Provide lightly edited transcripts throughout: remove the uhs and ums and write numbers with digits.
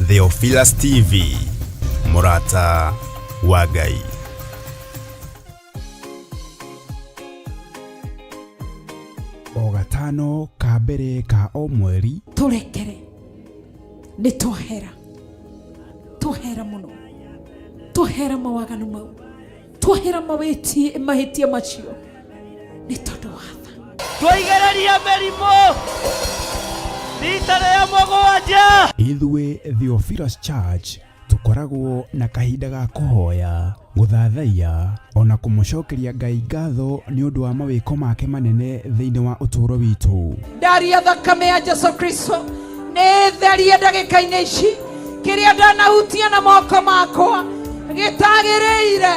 Theophilus TV, mũrata wa Ngai. O gatano ka mbere ka o mweri. Tũrekere nĩ twahera, twahera mũno, twahera mawaganu mau, twahera mawĩtie mahĩtia macio nĩ tondũ wa tha. Tũigereria mĩrimũ rita rĩa mũgwanja. Ithuĩ Theophilus Church tũkoragwo na kahinda ga kũhoya, gũthathaiya, ona kũmũcokeria Ngai ngatho nĩ ũndũ wa mawĩko make manene thĩinĩ wa ũtũũro witũ. Ndaria thakame ya Jesu Kristo nĩ therie ndagĩka-inĩ ici kĩrĩa ndanahutia na moko makwa gĩtagĩrĩire,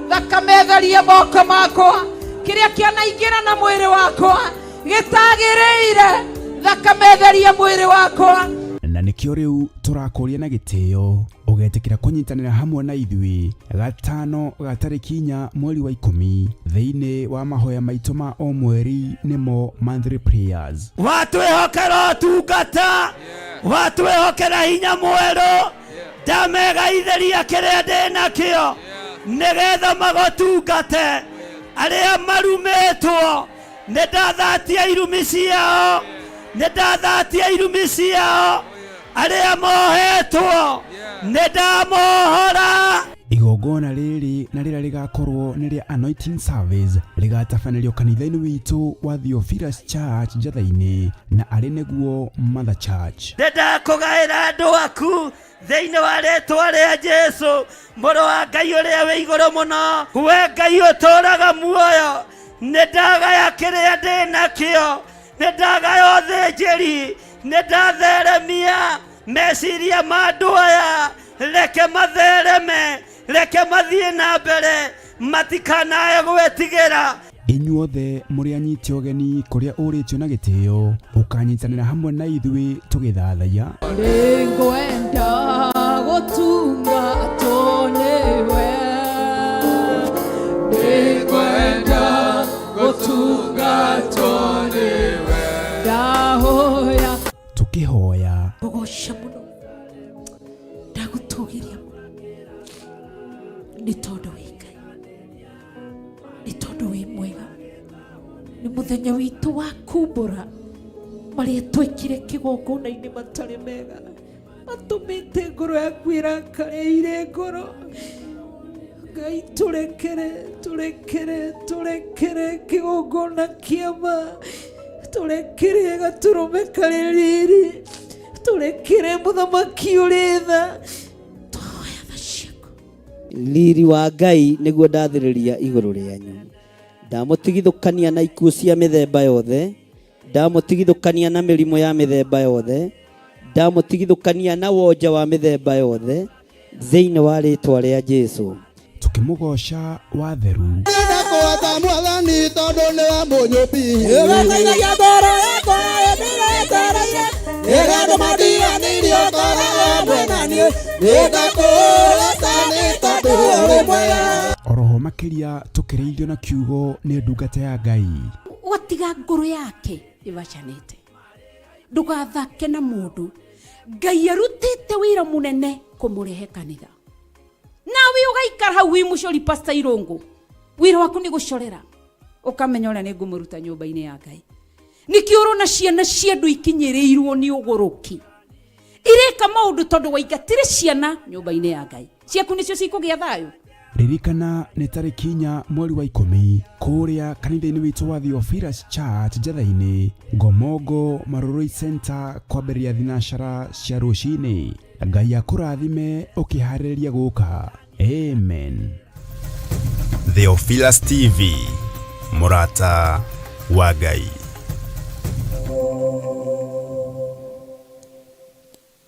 thakame therie moko makwa, kĩrĩa kĩanaingĩra na mwĩrĩ wakwa gĩtagĩrĩire, thakame therie mwĩrĩ wakwa. Na nĩkĩo rĩu tũrakũria na gĩtĩo ũgetĩkĩra kũnyitanĩra hamwe na ithuĩ gatano ga tarĩki 4 mweri wa 10 thĩinĩ wa mahoya maitũ ma o mweri nĩmo monthly prayers. Watwĩhokera ũtungata, watwĩhokera hinya mwerũ, ndamegaithĩria kĩrĩa ndĩ nakĩo nĩgetha magũtungate. Arĩa marumĩtwo nĩ ndathatia irumi ciao, nĩ ndathatia irumi ciao. Arĩa mohetwo nĩ ndamohora. Igongona rĩrĩ na rĩrĩa rĩgakorwo nĩ rĩa anointing service rĩgatabanĩrio kanitha-inĩ witũ wa Theophilus Church Njatha-inĩ na arĩ nĩguo Mother Church. Nĩ ndakũgaĩra andũ aku thĩinĩ wa rĩtwa rĩa Jesu mũrũ wa Ngai ũrĩa wĩ igũrũ mũno. We Ngai ũtũũraga muoyo, nĩ ndagaya kĩrĩa ndĩ nakĩo, nĩ ndagaya ũthĩnjĩri, nĩ ndatheremia meciria ma andũ aya, reke mathereme, reke mathiĩ na mbere, matikanae gwĩtigĩra. Inyuothe mũrĩ anyite ũgeni kũrĩa ũrĩtio na gĩtĩo, ũkanyitanĩra hamwe na ithuĩ tũgĩthathaiya. Nĩngwenda gũtungatwo nĩwe, nĩngwenda gũtungatwo nĩwe, ndahoya. Tũkĩhoya. Ngũgoca mũno, ndagũtũgĩria mũno, nĩ tondũ wĩ Ngai, nĩ tondũ wĩ mwega. Nĩ mũthenya witũ wa kumbũra marĩa twekire kĩgongona-inĩ matarĩ mega, matũmĩte ngoro yaku ĩrakare ire ngoro. Ngai tũrekere, tũrekere, tũrekere kĩgongona kĩa ma, tũrekere gatũrũme karĩ riri, tũrekere mũthamaki ũrĩ tha. Twahoya tha ciaku. Riri wa Ngai nĩguo ndathĩrĩria igũrũ rĩanyu. Ndamũtigithũkania na ikuũ cia mĩthemba yothe, ndamũtigithũkania na mĩrimũ ya mĩthemba yothe, ndamũtigithũkania na wonje wa mĩthemba yothe, thĩinĩ wa rĩtwa rĩa Jesu. Tũkĩmũgooca watheru. Ndakũhota mwathani tondũ nĩwe mũnyũmbi. Ĩgataithagia ngoro yakwa ĩndĩretereire. Rĩrĩa andũ mandiganĩirie ũkoragwo hamwe na niĩ. Nĩndakũhota nĩ tondũ ũrĩ mwega. Oroho makĩria tũkĩrĩithio na kiugo nĩ ndungata ya Ngai. Watiga ngoro yake ĩbacanĩte, ndũgathake na mũndũ. Ngai arutĩte wĩra mũnene kũmũrehe kanitha, nawe ũgaikara hau wĩ mũcori Pastor Irũngũ, wĩra waku nĩ gũcorera, ũkamenya ũrĩa nĩ ngũmũruta nyũmba-inĩ ya Ngai. Nĩkĩo ũrona ciana cia andũ ikinyĩrĩirwo nĩ ũgũrũki, ireka maũndũ tondũ waingatire ciana nyũmba-inĩ ya Ngai. Ciaku nĩcio cikũgĩa thayũ. Ririkana nĩ tarĩki 4 mweri wa 10 kũrĩa kanitha-inĩ witũ wa Theophilus Church Njatha-inĩ, Ngomongo Marurui Center, kwambĩrĩria thinacara cia rũcinĩ. Ngai akũrathime ũkĩharĩrĩria gũka. Amen. Theophilus TV, mũrata wa Ngai.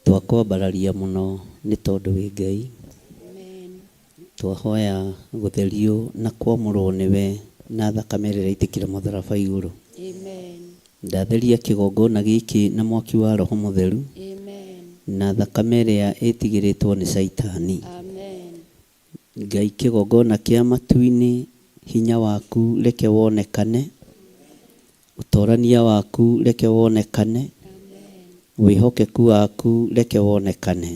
Twakwambararia mũno nĩ tondũ wĩ Ngai. Twahoya gũtherio na kwamũrwo nĩwe na thakame ĩrĩa ĩraitĩkire mũtharaba igũrũ. Ndatheria kĩgongona gĩkĩ na mwaki wa Roho Mũtheru Amen. na thakame ĩrĩa ĩtigĩrĩtwo nĩ Caitani. Amen. Ngai kĩgongona kĩa matu-inĩ, hinya waku reke wonekane, ũtorania waku reke wonekane, wĩhokeku waku reke wonekane.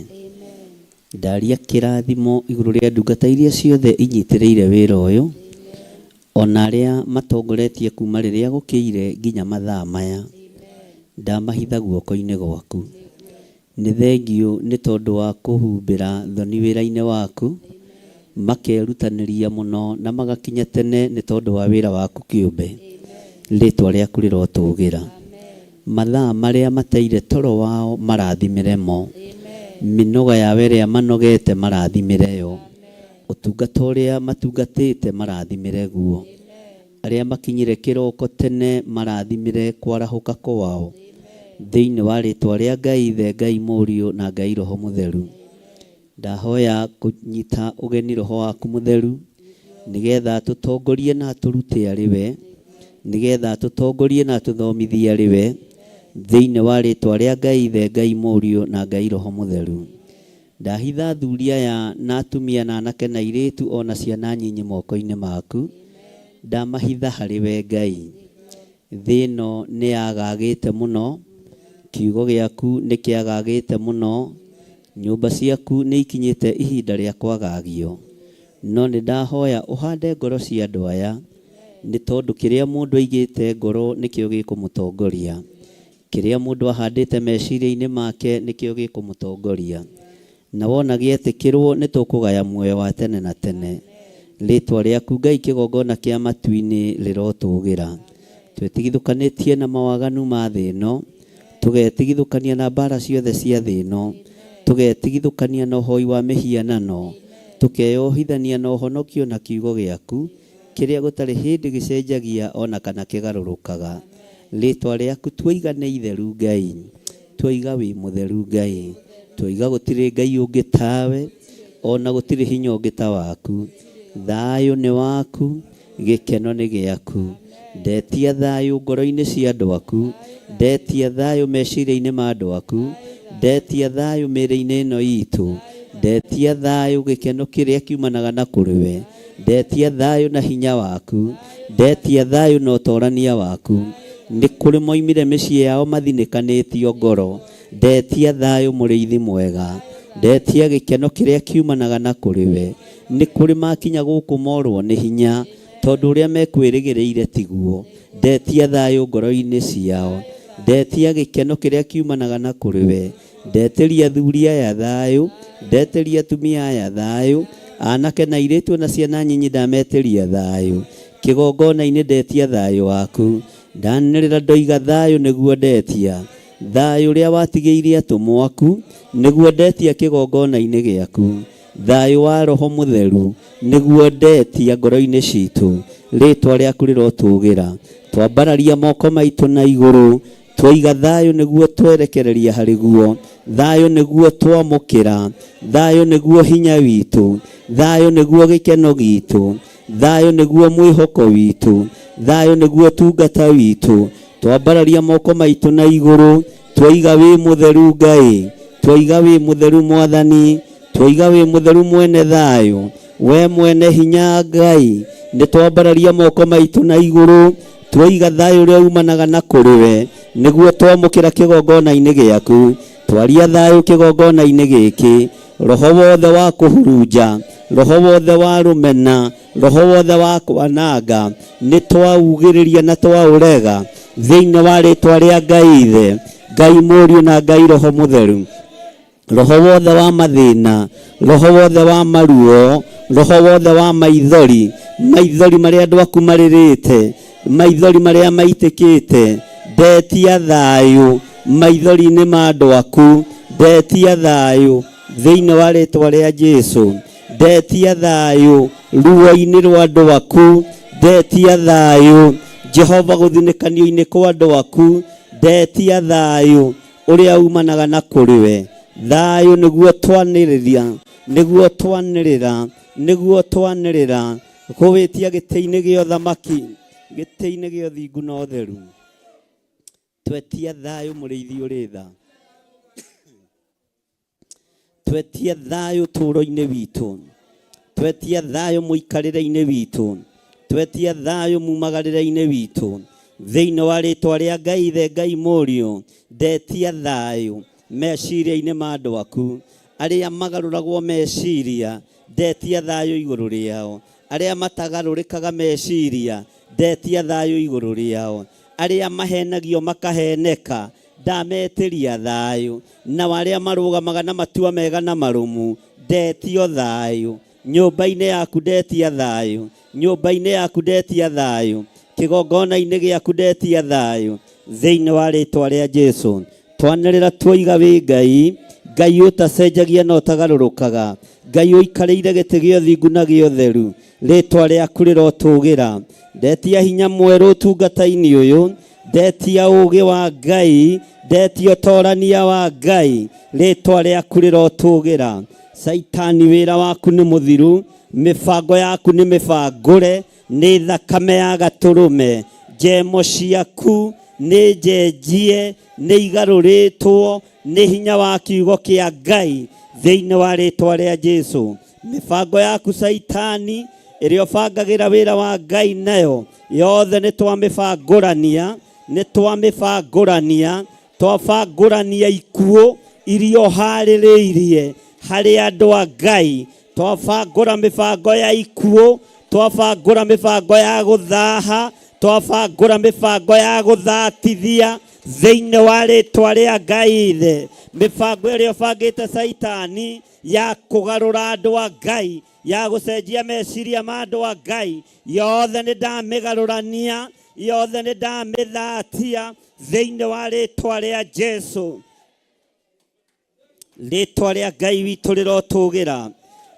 Ndaria kĩrathimo igũrũ rĩa ndungata iria ciothe inyitĩrĩire wĩra ũyũ, ona arĩa matongoretie kuma rĩrĩa gũkĩire nginya mathaa maya, ndamahitha guoko-inĩ gwaku. Nĩ thengiũ nĩ tondũ wa kũhumbĩra thoni wĩra-inĩ waku, makerutanĩria mũno na magakinya tene nĩ tondũ wa wĩra waku kĩũmbe. Rĩtwa rĩaku rĩrotũgĩra. Mathaa marĩa mateire toro wao marathimĩre mo. Mĩnoga yao ĩrĩa manogete marathimĩre yo. Ũtungata ũrĩa matungatĩte marathimĩre guo. Arĩa makinyire kĩroko tene marathimĩre kwarahũka kwao. Thĩinĩ wa rĩtwa rĩa Ngai Ithe, Ngai Mũriũ na Ngai Roho Mũtheru. Ndahoya kũnyita ũgeni Roho waku Mũtheru nĩgetha atũtongorie na atũrute arĩ we, nĩgetha atũtongorie na atũthomithie arĩ we, thĩinĩ wa rĩtwa rĩa Ngai Ithe, Ngai Mũriũ na Ngai Roho Mũtheru. Ndahitha athuri aya na atumia na anake na airĩtu o na ciana nyinyi moko-inĩ maku, ndamahitha harĩ we Ngai. Thĩ ĩno nĩ yagagĩte mũno, kiugo gĩaku nĩ kĩagagĩte mũno, nyũmba ciaku nĩ ikinyĩte ihinda rĩa kwagagio. No nĩ ndahoya ũhande ngoro cia andũ aya, nĩ tondũ kĩrĩa mũndũ aigĩte ngoro nĩkĩo gĩkũmũtongoria. Kĩrĩa mũndũ ahandĩte meciria-inĩ make nĩkĩo gĩkũmũtongoria. Na wona gĩetĩkĩrwo nĩ tũkũgaya muoyo wa tene na tene. Rĩtwa rĩaku Ngai kĩgongona kĩa matu-inĩ rĩrotũgĩra. Twĩtigithũkanĩtie na mawaganu ma thĩ ĩno, tũgetigithũkania na mbara ciothe cia thĩ ĩno, tũgetigithũkania na ũhoi wa mĩhianano, tũkeyohithania na ũhonokio na kiugo gĩaku, kĩrĩa gũtarĩ hĩndĩ gĩcenjagia ona kana kĩgarũrũkaga. Rĩtwa rĩaku tuoiga nĩ itheru Ngai, tuoiga wĩ mũtheru Ngai, tuoiga gũtirĩ Ngai ũngĩ tawe, ona gũtirĩ hinya ũngĩ ta waku. Thayũ nĩ waku, gĩkeno nĩ gĩaku. Ndetia thayũ ngoro-inĩ cia andũ aku, ndetia thayũ meciria-inĩ ma andũ aku, ndetia thayũ mĩĩrĩ-inĩ ĩno itũ, ndetia thayũ gĩkeno kĩrĩa kiumanaga na kũrĩ we, ndetia thayũ na hinya waku, ndetia thayũ na ũtorania waku. Nĩ kũrĩ moimire mĩciĩ yao mathinĩkanĩtio ngoro, ndetia thayũ mũrĩithi mwega, ndetia gĩkeno kĩrĩa kiumanaga na kũrĩ we. Nĩ kũrĩ makinya gũkũ morwo nĩ hinya, tondũ ũrĩa mekwĩrĩgĩrĩire tiguo. Ndetia thayũ ngoro-inĩ ciao, ndetia gĩkeno kĩrĩa kiumanaga na kũrĩ we. Ndetĩria athuri aya thayũ, ndetĩria atumia aya thayũ, anake na airĩtu na ciana nyinyi ndametĩria thayũ. Kĩgongona-inĩ ndetia thayũ waku, ndanĩrĩra ndoiga thayũ nĩguo ndetia. Thayũ ũrĩa watigĩirie atũmwo aku nĩguo ndetia kĩgongona-inĩ gĩaku. Thayũ wa Roho Mũtheru nĩguo ndetia ngoro-inĩ citũ. Rĩtwa rĩaku rĩrotũgĩra. Twambararia moko maitũ na igũrũ, twaiga thayũ nĩguo twerekereria harĩ guo, thayũ nĩguo twamũkĩra, thayũ nĩguo hinya witũ, thayũ nĩguo gĩkeno gitũ, thayũ nĩguo mwĩhoko witũ, thayũ nĩguo tungata witũ. Twambararia moko maitũ na igũrũ, twaiga wĩ mũtheru Ngai, twaiga wĩ mũtheru Mwathani, twaiga wĩ mũtheru mwene thayũ, we mwene hinya Ngai. Nĩ twambararia moko maitũ na igũrũ, twaiga thayũ ũrĩa umanaga na kũrĩ we, nĩguo twamũkĩra kĩgongona-inĩ gĩaku. Twaria thayũ kĩgongona-inĩ gĩkĩ, roho wothe wa kũhurunja, roho wothe wa rũmena, roho wothe wa kwananga, nĩ twaugĩrĩria na twaũrega thĩinĩ wa rĩtwa rĩa Ngai Ithe, Ngai Mũriũ na Ngai Roho Mũtheru. Roho wothe wa mathĩna, roho wothe wa maruo, roho wothe wa maithori, maithori marĩa andũ aku marĩrĩte, maithori marĩa maitĩkĩte, ndetia thayũ maithori-inĩ ma andũ aku, ndetia thayũ thĩinĩ wa rĩtwa rĩa Jesu, ndetia thayũ ruo-inĩ rwa andũ aku, ndetia thayũ Jehova gũthinĩkanio-inĩ kwa andũ aku, ndetia thayũ ũrĩa umanaga na kũrĩ we. Thayũ nĩguo twanĩrĩria, nĩguo twanĩrĩra, nĩguo twanĩrĩra kũwĩtia gĩtĩ-inĩ gĩa ũthamaki, gĩtĩ-inĩ gĩa ũthingu na ũtheru. Twetia thayũ mũrĩithi ũrĩ tha. Twetia thayũ tũũro-inĩ witũ. Twetia thayũ mũikarĩre-inĩ witũ. Twetia thayũ mumagarĩre-inĩ witũ. Thĩinĩ wa rĩtwa rĩa Ngai Ithe, Ngai Mũriũ, ndetia thayũ meciria-inĩ ma andũ aku. Arĩa magarũragwo meciria, ndetia thayũ igũrũ rĩao. Arĩa matagarũrĩkaga meciria, ndetia thayũ igũrũ rĩao. Arĩa mahenagio makaheneka, ndametĩria thayũ. Nao arĩa marũgamaga na matua mega na marũmu, ndetio thayũ. Nyũmba-inĩ yaku ndetia thayũ. Nyũmba-inĩ yaku ndetia thayũ. Kĩgongona-inĩ gĩaku ndetia thayũ. Thĩinĩ wa rĩtwa rĩa Jesu. Twanĩrĩra twoiga wĩ Ngai, Ngai ũtacenjagia na ũtagarũrũkaga, Ngai ũikarĩire gĩtĩ gĩa ũthingu na gĩa ũtheru, rĩtwa rĩaku rĩrotũgĩra. Ndetia hinya mwerũ ũtungata-inĩ ũyũ, ndetia ũũgĩ wa Ngai, ndetia ũtorania wa Ngai, rĩtwa rĩaku rĩrotũgĩra. Caitani wĩra waku nĩ mũthiru, mĩbango yaku nĩ mĩbangũre, nĩ thakame ya gatũrũme, njemo ciaku nĩ njenjie, nĩ igarũrĩtwo nĩ hinya wa kiugo kĩa Ngai thĩinĩ wa rĩtwa rĩa Jesu. Mĩbango yaku Caitani ĩrĩa ũbangagĩra wĩra wa Ngai nayo yothe nĩ twamĩbangũrania, nĩ twamĩbangũrania, twabangũrania ikuũ iria ũharĩrĩirie harĩ andũ a Ngai, twabangũra mĩbango ya ikuũ, twabangũra mĩbango ya gũthaha, twabangũra mĩbango ya gũthatithia thĩinĩ wa rĩtwa rĩa Ngai Ithe. Mĩbango ĩrĩa ũbangĩte Caitani ya kũgarũra andũ a Ngai, ya gũcenjia meciria ma andũ a Ngai, yothe nĩ ndamĩgarũrania, yothe nĩ ndamĩthatia thĩinĩ wa rĩtwa rĩa Jesu. Rĩtwa rĩa Ngai witũ rĩrotũgĩra,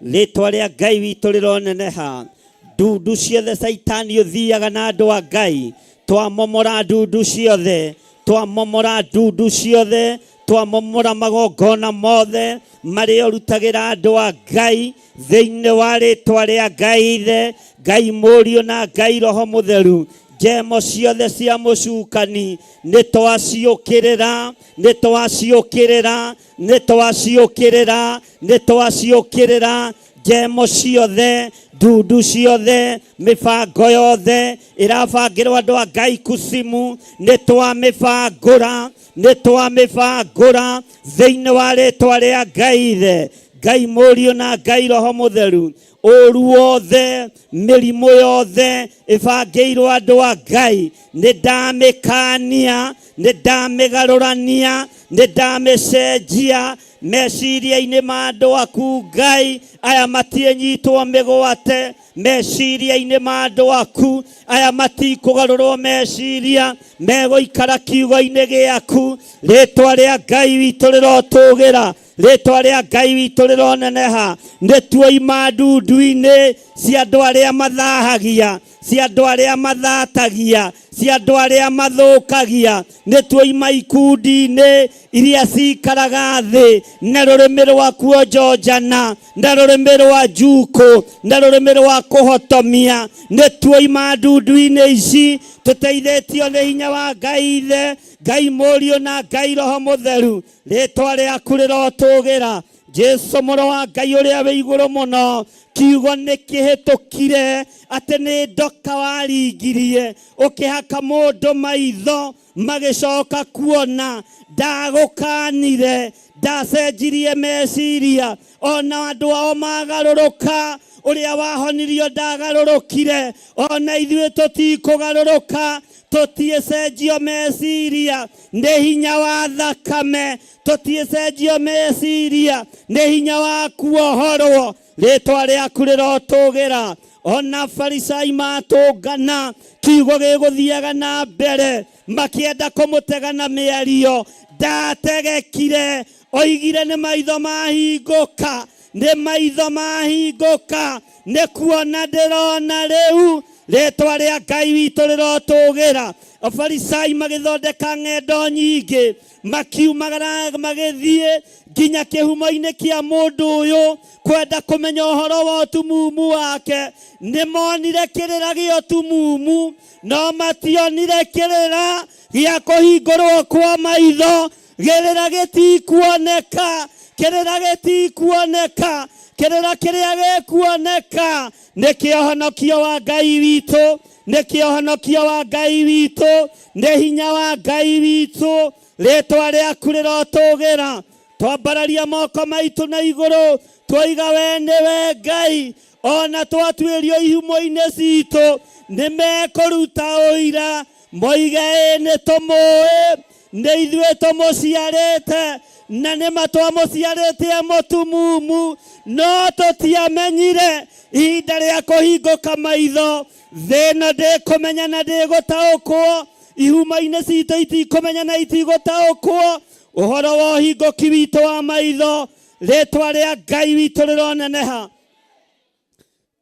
rĩtwa rĩa Ngai witũ rĩroneneha. Ndundu ciothe Caitani ũthiaga na andũ a Ngai, twamomora ndundu ciothe, twamomora ndundu ciothe, twamomora magongona mothe marĩa ũrutagĩra andũ a Ngai thĩinĩ wa rĩtwa rĩa Ngai Ithe, Ngai Mũriũ na Ngai Roho Mũtheru. Njemo ciothe cia mũcukani nĩ twaciũkĩrĩra, nĩ twaciũkĩrĩra, nĩ twaciũkĩrĩra, nĩ twaciũkĩrĩra. Njemo ciothe, ndundu ciothe, mĩbango yothe ĩrabangĩrwo andũ a Ngai kucimu, nĩ twamĩbangũra, nĩ twamĩbangũra thĩinĩ wa rĩtwa rĩa Ngai Ithe, Ngai Mũriũ na Ngai Roho Mũtheru. Ũru wothe, mĩrimũ yothe ĩbangĩirwo andũ a Ngai, nĩ ndamĩkania, nĩ ndamĩgarũrania, nĩ ndamĩcenjia meciria-inĩ ma andũ aku Ngai. Aya matiĩnyitwo mĩgwate meciria-inĩ ma andũ aku, aya matikũgarũrwo meciria, megũikara kiugo-inĩ gĩaku. Rĩtwa rĩa Ngai witũ rĩrotũgĩra, rĩtwa rĩa Ngai witũ rĩroneneha. Nĩ tuoima ndundu-inĩ cia andũ arĩa mathahagia, cia andũ arĩa mathatagia, cia andũ arĩa mathũkagia. Nĩ tuoima ikundi-inĩ iria cikaraga thĩ na rũrĩmĩ rwa kuonjonjana, na rũrĩmĩ rwa njukũ, na rũrĩmĩ rwa kũhotomia. Nĩ tuoima ndundu-inĩ ici tũteithĩtio nĩ hinya wa Ngai Ithe, Ngai Mũriũ na Ngai Roho Mũtheru. Rĩtwa rĩaku rĩrotũgĩra, Jesu mũrũ wa Ngai ũrĩa wĩ igũrũ mũno. Kiugo nĩ kĩhĩtũkire atĩ nĩ ndoka waringirie ũkĩhaka mũndũ maitho magĩcoka kuona. Ndagũkanire, ndacenjirie meciria, ona andũ ao magarũrũka. Ũrĩa wahonirio ndagarũrũkire, ona ithuĩ tũtikũgarũrũka, tũtiĩcenjio meciria nĩ hinya wa thakame, tũtiĩcenjio meciria nĩ hinya wa kuohorwo. Rĩtwa rĩaku rĩrotũgĩra. Ona Farisai matũngana, kiugo gĩgũthiaga na mbere, makĩenda kũmũtega na mĩario. Ndategekire, oigire nĩ maitho mahingũka, nĩ maitho mahingũka, nĩ kuona ndĩrona rĩu. Rĩtwa rĩa Ngai witũ rĩrotũgĩra. Afarisai magĩthondeka ng'endo nyingĩ, makiumagara magĩthiĩ nginya kĩhumo-inĩ kĩa mũndũ ũyũ kwenda kũmenya ũhoro wa ũtumumu wake. Nĩ monire kĩrĩra gĩa ũtumumu, no mationire kĩrĩra gĩa kũhingũrwo kwa maitho. Kĩrĩra gĩtikuoneka, kĩrĩra gĩtikuoneka, kĩrĩra kĩrĩa gĩkuoneka nĩ kĩhonokio wa Ngai witũ, nĩ kĩhonokio wa Ngai witũ, nĩ hinya wa Ngai witũ. Rĩtwa rĩaku rĩrotũgĩra. Twambararia moko maitũ na igũrũ, twoiga we nĩwe Ngai. Ona twatuĩrio ihumo-inĩ citũ, nĩ mekũruta ũira, moige ĩ nĩ tũmũĩ, nĩ ithuĩ tũmũciarĩte, na nĩ ma twamũciarĩte e mũtumumu, no tũtiamenyire ihinda rĩa kũhingũka maitho. Thĩ ĩno ndĩkũmenya na ndĩgũtaũkwo, ihumo-inĩ citũ itikũmenya na itigũtaũkwo ũhoro wa ũhingũki witũ wa maitho. Rĩtwa rĩa Ngai witũ rĩroneneha.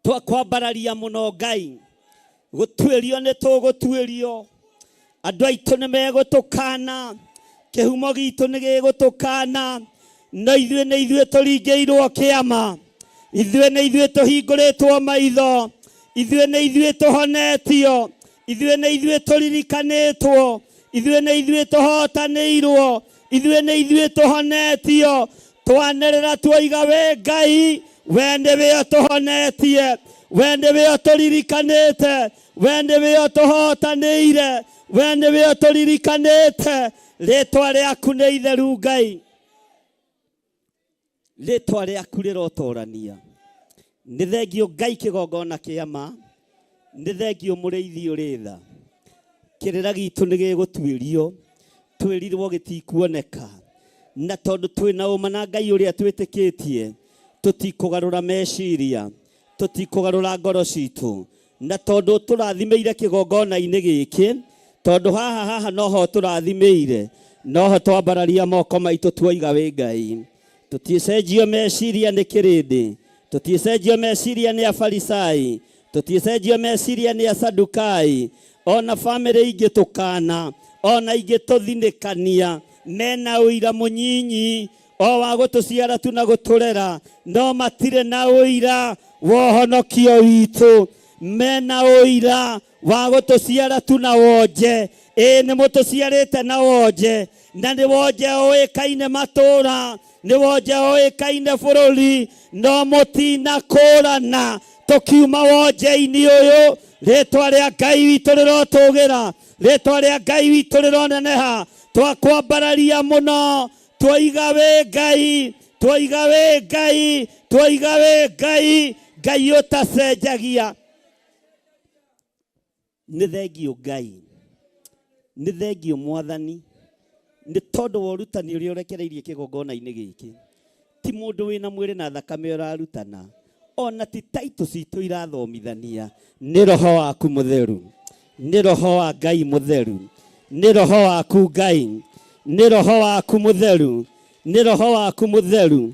Twakwambararia mũno Ngai, gũtuĩrio nĩ tũgũtuĩrio, andũ aitũ nĩ megũtũkana, kĩhumo gitũ nĩ gĩgũtũkana, no ithuĩ nĩ ithuĩ tũringĩirwo kĩama, ithuĩ nĩ ithuĩ tũhingũrĩtwo maitho, ithuĩ nĩ ithuĩ tũhonetio, ithuĩ nĩ ithuĩ tũririkanĩtwo, ithuĩ nĩ ithuĩ tũhotanĩirwo, ithuĩ nĩ ithuĩ tũhonetio. Twanĩrĩra tuoiga wĩ Ngai, we nĩwe ũtũhonetie, we nĩwe ũtũririkanĩte, we nĩwe ũtũhotanĩire, we nĩwe ũtũririkanĩte. Rĩtwa rĩaku nĩ itheru Ngai, rĩtwa rĩaku rĩrotorania. Nĩ thengio Ngai kĩgongona kĩa ma, nĩ thengio mũrĩithi ũrĩ tha. Kĩrĩra gitũ nĩ gĩgũtuĩrio, twĩrirwo gĩtikuoneka, na tondũ twĩna ũma na Ngai ũrĩa twĩtĩkĩtie, tũtikũgarũra meciria, tũtikũgarũra ngoro citũ, na tondũ tũrathimĩire kĩgongona-inĩ gĩkĩ, tondũ haha haha noho tũrathimĩire, noho twambararia moko maitũ tuoiga wĩ Ngai. Tũtiĩcenjio meciria nĩ kĩrĩndĩ, tũtiĩcenjio meciria nĩ Afarisai, tũtiĩcenjio meciria nĩ Asadukai, ona bamĩrĩ ingĩtũkana, ona ingĩtũthinĩkania, mena ũira mũnyinyi o wa gũtũciara tu na gũtũrera, no matirĩ na ũira wa ũhonokio witũ. Mena ũira wa gũtũciara tu na wonje. Ĩĩ nĩ mũtũciarĩte na wonje, na nĩ wonje ũĩkaine matũũra, nĩ wonje ũĩkaine bũrũri, no mũtinakũrana tũkiuma wonje-inĩ ũyũ. Rĩtwa rĩa Ngai witũ rĩrotũgĩra, rĩtwa rĩa Ngai witũ rĩroneneha. Twakwambararia mũno, twoiga wĩ Ngai, twoiga wĩ Ngai, twoiga wĩ Ngai, Ngai ũtacenjagia. Nĩ thengio Ngai, nĩ thengio Mwathani, nĩ tondũ wa ũrutani ũrĩa ũrekereirie kĩgongona-inĩ gĩkĩ. Ti mũndũ wĩna mwĩrĩ na thakame ũrarutana, ona ti taitũ citũ irathomithania, nĩ roho waku mũtheru, nĩ roho wa Ngai mũtheru, nĩ roho waku Ngai, nĩ roho waku mũtheru, nĩ roho waku mũtheru.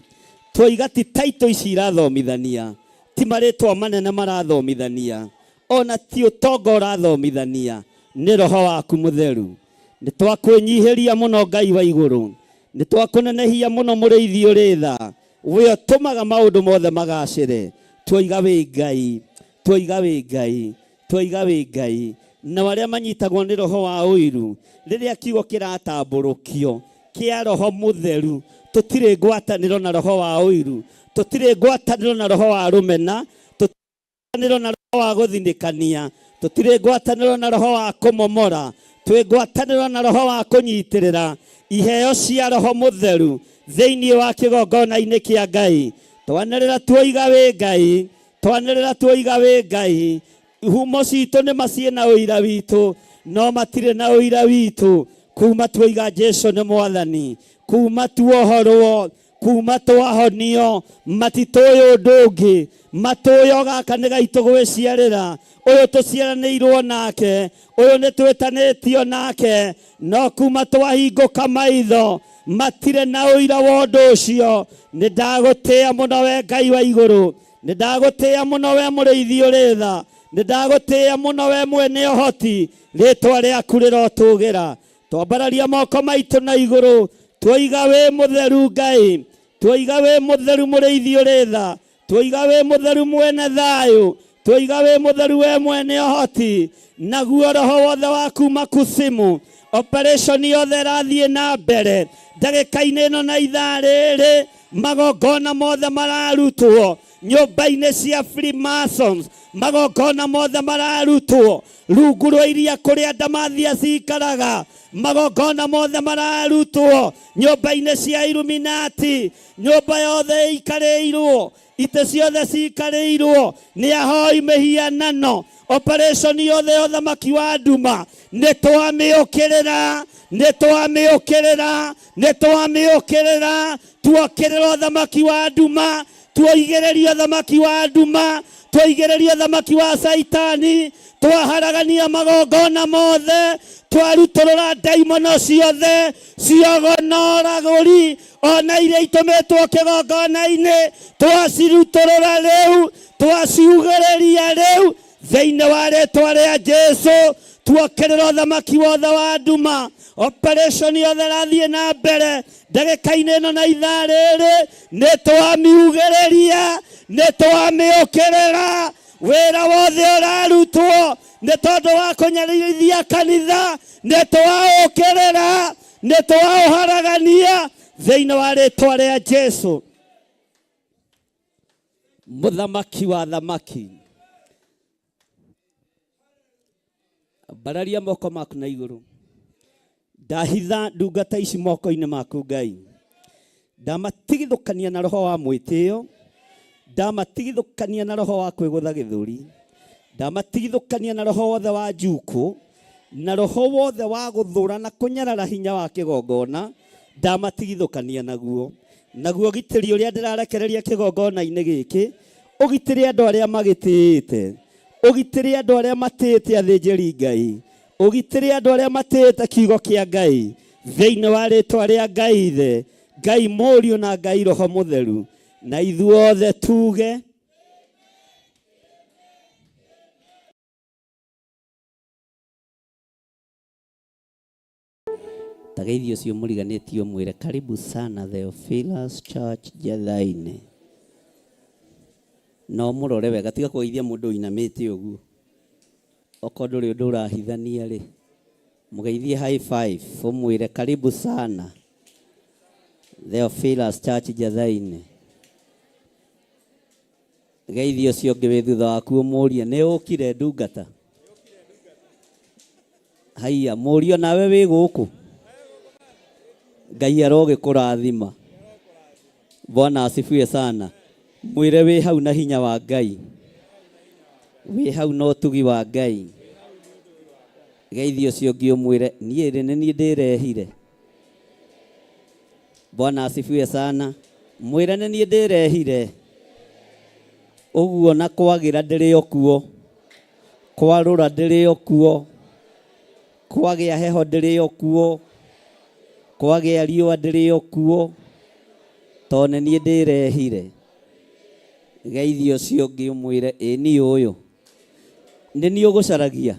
Twoiga ti taitũ ici irathomithania, ti marĩtwa manene marathomithania, ona ti ũtonga ũrathomithania, nĩ roho waku mũtheru. Nĩ twakwĩnyihĩria mũno Ngai wa igũrũ, nĩ twakũnenehia mũno mũrĩithi ũrĩ tha, we ũtũmaga maũndũ mothe magacĩre. Twoiga wĩ Ngai, twoiga wĩ Ngai, twoiga wĩ Ngai. Nao arĩa manyitagwo nĩ roho wa ũiru, rĩrĩa kiugo kĩratambũrũkio kĩa roho mũtheru, tũtirĩ ngwatanĩro na roho wa ũiru, tũtirĩ ngwatanĩro na roho wa rũmena, ngwatanĩro na roho wa gũthinĩkania, tũtirĩ ngwatanĩro na roho wa kũmomora, twĩ ngwatanĩro na roho wa kũnyitĩrĩra iheo cia roho mũtheru thĩinĩ wa kĩgongona-inĩ kĩa Ngai. Twanĩrĩra tuoiga wĩ Ngai, twanĩrĩra tuoiga wĩ Ngai. Ihumo citũ nĩ ma ciĩna ũira witũ, no matirĩ na ũira witũ. Kuma tuoiga Jesu nĩ Mwathani, kuma tuohorwo, kuma twahonio, matitũĩ ũndũ ũngĩ, matũĩ o gaka nĩ gaitũ gwĩciarĩra, ũyũ tũciaranĩirwo nake, ũyũ nĩ twĩtanĩtio nake, no kuma twahingũka maitho, matirĩ na ũira wa ũndũ ũcio. Nĩ ndagũtĩĩa mũno we Ngai wa igũrũ, nĩ ndagũtĩĩa mũno we mũrĩithi ũrĩ tha, Nĩ ndagũtĩĩa mũno we mwene ũhoti, rĩtwa rĩaku rĩrotũgĩra. Twambararia moko maitũ na igũrũ, twoiga wĩ mũtheru Ngai, twoiga wĩ mũtheru mũrĩithi ũrĩ tha, twoiga wĩ mũtheru mwene thayũ, twoiga wĩ mũtheru we mwene ũhoti. Naguo roho wothe wa kuma kusimu, operation yothe ĩrathiĩ na mbere ndagĩka-inĩ ĩno na ithaa rĩrĩ, magongona mothe mararutwo nyũmba-inĩ cia Freemasons, magongona mothe mararutwo rungu rwa iria kũrĩa ndamathia cikaraga, magongona mothe mararutwo nyũmba-inĩ cia Illuminati, nyũmba yothe ĩikarĩirwo, itĩ ciothe cikarĩirwo nĩ ahoi mĩhianano. Operation yothe ya ũthamaki wa nduma nĩ twamĩũkĩrĩra, nĩ twamĩũkĩrĩra, nĩ twamĩũkĩrĩra. Tuokĩrĩra ũthamaki wa nduma, tuoigĩrĩria ũthamaki wa nduma, tuoigĩrĩria ũthamaki wa Caitani, twaharagania magongona mothe, twarutũrũra ndaimono ciothe ciogonoragũri ona iria itũmĩtwo kĩgongona-inĩ, twacirutũrũra rĩu, twaciugĩrĩria rĩu thĩinĩ wa rĩtwa rĩa Jesu. Tuokĩrĩra ũthamaki wothe wa nduma, operation yothe ĩrathiĩ na mbere ndagĩka-inĩ ĩno na ithaa rĩrĩ, nĩ twamiugĩrĩria, nĩ twamĩũkĩrĩra. Wĩra wothe ũrarutwo nĩ tondũ wa kũnyarithia kanitha, nĩ twaũkĩrĩra, nĩ twaũharagania thĩinĩ wa rĩtwa rĩa Jesu, mũthamaki wa thamaki. Mbararia moko maku na igũrũ. Ndahitha ndungata ici moko-inĩ maku Ngai, ndamatigithũkania na roho wa mwĩtĩo, ndamatigithũkania na roho wa kwĩgũtha gĩthũri, ndamatigithũkania na roho wothe wa njukũ, na roho wothe wa gũthũra na kũnyarara hinya wa kĩgongona, ndamatigithũkania naguo. Naguo ũgitĩri ũrĩa ndĩrarekereria kĩgongona-inĩ gĩkĩ, ũgitĩre andũ arĩa magĩtĩĩte, ũgitĩre andũ arĩa matĩĩte athĩnjĩri Ngai, ũgitĩre andũ arĩa matĩĩte kiugo kĩa Ngai, thĩinĩ wa rĩtwa rĩa Ngai Ithe, Ngai Mũriũ na Ngai Roho Mũtheru. Na ithuothe tuge tageithio ũcio mũriganĩtie ũmwĩre karibu sana Theophilus Church Njetha-inĩ. Na ũmũrore wega, tiga kũgeithia mũndũ ũinamĩte ũguo. Okorwo ndũrĩ ũndũ ũrahithania rĩ, mũgeithie high five, ũmwĩre karibu sana Theophilus Church Njetha-inĩ. Geithia ũcio ũngĩ wĩ thutha waku ũmũrie nĩ ũkire ndungata. Haiya, mũrio nawe wĩ gũkũ. Ngai arogĩkũrathima. Bwana asifiwe sana. Mwĩre wĩ hau na hinya wa Ngai, wĩ hau na ũtugi wa Ngai. Geithia ũcio ũngĩ ũmwĩre niĩ rĩ nĩ niĩ ndĩrehire. Bwana asifiwe sana. Mwĩre nĩ niĩ ndĩrehire. Ũguo na kwagĩra ndĩrĩ o kuo, kwarũra ndĩrĩ o kuo, kwagĩa heho ndĩrĩ o kuo, kwagĩa riũa ndĩrĩ o kuo, tondũ nĩ niĩ ndĩrehire. Geithia ũcio ũngĩ ũmwĩre ĩ niĩ ũyũ nĩ niĩ ũgũcaragia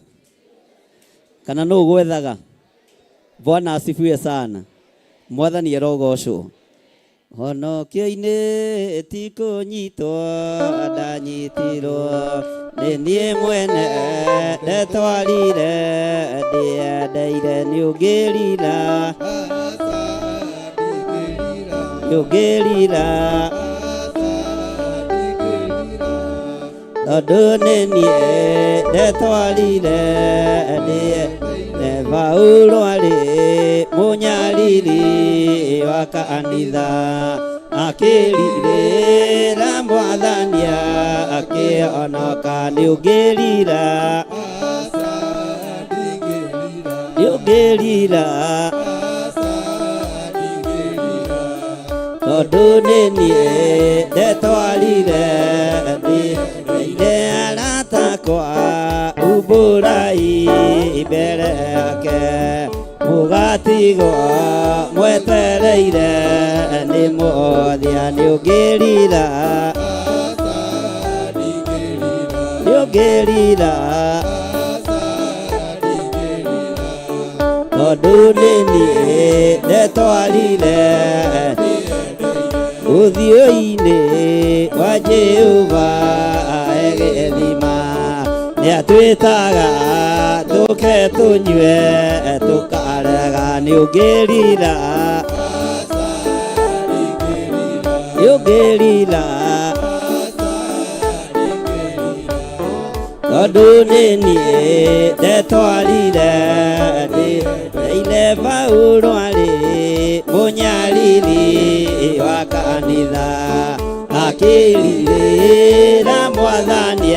kana nũ ũgwethaga. Bwana asifiwe sana. Mwathani arogocwo. Honokio-inĩ ti kũnyitwo ndanyitirwo, nĩ niĩ mwene ndetwarire, ndĩendeire nĩ ũngĩrira, nĩ ũngĩrira, tondũ nĩ niĩ ndetwarire, ndĩendeire. Paulo arĩ mũnyariri wa kanitha, akĩrirĩra Mwathani akĩhonoka. Nĩ ũngĩrira, nĩ ũngĩrira, tondũ nĩ niĩ ndetwarire, ndĩendeire. Arata akwa umbũrai mbere yake, mũgatigwo mwetereire nĩ mũthia. Nĩ ũngĩrira, nĩ Nĩũngĩrira tondũ nĩ niĩ ndetwarire ũthiũ-inĩ wa Jehova egethima nĩatwĩtaga tũke tũnyue tũkarega nĩũngĩrira nĩũngĩrira tondũ nĩ niĩ ndetwarire ndĩire Paulo arĩ mũnyariri wa kanitha akĩrirĩra mwathani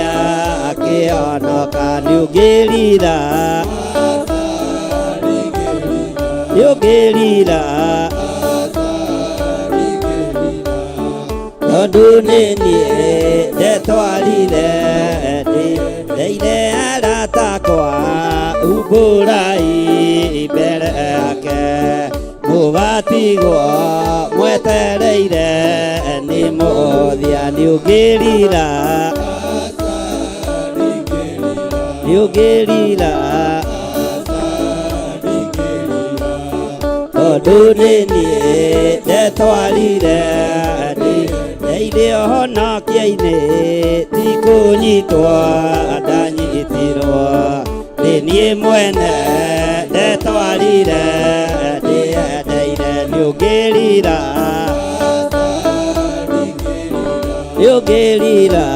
akĩhonoka nĩũngĩrira nĩũngĩrira tondũ nĩ niĩ ndetwarire ndĩire arata akwa umbũrai mbere yake mũgatigwo mwetereire nĩ mũthia nĩũngĩrira nĩũngĩrira tondũ nĩ niĩ ndetwarire ndeire ũhonokia-inĩ ti kũnyitwo ndanyitirwo nĩ niĩ mwene ndetwarire ndĩendeire nĩũngĩrira nĩũngĩrira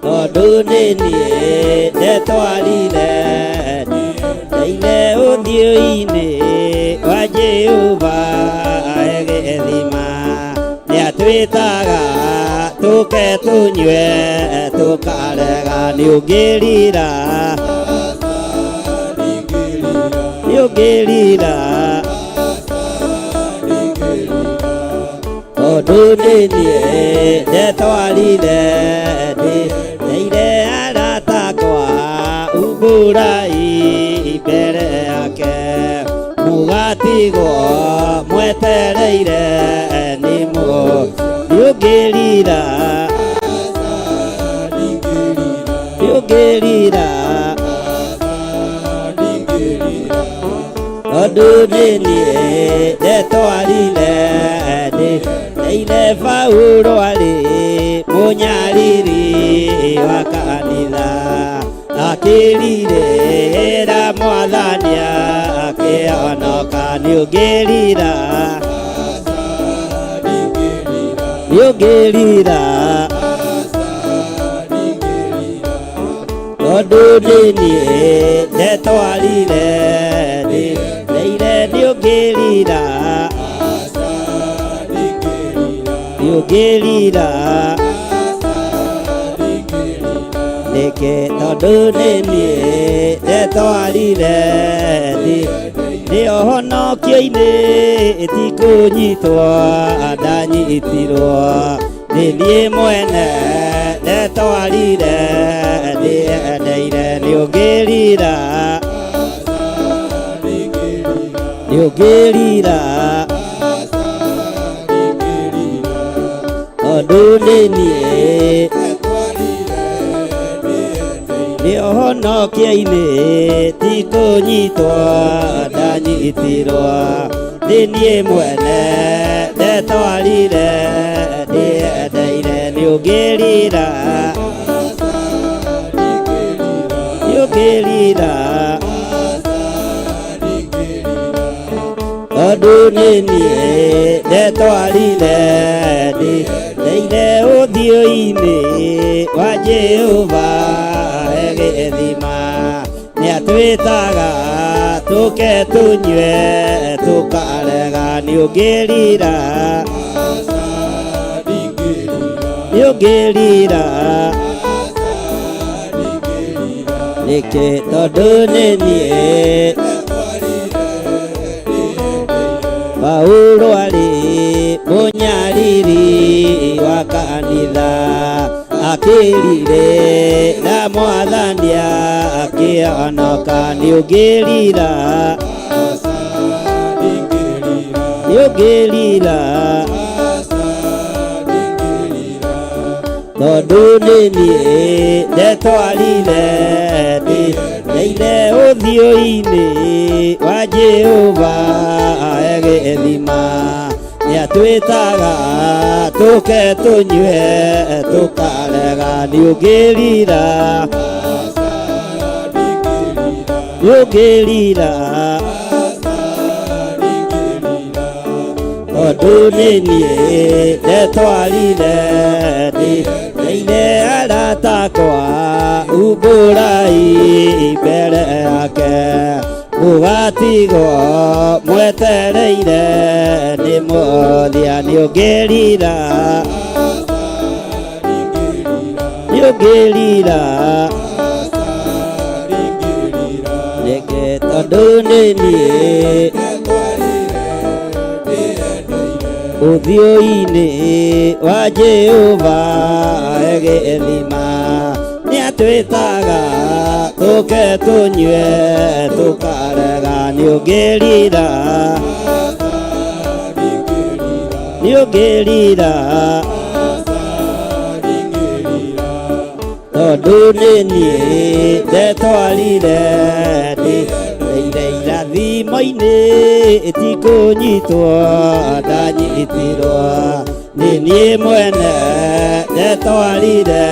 tondũ nĩ niĩ ndetwarire ndeire ũthiũ-inĩ wa Jehova egethima nĩatwĩtaga tũke tũnyue tũkarega nĩũngĩrira nĩũngĩrira tondũ nĩ niĩ ndetwarire ndeire arata akwa umbũrai mbere yake mũgatigwo mwetereire nĩ nĩũngĩrira nĩũngĩrira tondũ nĩ niĩ ndetwarire ndeire Paulo arĩ mũnyariri wa kanitha akĩrirĩra mwathani akĩhonoka nĩũngĩrira nĩũngĩrira tondũ nĩ niĩ ndetwarire ndeire nĩũngĩrira nĩũngĩrira nĩkĩ tondũ nĩ niĩ ndetwarire ndĩ ũhonokio-inĩ ti kũnyitwo ndanyitirwo nĩ niĩ mwene ndetwarire ndĩendeire nĩũngĩrira nĩũngĩrira tondũ nĩ niĩ nĩ ũhonokia-inĩ ti kũnyitwo ndanyitirwo nĩ niĩ mwene ndetwarire ndĩendeire nĩũngĩrira nĩũngĩrira tondũ nĩ niĩ ndetwarire ndeire ũthiũ-inĩ wa Jehova egethima nĩatwĩtaga tũke tũnyue tũkarega nĩũngĩrira nĩũngĩrira nĩkĩ tondũ nĩ niĩ Paulo arĩ mũnyariri wa kanitha akĩrirĩra mwathani akĩhonoka nĩũngĩrira nĩũngĩrira Tondũ nĩ niĩ ndetwarire ndĩendeire ũthiũ-inĩ wa Jehova egĩthima nĩatwĩtaga tũke tũnyue tũkarega nĩũngĩrira nĩũngĩrira tondũ nĩ niĩ ndetwarire ndĩire arata akwa umbũrai mbere yake mũgatigwo mwetereire nĩ mũthia nĩũngĩrira nĩũngĩrira nĩkĩ tondũ nĩ niĩ ũthiũ-inĩ wa Jehova egĩthima nĩatwĩtaga tũke tũnyue tũkarega nĩũngĩrira nĩũngĩrira tondũ nĩ niĩ ndetwarire ndĩire irathimo-inĩ tikũnyitwo ndanyitirwo nĩ niĩ mwene ndetwarire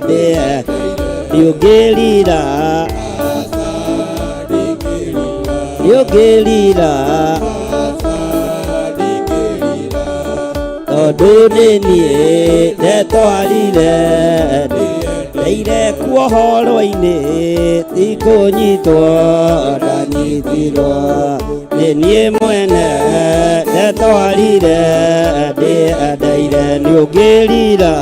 ndĩe nĩũngĩrira nĩũngĩrira tondũ nĩ niĩ ndetwarire ndeire kuohorwo-inĩ tikũnyitwo ndanyitirwo nĩ niĩ mwene ndetwarire ndĩendeire nĩũngĩrira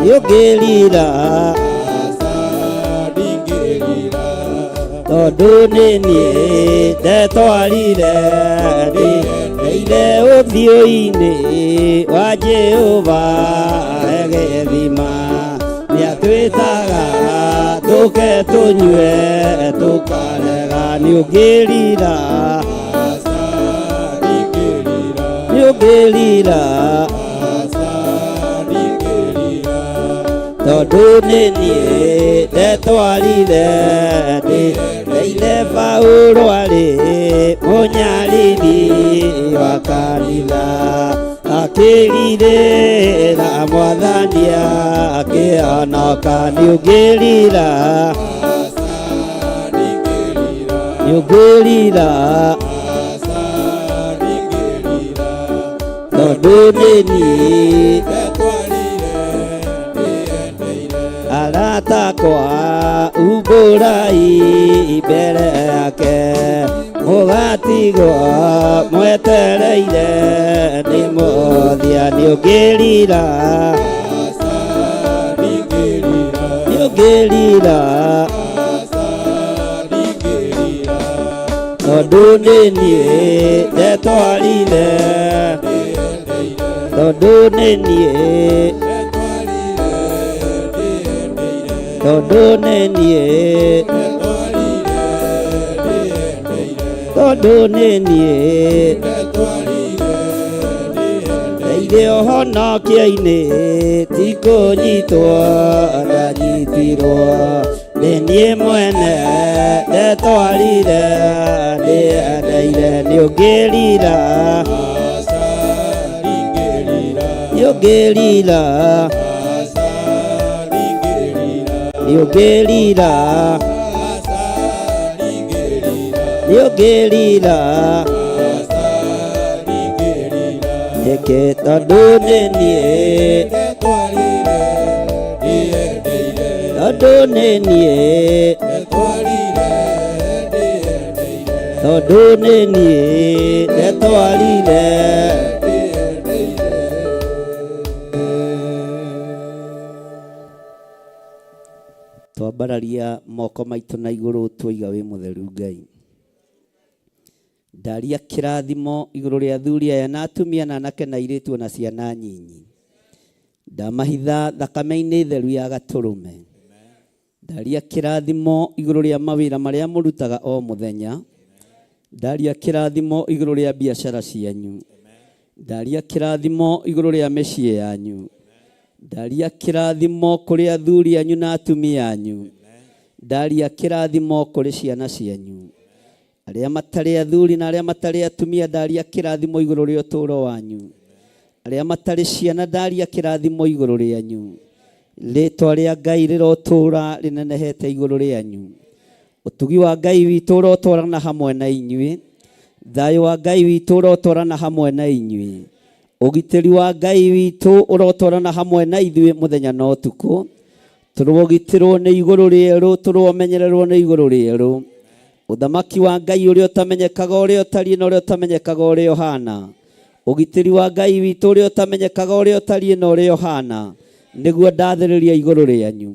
nĩũngĩrira tondũ nĩ niĩ ndetwarire ndĩire ũthiũ-inĩ wa Jehova egĩthima nĩatwĩtaga tũke tũnyue tũkarega nĩũngĩrira nĩũngĩrira tondũ nĩ niĩ ndetwarire ndĩire Paũlũ arĩ mũnyariri wa kanitha akĩrirĩra mwathani akĩhonoka nĩũngĩrira nĩũngĩrira tondũ nĩ niĩ arata akwa umbũrai mbere yake mũgatigwo mwetereire nĩ mũthia nĩũngĩrira nĩũngĩrira tondũ nĩ niĩ ndetwarire tondũ nĩ niĩ tondũ nĩ niĩ tondũ nĩ niĩ ndeire ũhonokio-inĩ ti kũnyitwo ndanyitirwo nĩ niĩ mwene ndetwarire ndĩendeire nĩũngĩrira nĩũngĩrira nĩũngĩrira nĩũngĩrira nĩkĩ tondũ nĩ niĩ tondũ nĩ niĩ tondũ nĩ niĩ ndetwarire twambararia moko maitũ na igũrũ twaiga wĩ mũtheru Ngai ndaria kĩrathimo igũrũ rĩa athuri aya na atumia na anake na airĩtu na ciana nyinyi ndamahitha thakame-inĩ theru ya gatũrũme ndaria kĩrathimo igũrũ rĩa mawĩra marĩa mũrutaga o mũthenya ndaria kĩrathimo igũrũ rĩa biacara cianyu Ndaria kĩrathimo igũrũ rĩa mĩciĩ yanyu. Ndaria kĩrathimo kũrĩ athuri anyu na atumia anyu. Ndaria kĩrathimo kũrĩ ciana cianyu. Arĩa matarĩ athuri na arĩa matarĩ atumia, ndaria kĩrathimo igũrũ rĩa ũtũũro wanyu. Arĩa matarĩ ciana, ndaria kĩrathimo igũrũ rĩanyu. Rĩtwa rĩa Ngai rĩrotũũra rĩnenehete igũrũ rĩanyu. Ũtugi wa Ngai witũ ũrotwarana hamwe na inyuĩ. Thayũ wa Ngai witũ ũrotwarana hamwe na inyuĩ. Ũgitĩri wa Ngai witũ ũrotwarana hamwe na ithuĩ mũthenya na ũtukũ. Tũrogitĩrwo nĩ igũrũ rĩerũ, tũromenyererwo nĩ igũrũ rĩerũ. Ũthamaki wa Ngai ũrĩa ũtamenyekaga ũrĩa ũtariĩ na ũrĩa ũtamenyekaga ũrĩa ũhana. Ũgitĩri wa Ngai witũ ũrĩa ũtamenyekaga ũrĩa ũtariĩ na ũrĩa ũhana, nĩguo ndathĩrĩria igũrũ rĩanyu.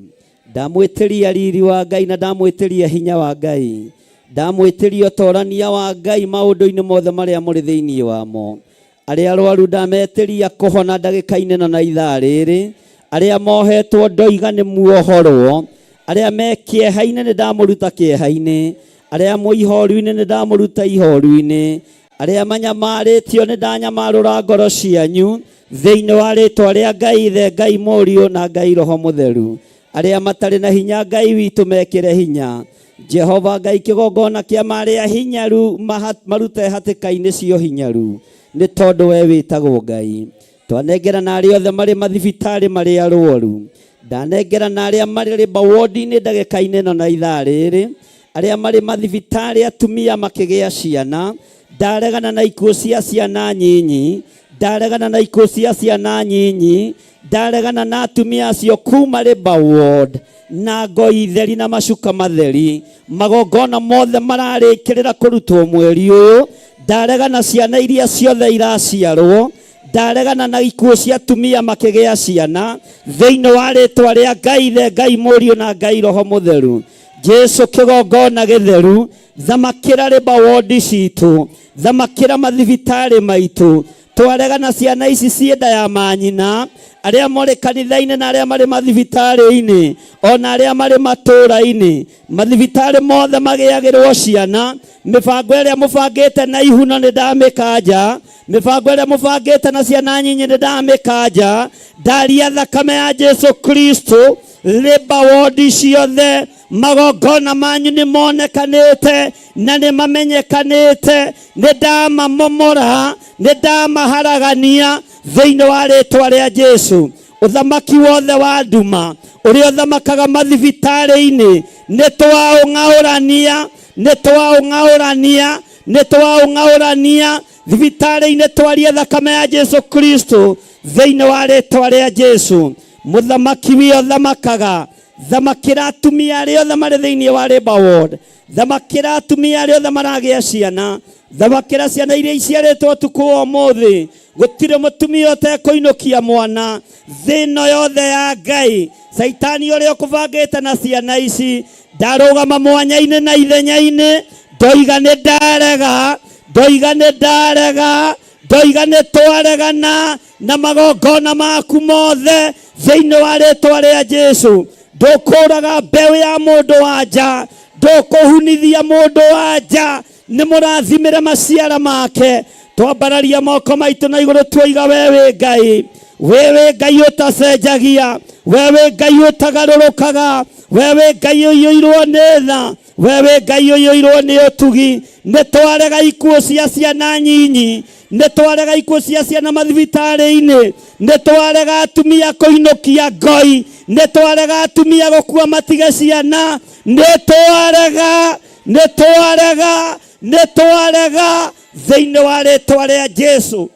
Ndamwĩtĩria riri wa Ngai na ndamwĩtĩria hinya wa Ngai. Ndamwĩtĩria ũtorania wa Ngai maũndũ-inĩ mothe marĩa mũrĩ thĩinĩ wamo. Arĩa arwaru ndametĩria kũhona ndagĩka-inĩ ĩno na ithaa rĩrĩ. Arĩa mohetwo ndoiga nĩ muohorwo. Arĩa me kĩeha-inĩ nĩ ndamũruta kĩeha-inĩ. Arĩa mwĩ ihoru-inĩ nĩ ndamũruta ihoru-inĩ. Arĩa manyamarĩtio nĩ ndanyamarũra ngoro cianyu thĩinĩ wa rĩtwa rĩa Ngai Ithe, Ngai Mũriũ na Ngai Roho Mũtheru. Arĩa matarĩ na hinya Ngai witũ mekĩre hinya. Jehova Ngai kĩgongona kĩa marĩa hinyaru marute hatĩka-inĩ cio hinyaru, nĩ tondũ we wĩtagwo Ngai. Twanengera na arĩa othe marĩ mathibitarĩ marĩ arwaru. Ndanengera na arĩa marĩ labour ward-inĩ ndagĩka-inĩ ĩno na ithaa rĩrĩ. Arĩa marĩ mathibitarĩ atumia makĩgĩa ciana. Ndaregana na ikuũ cia ciana nyinyi. Ndaregana na ikuũ cia ciana nyinyi. Ndaregana na atumia acio kuma labour ward na ngoi theri na macuka matheri. Magongona mothe mararĩkĩrĩra kũrutwo mweri ũyũ. Ndaregana ciana iria ciothe iraciarwo. Ndaregana na ikuũ cia atumia makĩgĩa ciana thĩinĩ wa rĩtwa rĩa Ngai Ithe, Ngai Mũriũ na Ngai Roho Mũtheru. Jesu kĩgongona gĩtheru, thamakĩra labour ward citũ, thamakĩra mathibitarĩ maitũ. Twaregana ciana ici ciĩ nda ya manyina, arĩa marĩ kanitha-inĩ na arĩa marĩ mathibitarĩ-inĩ, ona arĩa marĩ matũũra-inĩ. Mathibitarĩ mothe magĩagĩrwo ciana. Mĩbango ĩrĩa mũbangĩte na ihuno nĩ ndamĩkanja. Mĩbango ĩrĩa mũbangĩte na ciana nyinyi nĩ ndamĩkanja. Ndaria thakame ya Jesu Kristo, labour ward ciothe, magongona manyu nĩ monekanĩte na nĩ mamenyekanĩte. Nĩ ndamamomora, nĩ ndamaharagania thĩinĩ wa rĩtwa rĩa Jesu. Ũthamaki wothe wa nduma ũrĩa ũthamakaga mathibitarĩ-inĩ nĩ twaũng'aũrania, nĩ twaũng'aũrania, nĩ twaũng'aũrania thibitarĩ-inĩ. Twarie thakame ya Jesu Kristo thĩinĩ wa rĩtwa rĩa Jesu. Mũthamaki wĩ ũthamakaga, thamakĩra atumia arĩa othe marĩ thĩinĩ wa labour ward, thamakĩra atumia arĩa othe maragĩa ciana, thamakĩra ciana iria iciarĩtwo ũtukũ wa ũmũthĩ. Gũtirĩ mũtumia ũtekũinũkia mwana thĩ ĩno yothe ya Ngai. Caitani ũrĩa ũkũbangĩte na ciana ici, ndarũgama mwanya-inĩ na ithenya-inĩ, ndoiga nĩ ndarega, ndoiga nĩ ndarega, ndoiga nĩ twaregana na magongona maku mothe thĩinĩ wa rĩtwa rĩa Jesu. Ndũkũraga mbeũ ya mũndũ wa nja, ndũkũhunithia mũndũ wa nja, nĩ mũrathimĩre maciara make. Twambararia moko maitũ na igũrũ tuoiga we wĩ Ngai, we wĩ Ngai ũtacenjagia, we wĩ Ngai ũtagarũrũkaga, we wĩ Ngai ũiyũirwo nĩ tha, we wĩ Ngai ũiyũirwo nĩ ũtugi. Nĩ twarega ikuũ cia ciana nyinyi, nĩ twarega ikuũ cia ciana mathibitarĩ-inĩ, nĩ twarega atumia kũinũkia ngoi, nĩ twarega atumia gũkua matige ciana, nĩ twarega, nĩ twarega, nĩ twarega thĩinĩ wa rĩtwa rĩa Jesu.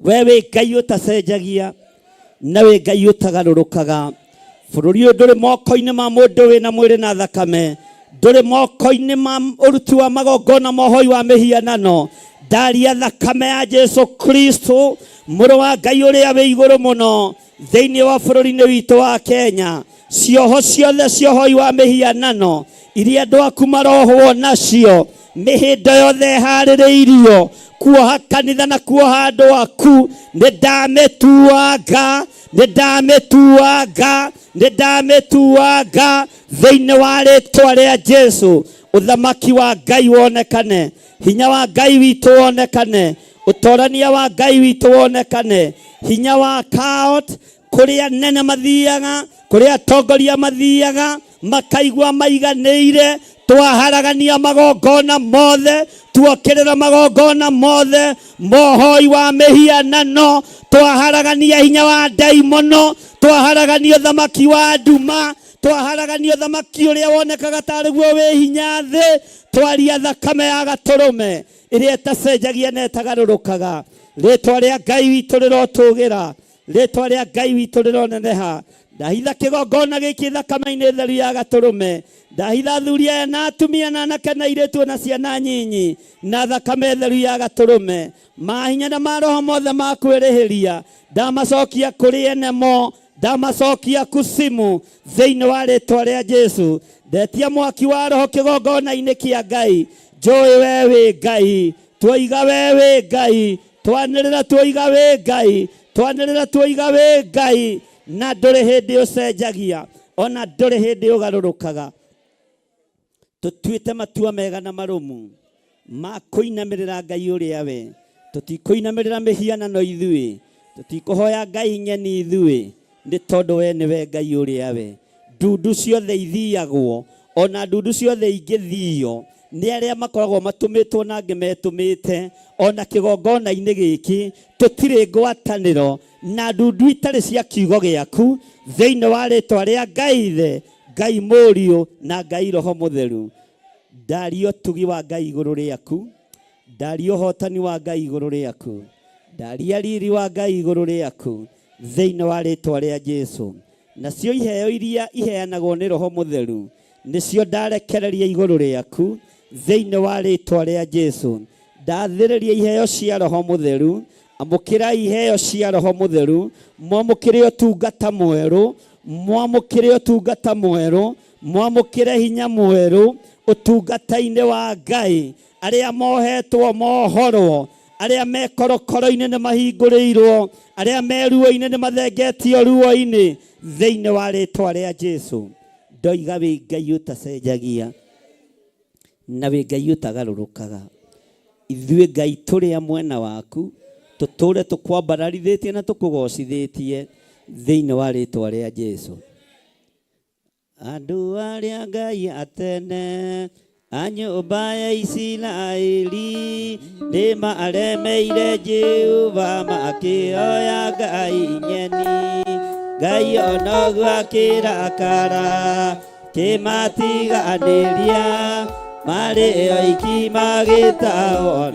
We wĩ Ngai ũtacenjagia na wĩ Ngai ũtagarũrũkaga. Bũrũri ũyũ ndũrĩ moko-inĩ ma mũndũ wĩna mwĩrĩ na thakame, ndũrĩ moko-inĩ ma ũruti wa magongona ma ũhoi wa mĩhianano. Ndaria thakame ya Jesu Kristo mũrũ wa Ngai ũrĩa wĩ igũrũ mũno thĩinĩ wa bũrũri-inĩ witũ wa Kenya. Cioho ciothe cia ũhoi wa mĩhianano iria andũ aku marohwo nacio, mĩhĩndo yothe ĩharĩrĩirio kuoha kanitha na kuoha andũ aku, nĩ ndamĩtuanga, nĩ ndamĩtuanga, nĩ ndamĩtuanga thĩinĩ wa rĩtwa rĩa Jesu. Ũthamaki wa Ngai wonekane, hinya wa Ngai witũ wonekane, Ũtorania wa Ngai witũ wonekane, hinya wa kaot kũrĩa nene mathiaga, kũrĩa atongoria mathiaga makaigua maiganĩire. Twaharagania magongona mothe, tuokĩrĩra magongona mothe mohoi wa mĩhianano, twaharagania hinya wa ndaimono, twaharagania ũthamaki wa nduma, twaharagania ũthamaki ũrĩa wonekaga tarĩ guo wĩ hinya thĩ, twaria thakame ya gatũrũme ĩrĩa ĩtacenjagia na ĩtagarũrũkaga. Rĩtwa rĩa Ngai witũ rĩrotũgĩra, rĩtwa rĩa Ngai witũ rĩroneneha. Ndahitha kĩgongona gĩkĩ thakame-inĩ theru ya gatũrũme, ndahitha athuri aya na atumia na anake na airĩtu na ciana nyinyi na thakame theru ya gatũrũme. Mahinya na maroho mothe ma kwĩrĩhĩria ndamacokia kũrĩ ene mo, ndamacokia kusimu thĩinĩ wa rĩtwa rĩa Jesu. Ndetia mwaki wa roho kĩgongona-inĩ kĩa Ngai. Njũĩ we wĩ Ngai, tuoiga we wĩ Ngai, twanĩrĩra tuoiga wĩ Ngai, twanĩrĩra tuoiga wĩ Ngai, na ndũrĩ hĩndĩ ũcenjagia ona ndũrĩ hĩndĩ ũgarũrũkaga. Tũtuĩte matua mega na marũmu ma kũinamĩrĩra Ngai ũrĩa we. Tũtikũinamĩrĩra mĩhianano ithuĩ, tũtikũhoya Ngai ng'eni ithuĩ, nĩ tondũ we nĩwe Ngai ũrĩa we. Ndundu ciothe ithiagwo, ona ndundu ciothe ingĩthio nĩ arĩa makoragwo matũmĩtwo na angĩ metũmĩte, ona kĩgongona-inĩ gĩkĩ tũtirĩ ngwatanĩro na ndundu itarĩ cia kiugo gĩaku, thĩinĩ wa rĩtwa rĩa Ngai Ithe, Ngai Mũriũ na Ngai Roho Mũtheru. Ndaria ũtugi wa Ngai igũrũ rĩaku, ndaria ũhotani wa Ngai igũrũ rĩaku, ndaria riri wa Ngai igũrũ rĩaku, thĩinĩ wa rĩtwa rĩa Jesu. Nacio iheo iria iheanagwo nĩ Roho Mũtheru nĩcio ndarekereria igũrũ rĩaku, thĩinĩ wa rĩtwa rĩa Jesu. Ndathĩrĩria iheo cia Roho Mũtheru, amũkĩra iheo cia Roho Mũtheru, mwamũkĩre ũtungata mwerũ, mwamũkĩre ũtungata mwerũ, mwamũkĩre hinya mwerũ ũtungata-inĩ wa Ngai. Arĩa mohetwo mohorwo, arĩa me korokoro-inĩ nĩ mahingũrĩirwo, arĩa me ruo-inĩ nĩ mathengetio ruo-inĩ, thĩinĩ wa rĩtwa rĩa Jesu. Ndoiga wĩ Ngai ũtacenjagia na wĩ Ngai ũtagarũrũkaga. Ithuĩ Ngai tũrĩ a mwena waku, tũtũre tũkwambararithĩtie na tũkũgocithĩtie thĩinĩ wa rĩtwa rĩa Jesu. Andũ arĩa Ngai atene a nyũmba ya Isiraeli nĩ maremeire Jehova makĩoya Ngai ng'eni. Ngai onoguo akĩrakara kĩmatiganĩria, marĩ oiki magĩtahwo.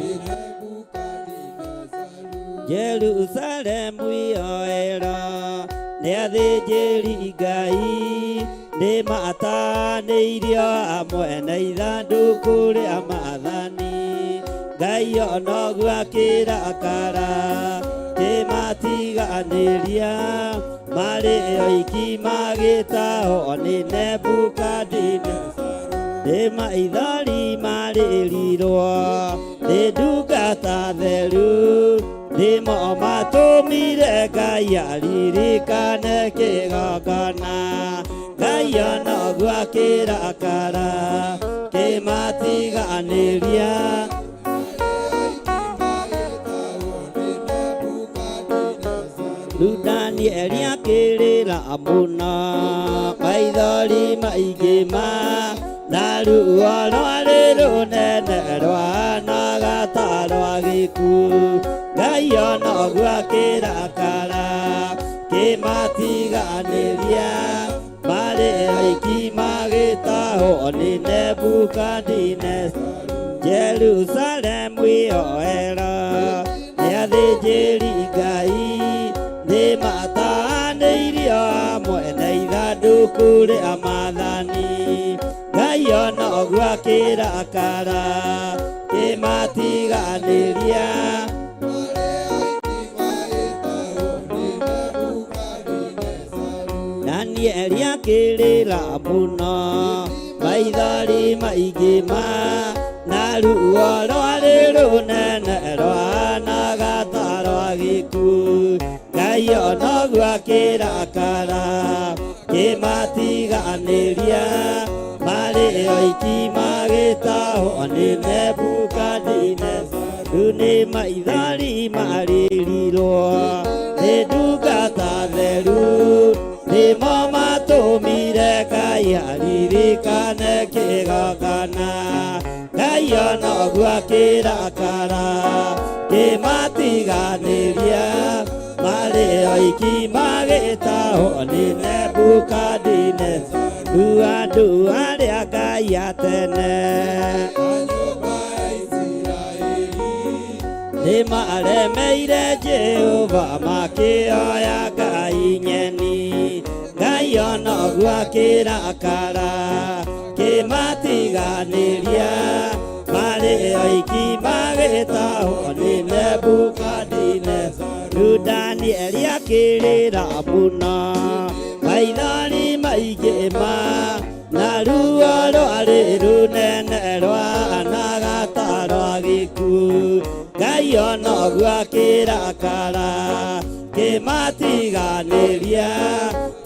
Jerusalemu yoero nĩ athĩnjĩri Ngai, nĩ matanĩirio hamwe na ithandũkũ rĩa maathani. Ngai onoguo akĩrakara kĩmatiganĩria, marĩ oiki magĩtahwo nĩ Nebukadineza. Nĩ maithori marĩrirwo nĩ ndungata theru, nĩmo matũmire Ngai aririkane kĩgongona. Ngai onoguo akĩrakara kĩmatiganĩria. Rĩu Danieli akĩrĩra mũno, maithori maingĩ ma na ruo rwarĩ rũnene rwahanaga ta rwa gĩkuũ. Ngai onoguo akĩrakara kĩmatiganĩria, marĩ oiki magĩtahwo nĩ Nebukadineza. Jerusalemu yoero nĩ athĩnjĩri Ngai, nĩ matanĩirio hamwe na ithandũkũ rĩa maathani. Ngai onoguo akĩrakara kĩmatiganĩria. Danieli akĩrĩra mũno, maithori maingĩ ma na ruo rwarĩ rũnene rwahanaga ta rwa gĩkuũ. Ngai onoguo akĩrakara kĩmatiganĩria, marĩ oiki magĩtahwo nĩ Nebukadineza. Rĩu nĩ maithori marĩrirwo nĩ ndungata theru nĩmo matũmire Ngai aririkane kĩgongona Ngai onoguo akĩrakara kĩmatiganĩria marĩ oiki magĩtahwo nĩ Nebukadineza andũ arĩa Ngai a tene nĩ maremeire Jehova makĩoya ngai ng'eni Ngai onoguo akĩrakara kĩmatiganĩria marĩ oiki magĩtahwo nĩ Nebukadineza rĩu Danieli akĩrĩra mũno maithori maingĩ ma na ruo rwarĩ rũnene rwahanaga ta rwa gĩkuũ Ngai onoguo akĩrakara kĩmatiganĩria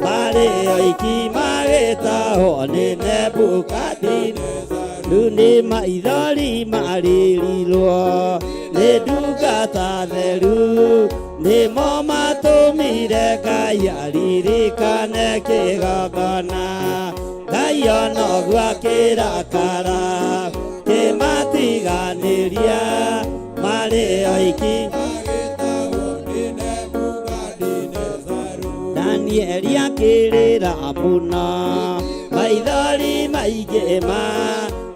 marĩ oiki magĩtahwo nĩ Nebukadineza rĩu nĩ maithori marĩrirwo nĩ ndungata theru nĩmo matũmire Ngai aririkane kĩgongona Ngai onoguo akĩrakara kĩmatiganĩria marĩ oiki Danieli akĩrĩra mũno maithori maingĩ ma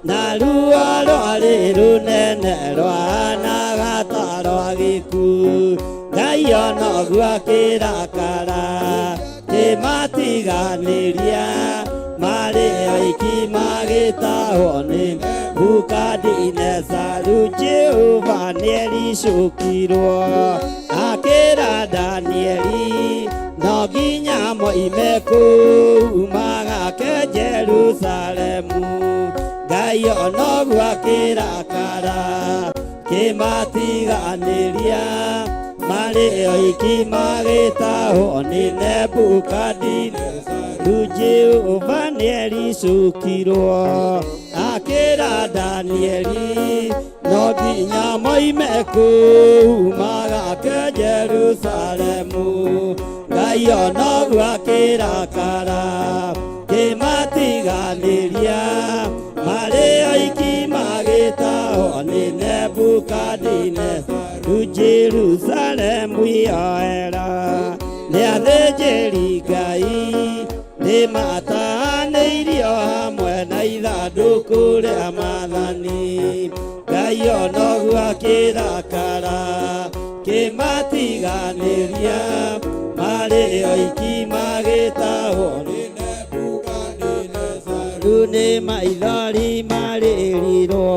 na ruo rwarĩ rũnene rwahanaga ta rwa gĩkuũ Ngai onoguo akĩrakara kĩmatiganĩria marĩ oiki magĩtahwo nĩ Nebukadinezaru Jehova nĩericũkirwo akĩra Danieli no nginya moime kũu magake Jerusalemu Ngai onoguo akĩrakara kĩmatiganĩria marĩ oiki magĩtahwo nĩ Nebukadinezaru Jehova nĩericũkirwo akĩra Danieli no nginya moime kũu magake Jerusalemu Ngai onoguo akĩrakara kĩmatiganĩria marĩ oiki magĩtahwo nĩ Nebukadinezaru Jerusalemu yoera nĩ athĩnjĩri Ngai nĩ matahanĩirio hamwe na ithandũkũ rĩa maathani Ngai onoguo akĩrakara kĩmatiganĩria marĩ oiki magĩtahwo nĩ Rĩu nĩ maithori marĩrirwo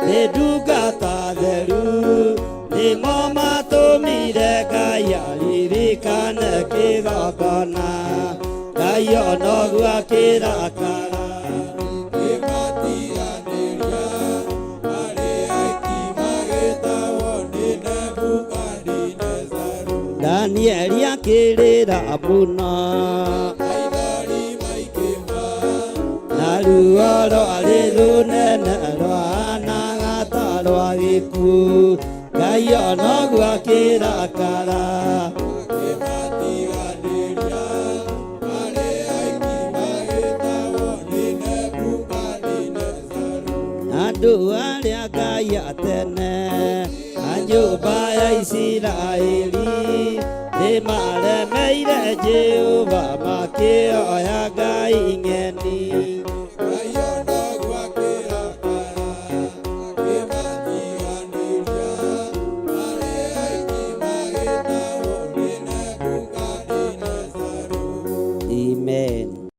nĩ ndungata theru nĩmo matũmire Ngai aririkane kĩgongona Ngai onoguo akĩrakara Danieli akĩrĩra mũno na ruo rwarĩ rũnene rwahanaga ta rwa gĩkuũ Ngai onoguo akĩrakara andũ arĩa Ngai a tene a nyũmba ya Isiraeli nĩ maremeire Jehova makĩoya ngai ng'eni Amen.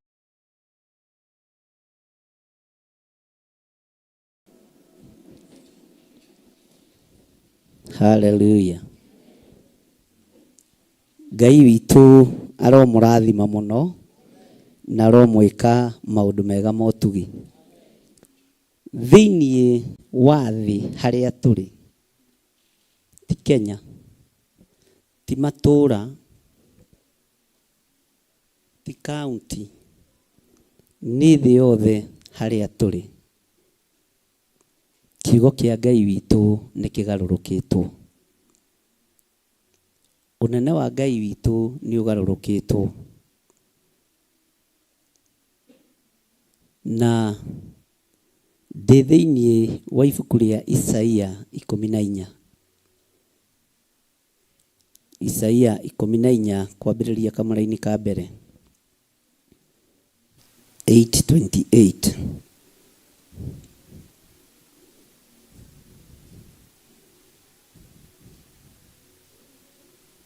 Hallelujah. Ngai witũ aromũrathima mũno na aromwĩka maũndũ mega ma ũtugi. Thĩinĩ wa thĩ harĩa tũrĩ ti Kenya, ti matũũra, ti kaunti, nĩ thĩ yothe harĩa tũrĩ. Kiugo kĩa Ngai witũ nĩ kĩgarũrũkĩtwo. Ũnene wa Ngai witũ nĩ ũgarũrũkĩtwo. Na ndĩ thĩinĩ wa ibuku rĩa Isaia 14. Isaia 14 kwambĩrĩria kamũraini ka mbere. 8:28.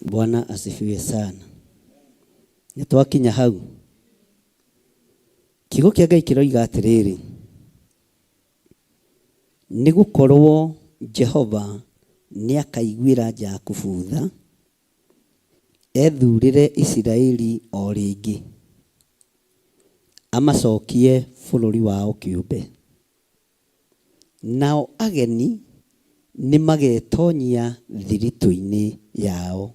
Bwana asifiwe sana. Nĩ twakinya hau. Kiugo kĩa Ngai kĩroiga atĩrĩrĩ, nĩ gũkorwo Jehova nĩ akaiguĩra Jakubu tha, ethurĩre Isiraeli o rĩngĩ, amacokie bũrũri wao kĩũmbe. Nao ageni nĩmagetonyia thiritũ-inĩ yao,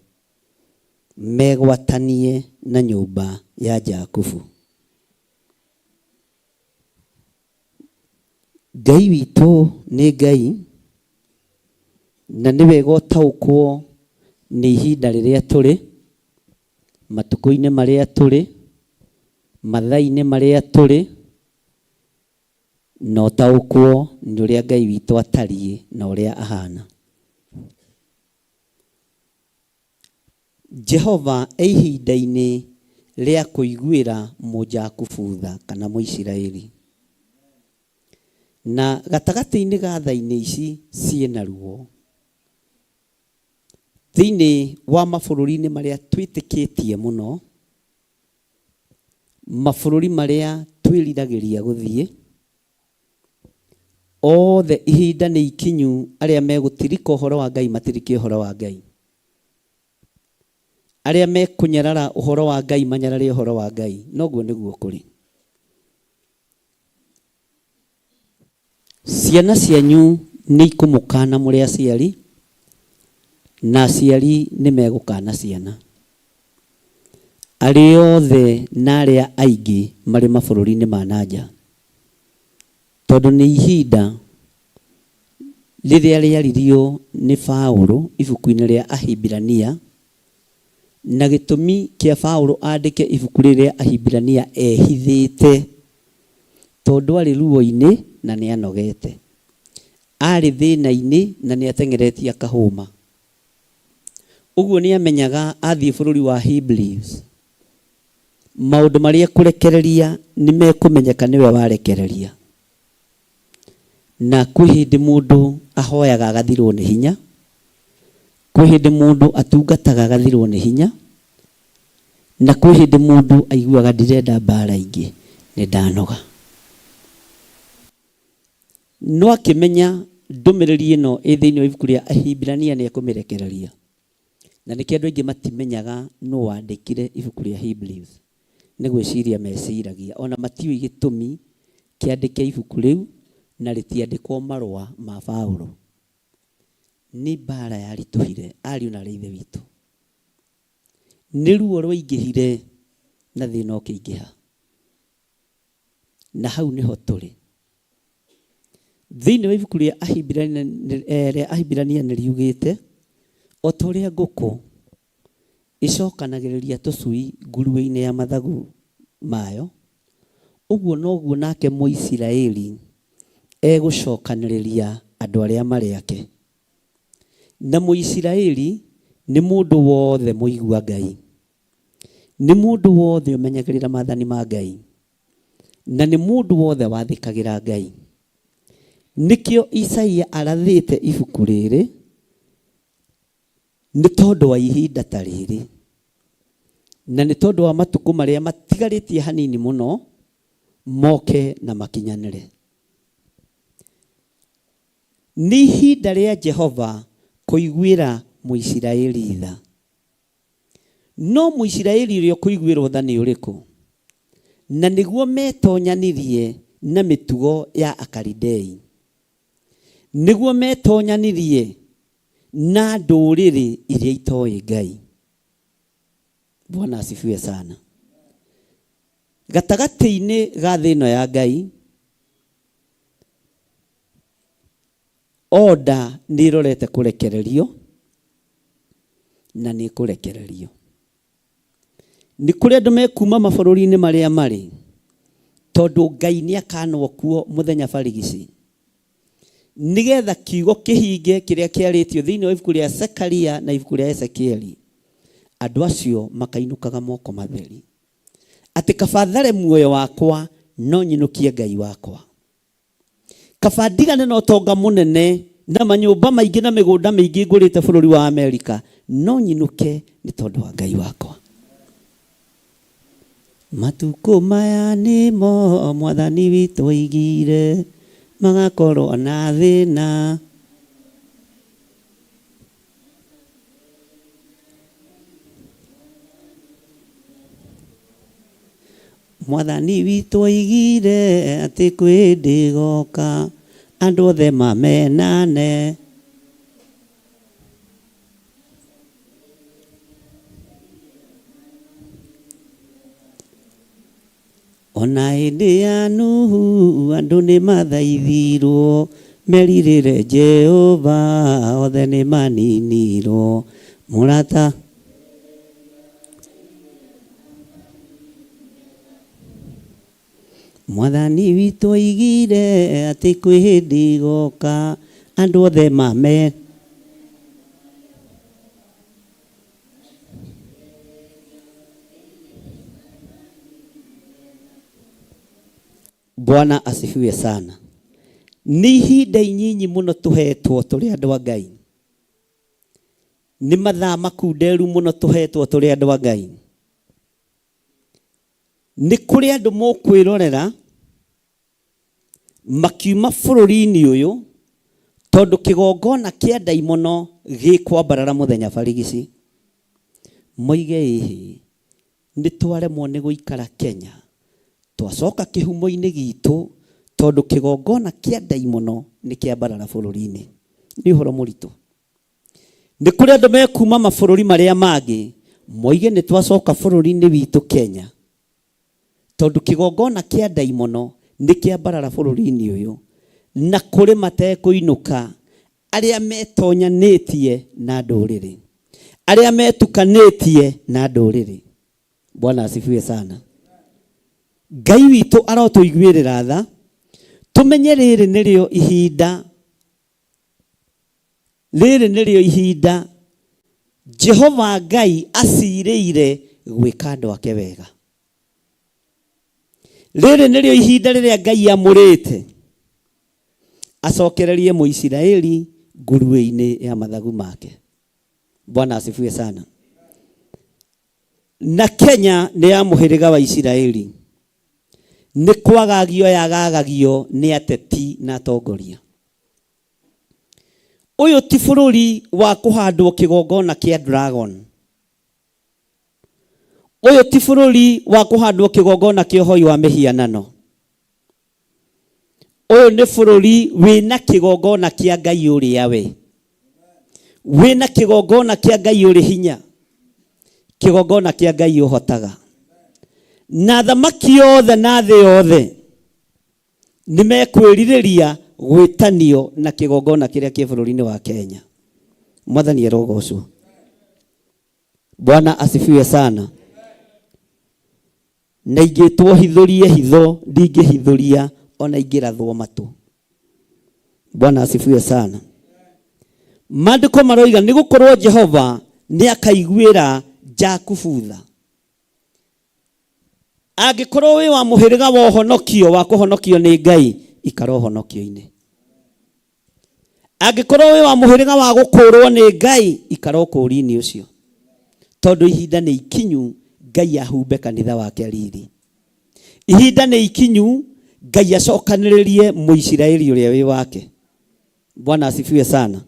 megwatanie na nyũmba ya Jakubu. Ngai witũ nĩ Ngai, na nĩ wega ũtaũkwo nĩ ihinda rĩrĩa tũrĩ, matukũ-inĩ marĩa tũrĩ, mathaa-inĩ marĩa tũrĩ, na ũtaũkwo nĩ ũrĩa Ngai witũ atariĩ na ũrĩa ahana. Jehova e ihinda-inĩ rĩa kũiguĩra Mũjakubu tha kana Mũisiraeli. Na gatagatĩ-inĩ ga tha-inĩ ici ciĩna ruo, thĩinĩ wa mabũrũri-inĩ marĩa twĩtĩkĩtie mũno, mabũrũri marĩa twĩriragĩria gũthiĩ, othe ihinda nĩ ikinyu arĩa megũtirika ũhoro wa Ngai matirike ũhoro wa Ngai. Arĩa mekũnyarara ũhoro wa Ngai manyarare ũhoro wa Ngai. Noguo nĩguo kũrĩ. Ciana cianyu nĩ ikũmũkana mũrĩ aciari, na aciari nĩ megũkana ciana. Arĩa othe na arĩa aingĩ marĩ mabũrũri-inĩ ma na nja. Tondũ nĩ ihinda rĩrĩa rĩaririo nĩ Paulo ibuku-inĩ rĩa Ahibirania, na gĩtũmi kĩa Paulo andĩke ibuku rĩrĩ rĩa Ahibirania ehithĩte, tondũ arĩ ruo-inĩ na nĩ anogete. Arĩ thĩna-inĩ na nĩ ateng'eretie akahũma. Ũguo nĩ amenyaga athiĩ bũrũri wa Hebrews, maũndũ marĩa ekũrekereria nĩ mekũmenyeka nĩwe warekereria. Na kwĩ hĩndĩ mũndũ ahoyaga agathirwo nĩ hinya, kwĩ hĩndĩ mũndũ atungataga agathirwo nĩ hinya, na kwĩ hĩndĩ mũndũ aiguaga ndirenda mbara ingĩ, nĩ ndanoga. No akĩmenya ndũmĩrĩri ĩno ĩ thĩinĩ wa ibuku rĩa Ahibirania nĩ ekũmĩrekereria. Na nĩkĩo andũ aingĩ matimenyaga nũ wandĩkire ibuku rĩa Hebrews. Nĩ gwĩciria meciragia. Ona matiũĩ gĩtũmi kĩandĩke ibuku rĩu na rĩtiandĩkwo marũa ma Paulo. Nĩ mbara yaritũhire, ariũ na aarĩ a Ithe witũ. Nĩ ruo rwaingĩhire na thĩna ũkĩingĩha. Na hau nĩho tũrĩ. Thĩinĩ wa ibuku rĩa Ahibirania, rĩa Ahibirania nĩ riugĩte, o ta ũrĩa ngũkũ ĩcokanagĩrĩria tũcui nguruĩ-inĩ ya mathagu mayo, ũguo noguo nake Mũisiraeli egũcokanĩrĩria andũ arĩa marĩ ake. Na Mũisiraeli nĩ mũndũ wothe mũigua Ngai. Nĩ mũndũ wothe ũmenyagĩrĩra maathani ma Ngai. Na nĩ mũndũ wothe wathĩkagĩra Ngai. Nĩkĩo Isaia arathĩte ibuku rĩrĩ, nĩ tondũ wa ihinda ta rĩrĩ. Na nĩ tondũ wa matukũ marĩa matigarĩtie hanini mũno moke na makinyanĩre. Nĩ ihinda rĩa Jehova kũiguĩra Mũisiraeli tha. No Mũisiraeli ũrĩa ũkũiguĩrwo tha nĩ ũrĩkũ? Na nĩguo metonyanirie na mĩtugo ya Akalidei. Nĩguo metonyanirie na ndũrĩrĩ iria itoĩ Ngai. Bwana asifiwe sana. Gatagatĩ-inĩ ga thĩ ĩno ya Ngai, Order nĩ ĩrorete kũrekererio na nĩ ĩkũrekererio. Nĩ kũrĩ andũ mekuma mabũrũri-inĩ marĩa marĩ tondũ Ngai nĩ akanwo kuo mũthenya barigici nĩgetha kiugo kĩhinge kĩrĩa kĩarĩtio thĩinĩ wa ibuku rĩa Zekaria na ibuku rĩa Ezekieli, andũ acio makainũkaga moko matheri, atĩ kaba thare muoyo wakwa no nyinũkie Ngai wakwa. Kaba ndigane na ũtonga mũnene na manyũmba maingĩ na mĩgũnda mĩingĩ ngũrĩte bũrũri wa Amerika, no nyinũke nĩ tondũ wa Ngai wakwa. Matukũ maya nĩmo Mwathani witũ oigire magakorwo na thĩna. Mwathani witũ oigire atĩ kwĩ hĩndĩ ĩgoka andũ othe mamenane. Ona hĩndĩ ya Nuhu andũ nĩ mathaithirwo merirĩre Jehova othe nĩ maninirwo. Mũrata Mwathani witũ oigire atĩ kwĩ hĩndĩ ĩgoka andũ othe mame Bwana asifiwe sana. Nĩ ihinda inyinyi mũno tũhetwo tũrĩ andũ a Ngai. Nĩ mathaa makunderu mũno tũhetwo tũrĩ andũ a Ngai. Nĩ kũrĩ andũ mũkwĩrorera makiuma bũrũri-inĩ ũyũ tondũ kĩgongona kĩa ndaimono gĩkwambarara mũthenya barigici. Moige ĩhĩ, nĩ twaremwo nĩ gũikara Kenya, twacoka kĩhumo-inĩ gitũ tondũ kĩgongona kĩa ndaimono nĩ kĩambarara bũrũri-inĩ. Nĩ ũhoro mũritũ. Nĩ kũrĩ andũ mekuma mabũrũri marĩa mangĩ moige nĩ twacoka bũrũri-inĩ witũ Kenya tondũ kĩgongona kĩa ndaimono nĩ kĩambarara bũrũri-inĩ ũyũ, na kũrĩ matekũinũka arĩa metonyanĩtie na ndũrĩrĩ, arĩa metukanĩtie na ndũrĩrĩ. Bwana asifiwe sana. Ngai witũ arotũiguĩrĩra tha, tũmenye rĩrĩ nĩrĩo ihinda Rĩrĩ nĩrĩo ihinda Jehova Ngai acirĩire gwĩka andũ ake wega. Rĩrĩ nĩrĩo ihinda rĩrĩa Ngai amũrĩte acokererie Mũisiraeli nguruĩ-inĩ ya mathagu make. Bwana asifiwe sana. Na Kenya nĩ ya mũhĩrĩga wa Isiraeli. Nĩ kwagagio yagagagio nĩ ateti na atongoria. Ũyũ ti bũrũri wa kũhandwo kĩgongona kĩa dragon. Ũyũ ti bũrũri wa kũhandwo kĩgongona kĩa ũhoi wa mĩhianano. Ũyũ nĩ bũrũri wĩna kĩgongona kĩa Ngai ũrĩa we. Wĩna kĩgongona kĩa Ngai ũrĩ hinya. Kĩgongona kĩa Ngai ũhotaga. Na thamaki yothe na thĩ yothe nĩ mekwĩrirĩria gwĩtanio na kĩgongona kĩrĩa kĩ bũrũri-inĩ wa Kenya. Mwathani arogocwo. Bwana asifiwe sana. Na ingĩtwo hithũrie hitho ndingĩhithũria ona ingĩrathwo matũ. Bwana asifiwe sana. Maandĩko maroiga nĩ gũkorwo Jehova nĩ akaiguĩra Jakubu tha. Angĩkorwo wĩ wa mũhĩrĩga wa ũhonokio wa kũhonokio nĩ Ngai, ikara ũhonokio-inĩ. Angĩkorwo wĩ wa mũhĩrĩga wa gũkũrwo nĩ Ngai, ikara ũkũũri-inĩ ũcio, tondũ ihinda nĩ ikinyu Ngai ahumbe kanitha wake riri. Ihinda nĩ ikinyu Ngai acokanĩrĩrie Mũisiraeli ũrĩa wĩ wake. Bwana asifiwe sana.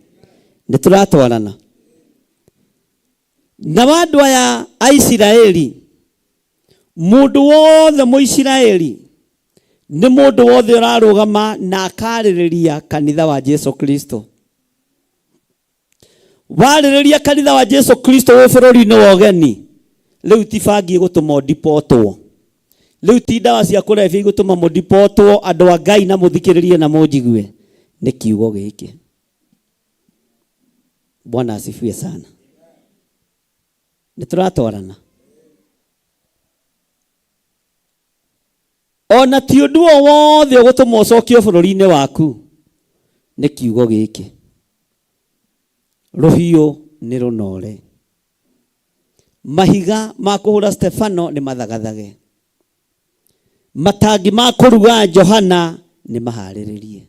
Nĩ tũratwarana na andũ aya a Isiraeli. Mũndũ wothe Mũisiraeli nĩ mũndũ wothe ũrarũgama na akarĩrĩria kanitha wa Jesu Kristo. Warĩrĩria kanitha wa Jesu Kristo wĩ bũrũri-inĩ wa ũgeni, rĩu ti bangi ĩgũtũma ũndipotwo, rĩu ti ndawa cia kũrebia igũtũma mũndipotwo. Andũ a Ngai, na mũthikĩrĩrie na mũnjigue, nĩ kiugo gĩkĩ. Bwana asifiwe sana. Nĩ tũratwarana. Ona ti ũndũ o wothe ũgũtũma ũcokio bũrũri-inĩ waku nĩ kiugo gĩkĩ. Rũhiũ nĩ rũnore. Mahiga ma kũhũra Stefano nĩ mathagathage. Matangi ma kũruga Johana nĩ maharĩrĩrie.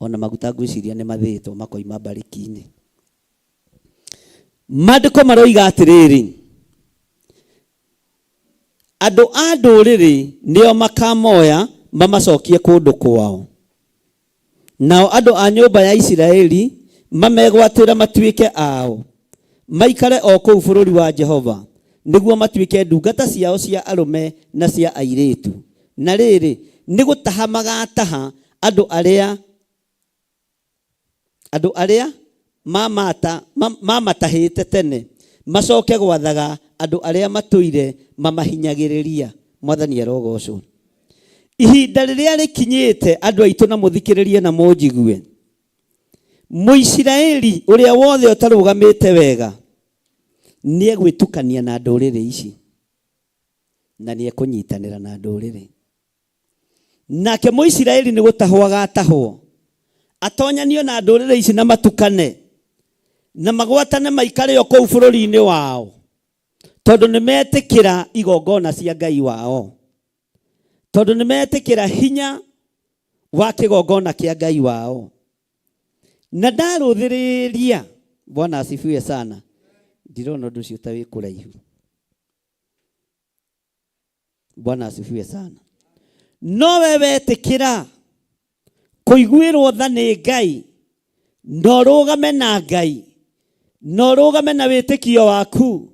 Ona maguta ngwĩciria nĩ mathĩĩtwo makoima mbarĩki-inĩ. Maandĩko maroiga atĩrĩrĩ, andũ a ndũrĩrĩ nĩo makamoya mamacokie kũndũ kwao, nao andũ a nyũmba ya Isiraeli mamegwatĩre matuĩke ao, maikare o kũu bũrũri wa Jehova, nĩguo matuĩke ndungata ciao cia arũme na cia airĩtu. Na rĩrĩ, nĩ gũtaha magataha andũ arĩa andũ arĩa mamatahĩte tene macoke gwathaga andũ arĩa matũire mamahinyagĩrĩria. Mwathani arogocwo. Ihinda rĩrĩa rĩkinyĩte andũ aitũ na mũthikĩrĩrie na mũnjigue, Mũisiraeli ũrĩa wothe ũtarũgamĩte wega nĩegwĩtukania na ndũrĩrĩ ici na nĩekũnyitanĩra na ndũrĩrĩ. Nake Mũisiraeli nĩ gũtahwo agatahwo, atonyanio na ndũrĩrĩ ici na matukane na magwatane maikare o kũu bũrũri-inĩ wao, tondũ nĩ metĩkĩra igongona cia Ngai wao, tondũ nĩ metĩkĩra hinya wa kĩgongona kĩa Ngai wao. Na ndarũthĩrĩria, Bwana asifiwe sana, ndirona ũndũ ũcio ta wĩ kũraihu. Bwana asifiwe sana. No we wetĩkĩra kũiguĩrwo tha nĩ Ngai, na ũrũgame na Ngai, na ũrũgame na wĩtĩkio waku,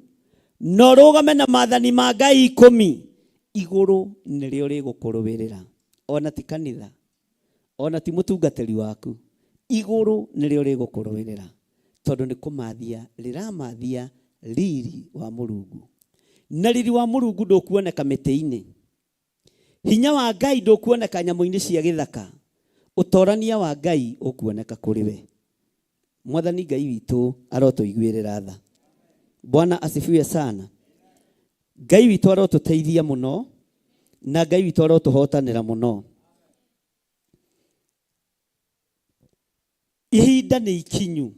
na ũrũgame na maathani ma Ngai ikũmi, igũrũ nĩrĩo rĩgũkũrũĩrĩra, ona ti kanitha, ona ti mũtungatĩri waku, igũrũ nĩrĩo rĩgũkũrũĩrĩra, tondũ nĩ kũmathia rĩramathia riri wa Mũrungu. Na riri wa Mũrungu ndũkuoneka mĩtĩ-inĩ, hinya wa Ngai ndũkuoneka nyamũ-inĩ cia gĩthaka, ũtorania wa Ngai ũkuoneka kũrĩ we. Mwathani Ngai witũ arotũiguĩrĩra tha. Bwana asifiwe sana. Ngai witũ arotũteithia mũno, na Ngai witũ arotũhotanĩra mũno. Ihinda nĩ ikinyu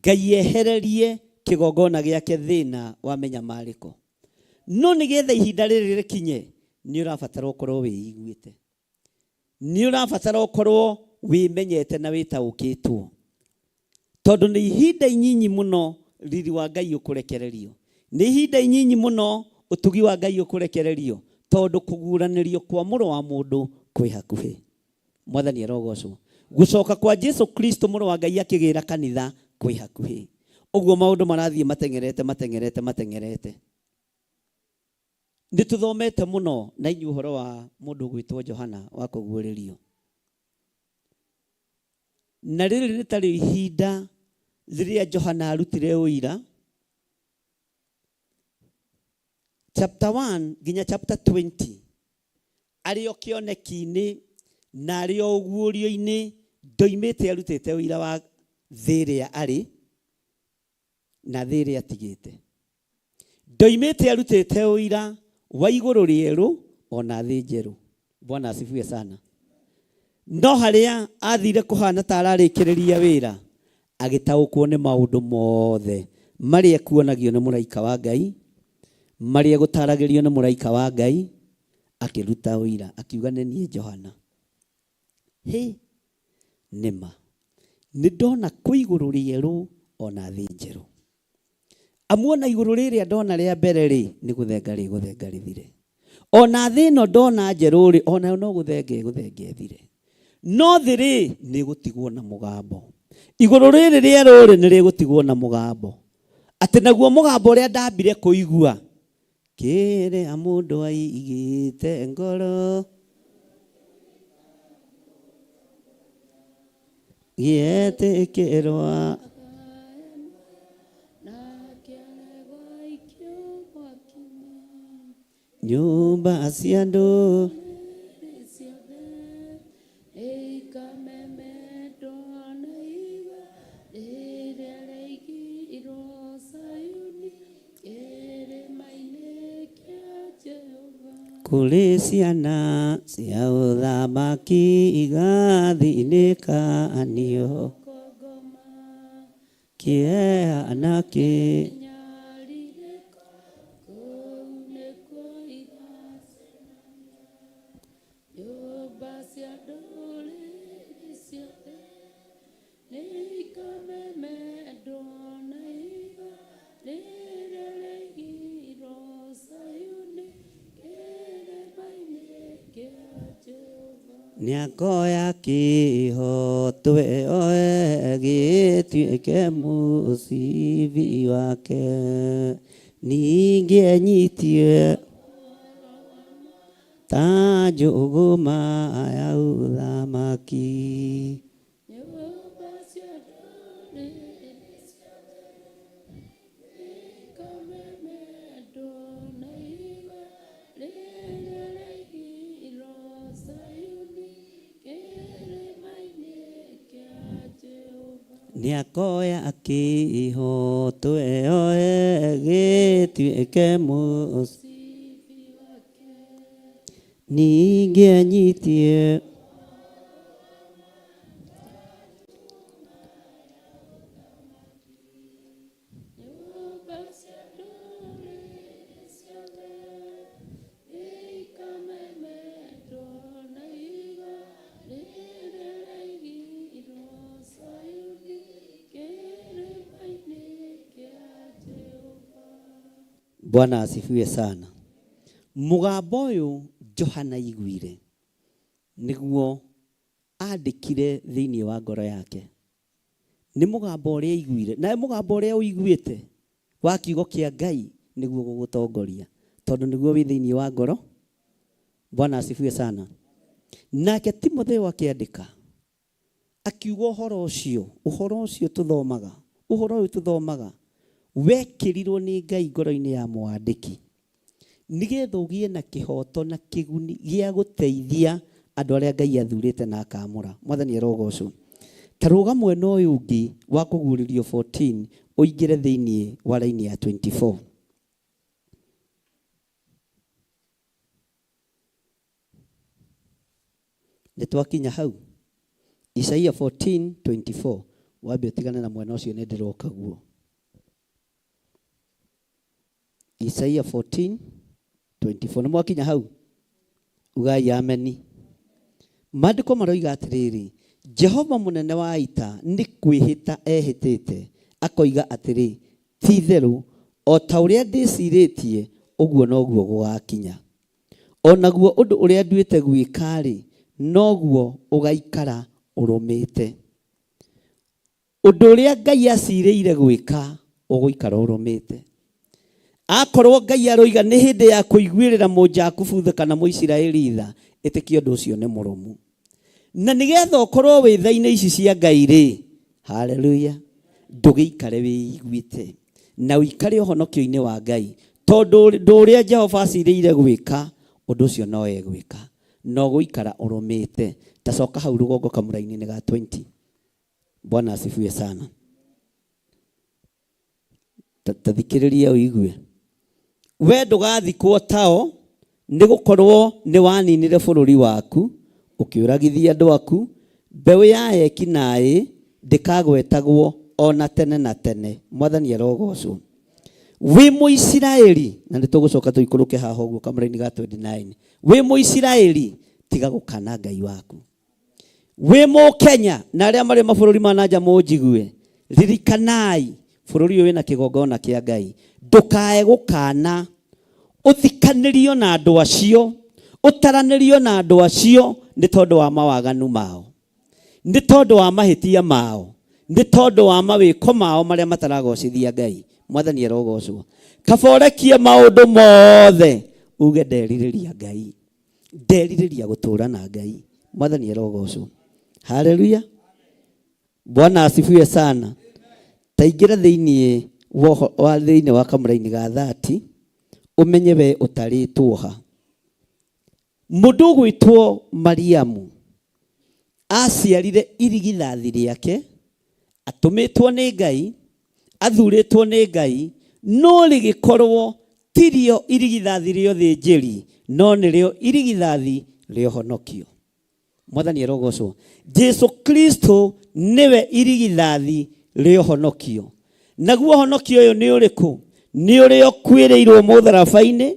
Ngai ehererie kĩgongona gĩake thĩna wa mĩnyamarĩko. No nĩgetha ihinda rĩrĩ rĩkinye, nĩ ũrabatara ũkorwo wĩiguĩte. Nĩ ũrabatara ũkorwo wĩmenyete na wĩtaũkĩtwo. Tondũ nĩ ihinda inyinyi mũno riri wa Ngai ũkũrekererio. Nĩ ihinda inyinyi mũno ũtugi wa Ngai ũkũrekererio. Tondũ kũguũranĩrio kwa mũrũ wa mũndũ kwĩ hakuhĩ. Mwathani arogocwo. Gũcoka kwa Jesu Kristo mũrũ wa Ngai akĩgĩra kanitha kwĩ hakuhĩ. Ũguo maũndũ marathiĩ mateng'erete mateng'erete mateng'erete. Nĩ tũthomete mũno na inyuĩ ũhoro wa mũndũ ũgwĩtwo Johana wa kũguũrĩrio. Na rĩrĩ nĩ tarĩo ihinda rĩrĩa Johana arutire ũira chapter 1 nginya chapter 20 arĩ o kĩoneki-inĩ na arĩ o ũguũrio-inĩ ndoimĩte arutĩte ũira wa thĩ ĩrĩa arĩ na thĩ ĩrĩa atigĩte. Ndoimĩte arutĩte ũira wa igũrũ rĩerũ ona thĩ njerũ. Bwana asifiwe sana. No harĩa athire kũhana ta ararĩkĩrĩria wĩra, agĩtaũkwo nĩ maũndũ mothe marĩa ekuonagio nĩ mũraika wa Ngai, marĩa egũtaragĩrio nĩ mũraika wa Ngai, akĩruta ũira, akiuga nĩ niĩ Johana. Hĩ, nĩ ma, nĩ ndona kwĩ igũrũ rĩerũ o na thĩ njerũ. Amu o na igũrũ rĩrĩa ndona rĩa mbere-rĩ, nĩ gũthenga rĩgũthenga rĩthire. O na thĩ ĩno ndona njerũ-rĩ, o nayo no gũthenga ĩgũthenga ĩthire. No thĩ-rĩ, nĩ ĩgũtigwo na mũgambo. Igũrũ rĩrĩ rĩerũ-rĩ, nĩ rĩgũtigwo na mũgambo. Atĩ naguo mũgambo ũrĩa ndambire kũigua, Kĩrĩa mũndũ aigĩte ngoro gĩetĩkĩrwa. Nyũmba cia andũ Kũrĩ ciana cia ũthamaki igathinĩkanio kĩeha na kĩ Nĩakoya kĩhooto oe gĩtuĩke mũcibi wake ningĩ enyitie ta njũgũma ya ũthamaki. Nĩakoya kĩhooto oe gĩtuĩke mũcibi ningĩ anyitie Bwana asifiwe sana. Mũgambo ũyũ Johana aiguire nĩguo andĩkire thĩinĩ wa ngoro yake. Nĩ mũgambo ũrĩa aiguire, nawe mũgambo ũrĩa ũiguĩte wa kiugo kĩa Ngai nĩguo gũgũtongoria, tondũ nĩguo wĩ thĩinĩ wa ngoro. Bwana asifiwe sana. Nake Timotheo akĩandĩka akiuga ũhoro ũcio, ũhoro ũcio tũthomaga, ũhoro ũyũ tũthomaga wekĩrirwo nĩ Ngai ngoro-inĩ ya mwandĩki nĩgetha ũgĩe na kĩhoto na kĩguni gĩa gũteithia andũ arĩa Ngai athurĩte na akamũra. Mwathani arogocwo. Ta rũga mwena ũyũ ũngĩ wa kũguũrĩrio 14 ũingĩre thĩinĩ wa raini ya 24. Nĩ twakinya hau Isaia 14:24 wambe ũtigane na mwena ũcio nĩ ndĩroka guo. Isaia 14:24 nĩ mwakinya hau ugai ameni. Maandĩko maroiga atĩrĩrĩ, Jehova mũnene wa ita nĩ kwĩhĩta ehĩtĩte akoiga atĩrĩ, ti itherũ o ta ũrĩa ndĩcirĩtie ũguo noguo gũgakinya, o naguo ũndũ ũrĩa nduĩte gwĩka-rĩ, noguo ũgaikara ũrũmĩte. Ũndũ ũrĩa Ngai acirĩire gwĩka ũgũikara ũrũmĩte. Akorwo Ngai aroiga nĩ hĩndĩ ya kũiguĩrĩra Mũjakubu tha kana Mũisiraeli tha, ĩtĩkia ũndũ ũcio nĩ mũrũmu. Na nĩgetha ũkorwo wĩ tha-inĩ ici cia Ngai rĩ, haleluya, ndũgĩikare wĩiguĩte na ũikare ũhonokio-inĩ wa Ngai, tondũ ũndũ ũrĩa Jehova acirĩire gwĩka, ũndũ ũcio no egwĩka, na ũgũikara ũrũmĩte. Ta coka hau rũgongo kamũraini-inĩ ga 20. Bwana asifiwe sana. Ta thikĩrĩria ũigue. We ndũgathikwo tao, nĩ gũkorwo nĩ waninire bũrũri waku, ũkĩũragithia andũ aku. Mbeũ ya eki naĩ ndĩkagwetagwo o na tene na tene. Mwathani arogocwo. Wĩ Mũisiraeli, na nĩ tũgũcoka tũikũrũke haha ũguo kamũraini ga 29. Wĩ Mũisiraeli, tiga gũkana Ngai waku. Wĩ Mũkenya na arĩa marĩ mabũrũri ma na nja mũnjigue, ririkanai bũrũri ũyũ wĩna kĩgongona kĩa Ngai. Ndũkae gũkana, ũthikanĩrio na andũ acio, ũtaranĩrio na andũ acio nĩ tondũ wa mawaganu mao, nĩ tondũ wa mahĩtia mao, nĩ tondũ wa mawĩko mao marĩa mataragocithia Ngai. Mwathani arogocwo. Kaba ũrekie maũndũ mothe uge nderirĩria Ngai, nderirĩria gũtũũra na Ngai. Mwathani arogocwo. Haleluya. Bwana asifiwe sana. Taingĩra thĩinĩ wa thĩinĩ wa kamũraini ga 30 ũmenye we ũtarĩtwo ha. Mũndũ ũgwĩtwo Mariamu aciarire irigithathi rĩake, atũmĩtwo nĩ Ngai, athurĩtwo nĩ Ngai, no rĩgĩkorwo Tirio irigithathi rĩa ũthĩnjĩri, no nĩrĩo irigithathi rĩa ũhonokio. Mwathani arogocwo. Jesu Kristo nĩwe irigithathi rĩa ũhonokio. Naguo ũhonokio ũyũ nĩ ũrĩkũ? Nĩ ũrĩa ũkuĩrĩirwo mũtharaba-inĩ,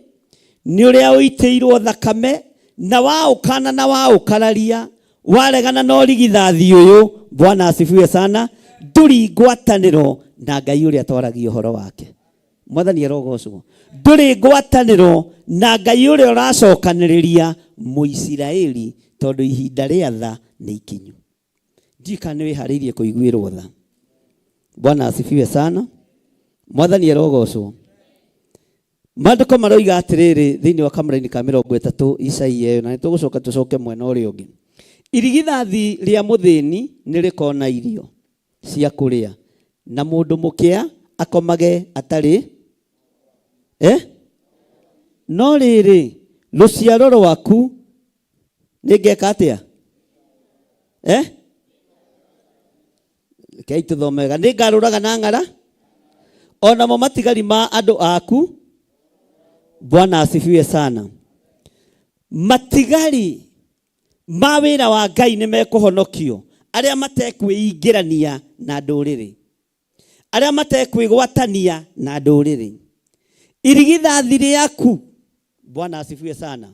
nĩ ũrĩa ũitĩirwo thakame, na waũkana na waũkararia, waregana na ũrigithathi ũyũ. Bwana asifiwe sana. Ndũri ngwatanĩro na Ngai ũrĩa twaragia ũhoro wake. Mwathani arogocwo. Ndũrĩ ngwatanĩro na Ngai ũrĩa ũracokanĩrĩria Mũisiraeli, tondũ ihinda rĩa tha nĩ ikinyu. Ndiũĩ kana nĩ wĩharĩirie kũiguĩrwo tha. Bwana asifiwe sana. Mwathani arogocwo. Maandĩko maroiga atĩrĩrĩ thĩinĩ wa kamũraini ka 30 Isaia ĩyo, na nĩ tũgũcoka tũcoke mwena ũrĩa ũngĩ. Irigithathi rĩa mũthĩni nĩ rĩkona irio cia kũrĩa, na mũndũ mũkĩa akomage atarĩ No rĩrĩ, rũciaro rwaku nĩngeka atĩa? Rekei tũthome wega. Nĩngarũraga na ng'ara, o namo matigari ma andũ aku. Bwana asifiwe sana. Matigari ma wĩra wa Ngai nĩ mekũhonokio, arĩa matekwĩingĩrania na ndũrĩrĩ, arĩa matekwĩgwatania na ndũrĩrĩ. Irigithathi rĩaku, Bwana asifiwe sana,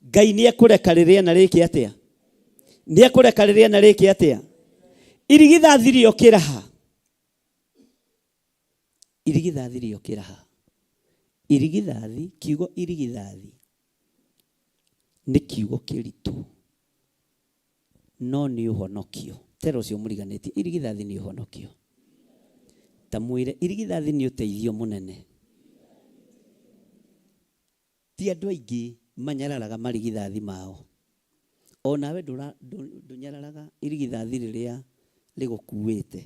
Ngai nĩ ekũreka rĩrĩe na rĩke atĩa? Nĩ ekũreka rĩrĩe na rĩke atĩa? Irigithathi rĩokĩra ha? Irigithathi rĩokĩra ha? Irigithathi, kiugo irigithathi nĩ kiugo kĩritũ, no nĩ ũhonokio. Tera ũcio mũriganĩtie, irigithathi nĩ ũhonokio. Ta mwĩre, irigithathi nĩ ũteithio mũnene. Ti andũ aingĩ manyararaga marigithathi mao. O nawe ndũnyararaga irigithathi rĩrĩa rĩgũkuĩte.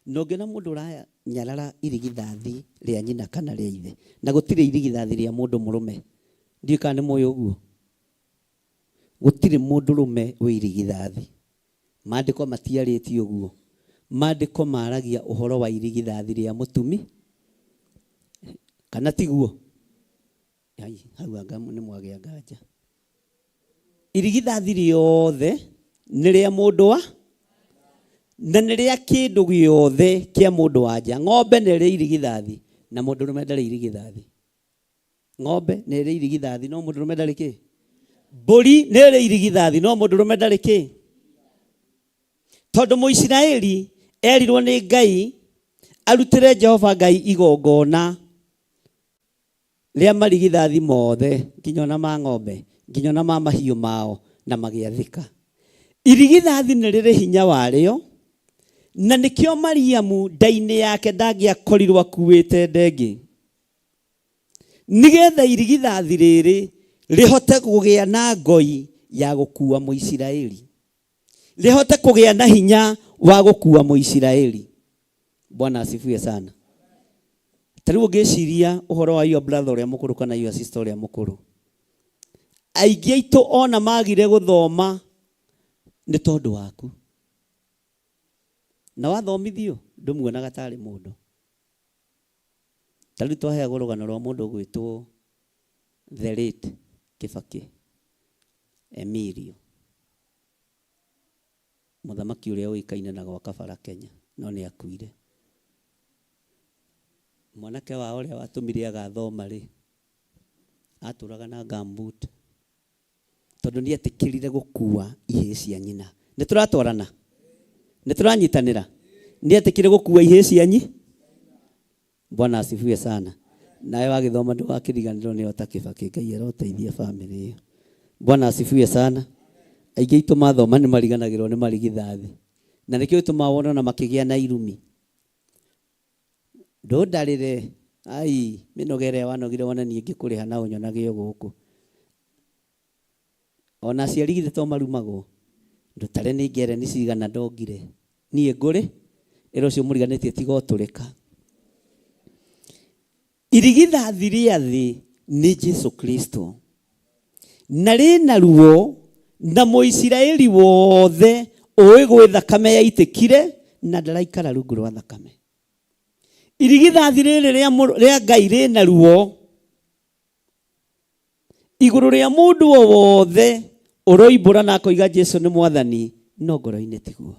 Na ũngĩona mũndũ ũranyarara irigithathi rĩa nyina kana rĩa ithe, na gũtirĩ irigithathi rĩa mũndũ mũrũme. Ndiũĩ kana nĩ mũĩ ũguo. Gũtirĩ mũndũ rũme wĩ irigithathi. Maandĩko matiarĩtie ũguo. Maandĩko maragia ũhoro wa irigithathi rĩa mũtumi, kana tiguo? Ai, hau anga nĩ mwagĩa nganja. Irigithathi rĩothe nĩ rĩa mũndũ wa na nĩ rĩa kĩndũ gĩothe kĩa mũndũ wa nja. Ng'ombe nĩ ĩrĩ irigithathi na mũndũ ũrũme ndarĩ irigithathi. Ng'ombe nĩ ĩrĩ irigithathi no mũndũ ũrũme ndarĩ kĩ? Mbũri nĩ ĩrĩ irigithathi no mũndũ ũrũme ndarĩ kĩ? Tondũ Mũisiraeli erirwo nĩ Ngai arutĩre Jehova Ngai igongona rĩa marigithathi mothe, nginya ona ma ng'ombe, nginya ona ma mahiũ mao, na magĩathĩka. Irigithathi nĩ rĩrĩ hinya warĩo, na nĩkĩo Mariamu nda-inĩ yake ndangĩakorirwo akuĩte nda ĩngĩ, nĩgetha irigithathi rĩrĩ rĩhote kũgĩa na ngoi ya gũkua Mũisiraeli, rĩhote kũgĩa na hinya wa gũkua Mũisiraeli. Bwana asifiwe sana. Ta rĩu ũngĩciria ũhoro wa your brother ũrĩa mũkũrũ kana your sister ũrĩa mũkũrũ, aingĩ aitũ ona magire gũthoma nĩ tondũ waku, na wathomithio ndũmuonaga tarĩ mũndũ. Ta rĩu twaheagwo rũgano rwa mũndũ ũgwĩtwo the late Kibaki Emilio, mũthamaki ũrĩa ũĩkaine na gwaka bara Kenya, no nĩ akuire. Mwanake wao ũrĩa watũmire agathoma rĩ, atũraga na gumboot tondũ nĩ etĩkĩrire gũkua ihĩĩ cia nyina. Nĩ tũratwarana? Nĩ tũranyitanĩra? Nĩ etĩkĩrire gũkua ihĩĩ cia nyi? Bwana asifiwe sana. Nawe wagĩthoma ndũgakĩriganĩrwo nĩ ota Kibaki. Ngai aroteithia famĩlĩ ĩyo. Bwana asifiwe sana. Aingĩ aitũ mathoma nĩ mariganagĩrwo nĩ marigithathi. Na nĩkĩo gĩtũmaga wone ona makĩgĩa na irumi. Ndũndarĩre, ai, mĩnoga ĩrĩa wanogire wone niĩ ngĩkũrĩha na ũnyonage o gũkũ. Ona aciari githĩ to marumagwo? Ndũtare nĩ ngereni cigana ndongire. Niĩ ngũrĩ, ĩra ũcio mũriganĩtie tiga ũtũrĩka. Irigithathi rĩa thĩ nĩ Jesu Kristo. Na rĩna ruo na Mũisiraeli wothe ũĩ gwĩ thakame yaitĩkire na ndaraikara rungu rwa thakame. Irigithathi rĩrĩ rĩa Ngai rĩna ruo. Igũrũ rĩa mũndũ o wothe ũroimbũra na akoiga Jesu nĩ mwathani, no ngoro-inĩ tiguo.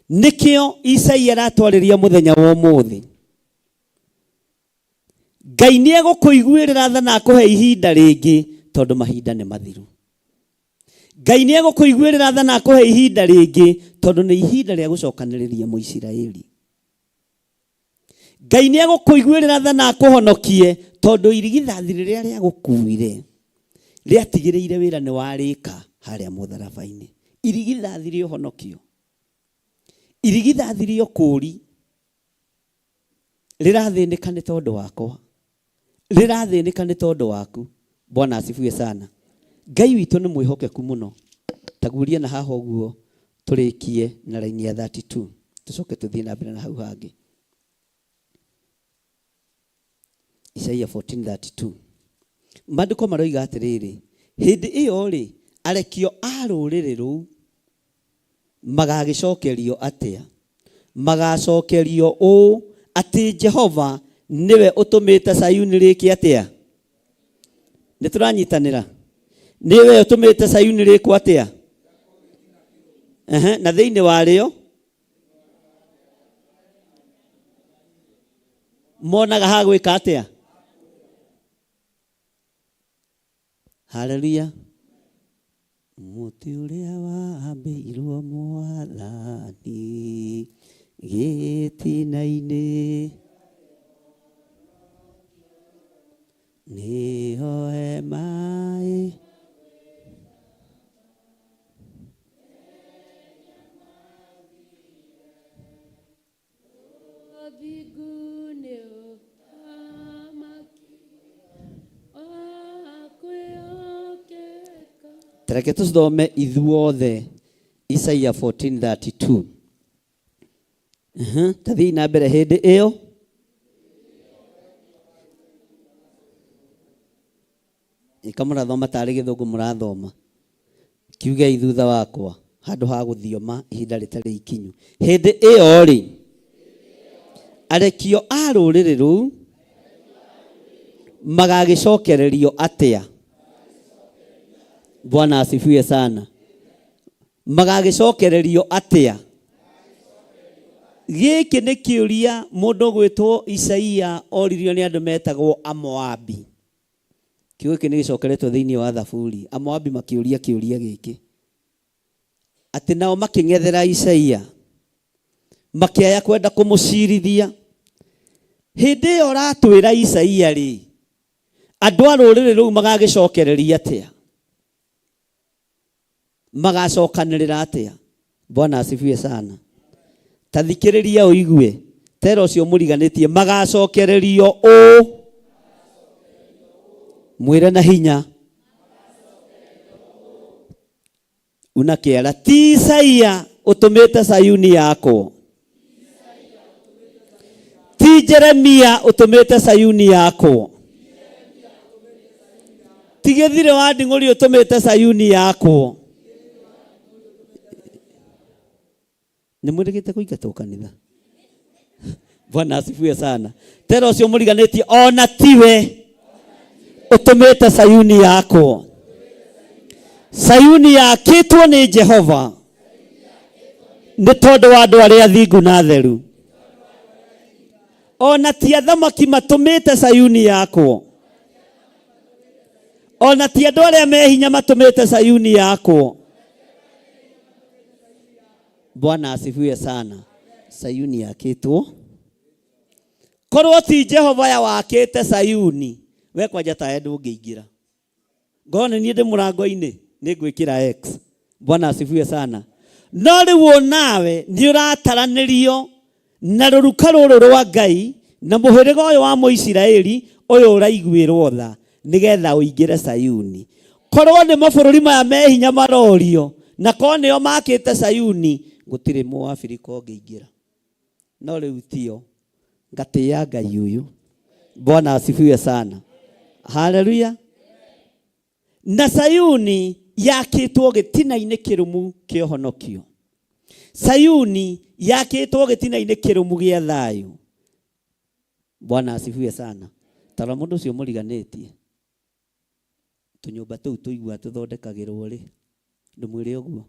Nĩkĩo Isaia aratwarĩria mũthenya wa ũmũthĩ. Ngai nĩ egũkũiguĩrĩra tha na akũhe ihinda rĩngĩ tondũ mahinda nĩ mathiru. Ngai nĩ egũkũiguĩrĩra tha na akũhe ihinda rĩngĩ tondũ nĩ ihinda rĩa gũcokanĩrĩria Mũisiraeli. Ngai nĩ egũkũiguĩrĩra tha na akũhonokie tondũ irigithathi rĩrĩa rĩagũkuire rĩatigĩrĩire wĩra nĩ warĩka harĩa mũtharaba-inĩ. Irigithathi rĩa ũhonokio, irigithathi rĩa ũkũũri rĩrathĩnĩka nĩ tondũ wakwa, rĩrathĩnĩka nĩ tondũ waku. Bwana asifiwe sana. Ngai witũ nĩ mwĩhokeku mũno. Taguũria na haha ũguo tũrĩkie na raini ya 32 tũcoke tũthiĩ na mbere na hau hangĩ. Isaia 14:32 maandĩko maroiga atĩrĩrĩ, hĩndĩ ĩyo-rĩ, arekio a rũrĩrĩ rũu magagĩcokerio atĩa? Magacokerio ũũ, atĩ Jehova nĩwe ũtũmĩte Sayuni rĩke atĩa? Nĩ tũranyitanĩra? Nĩwe ũtũmĩte Sayuni rĩkwo atĩa? Ehe, na thĩinĩ warĩo monaga ha gwĩka atĩa? Haleluya. Mũtĩ ũrĩa wambĩirwo mwathani gĩtina-inĩ nĩho hema ĩ. Tareke tũthome ithuothe Isaia 14:32. Ta thiĩi na mbere hĩndĩ ĩyo. Ĩka mũrathoma tarĩ gĩthũngũ mũrathoma. Kiugei thutha wakwa handũ ha gũthioma ihinda rĩtarĩ ikinyu. Hĩndĩ ĩyo-rĩ, arekio a rũrĩrĩ rũu magagĩcokererio atĩa? Bwana asifiwe sana. Magagĩcokererio atĩa? Gĩkĩ nĩ kĩũria mũndũ ũgwĩtwo Isaia oririo nĩ andũ metagwo Amoabi. Kiugo gĩkĩ nĩ gĩcokeretwo thĩinĩ wa Thaburi. Amoabi makĩũria kĩũria gĩkĩ, atĩ nao makĩng'ethera Isaia, makĩaya kwenda kũmũcirithia. Hĩndĩ ĩyo ũratwĩra Isaia-rĩ, andũ a rũrĩrĩ rũu magagĩcokereria atĩa? Magacokanĩrĩra atĩa? Bwana asifiwe sana. Ta thikĩrĩria ũigue, tera ũcio mũriganĩtie, magacokererio ũũ? Mwĩre na hinya. Una kĩara, ti Isaia ũtũmĩte Sayuni yakwo, ti Jeremia ũtũmĩte Sayuni yakwo, ti gĩthirĩ wa nding'ũri ũtũmĩte Sayuni yakwo. Nĩ mwĩrĩgĩte kũingatwo kanitha? Bwana asifiwe sana. Tera ũcio mũriganĩtie ona tiwe ũtũmĩte Sayuni yakwo. Sayuni yakĩtwo nĩ Jehova nĩ tondũ wa andũ arĩa athingu na atheru. Ona ti athamaki matũmĩte Sayuni yakwo, ona ti andũ arĩa me hinya matũmĩte Sayuni yakwo. Bwana asifiwe sana. Sayuni yakĩtwo, korwo ti Jehova ya wakĩte Sayuni, we kwanja tawe ndũngĩingĩra. Ngorwo nĩ niĩ ndĩ mũrango-inĩ nĩ ngwĩkĩra X. Bwana asifiwe sana. No rĩu nawe nĩ ũrataranĩrio na rũruka rũrũ rwa Ngai na mũhĩrĩga ũyũ wa Mũisiraeli ũyũ ũraiguĩrwo tha nĩgetha ũingĩre Sayuni. Korwo nĩ mabũrũri maya me hinya marorio na korwo nĩo makĩte Sayuni, gũtirĩ Mũabirika ũngĩingĩra. No rĩu tio, ngatĩĩa Ngai ũyũ. Bwana asifiwe sana. Haleluya. Na Sayuni yakĩtwo gĩtina-inĩ kĩrũmu kĩa ũhonokio. Sayuni yakĩtwo gĩtina-inĩ kĩrũmu gĩa thayũ. Bwana asifiwe sana. Tarora mũndũ ũcio mũriganĩtie. Tũnyũmba tũu tũigua tũthondekagĩrwo rĩ, ndũmwĩre ũguo.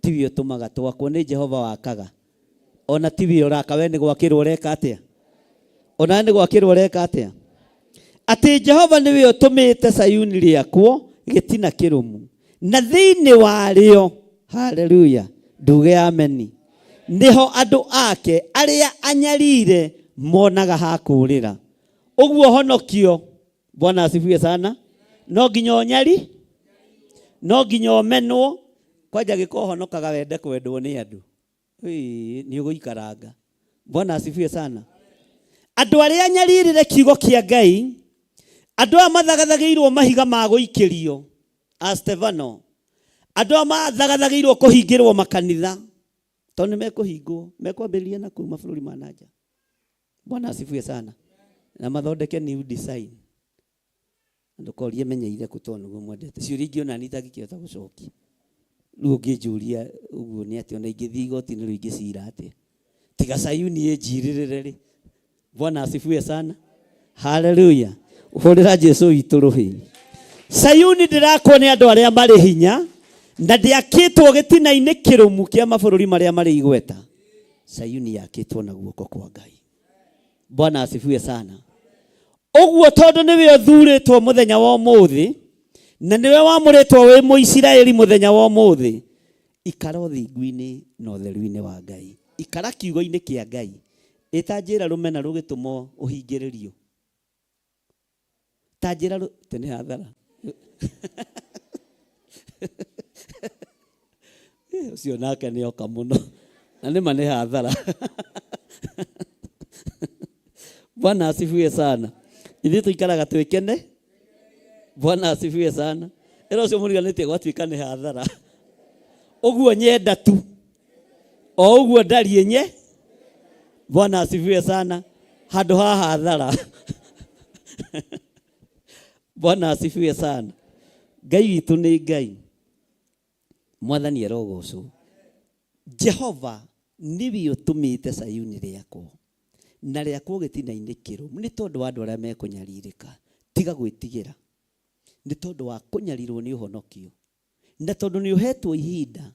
Tiwe ũtũmaga twakwo, nĩ Jehova wakaga. Ona tiwe ũraka, we nĩ gwakĩrwo ũreka atĩa? Ona nĩ gwakĩrwo ũreka atĩa? Atĩ Jehova nĩwe ũtũmĩte Sayuni rĩakwo gĩtina kĩrũmu, na thĩinĩ warĩo, haleluya, nduge ameni, nĩho andũ ake arĩa anyarire monaga ha kũũrĩra. Ũguo honokio Bwana asifiwe sana. No nginya ũnyari, no nginya ũmenwo. Kwanja gĩko ũhonokaga wende kwendwo nĩ andũ, nĩ ũgũikaranga. Bwana asifiwe sana. Andũ arĩa anyarirĩre kiugo kĩa Ngai, andũ aya mathagathagĩirwo mahiga ma gũikĩrio a Stefano, andũ aya mathagathagĩirwo kũhingĩrwo makanitha, tondũ nĩ mekũhingwo, mekwambĩrĩria na kũu mabũrũri ma na nja. Bwana asifiwe sana. Na mathondeke new design. Ndũkorie menyeire kũ tondũ nĩguo mwendete. Ciũria ingĩ ona niĩ itangĩkĩhota gũcokia. Rĩu ũngĩnjũria ũguo nĩ atĩa ona ingĩthiĩ igoti-inĩ rĩu ingĩcira atĩa? Tiga Sayuni ĩnjirĩrĩre rĩ. Bwana asifiwe sana. Haleluya. Hũrĩra Jesu witũ rũhĩ. Sayuni ndĩrakwo nĩ andũ arĩa marĩ hinya na ndĩakĩtwo gĩtina-inĩ kĩrũmu kĩa mabũrũri marĩa marĩ igweta. Sayuni yakĩtwo na guoko kwa Ngai. Bwana asifiwe sana. Ũguo tondũ nĩwe ũthurĩtwo mũthenya wa ũmũthĩ na nĩwe wamũrĩtwo wĩ Mũisiraeli mũthenya wa ũmũthĩ, ikara ũthingu-inĩ na ũtheru-inĩ wa Ngai. Ikara kiugo-inĩ kĩa Ngai. Ĩta njĩra rũmena rũgĩtũma ũhingĩrĩrio. Ta njĩra rũ tene hathara. Ũcio nake nĩ oka mũno. Na nĩma nĩ hathara. Bwana asifiwe sana. Ithuĩ tũikaraga twĩkene. Bwana asifiwe sana. Ĩra ũcio mũriganĩtie gwatuĩka nĩ hathara. Ũguo nyenda tu. O ũguo ndariĩ nye. Bwana asifiwe sana. Handũ ha hathara. Bwana asifiwe sana. Ngai witũ nĩ Ngai. Mwathani arogocwo. Jehova nĩwe ũtũmĩte Sayuni rĩakwo na rĩakwo gĩtina-inĩ kĩrũmu nĩ tondũ wa andũ arĩa mekũnyarirĩka. Tiga gwĩtigĩra nĩ tondũ wa kũnyarirwo nĩ ũhonokio. Na tondũ nĩ ũhetwo ihinda,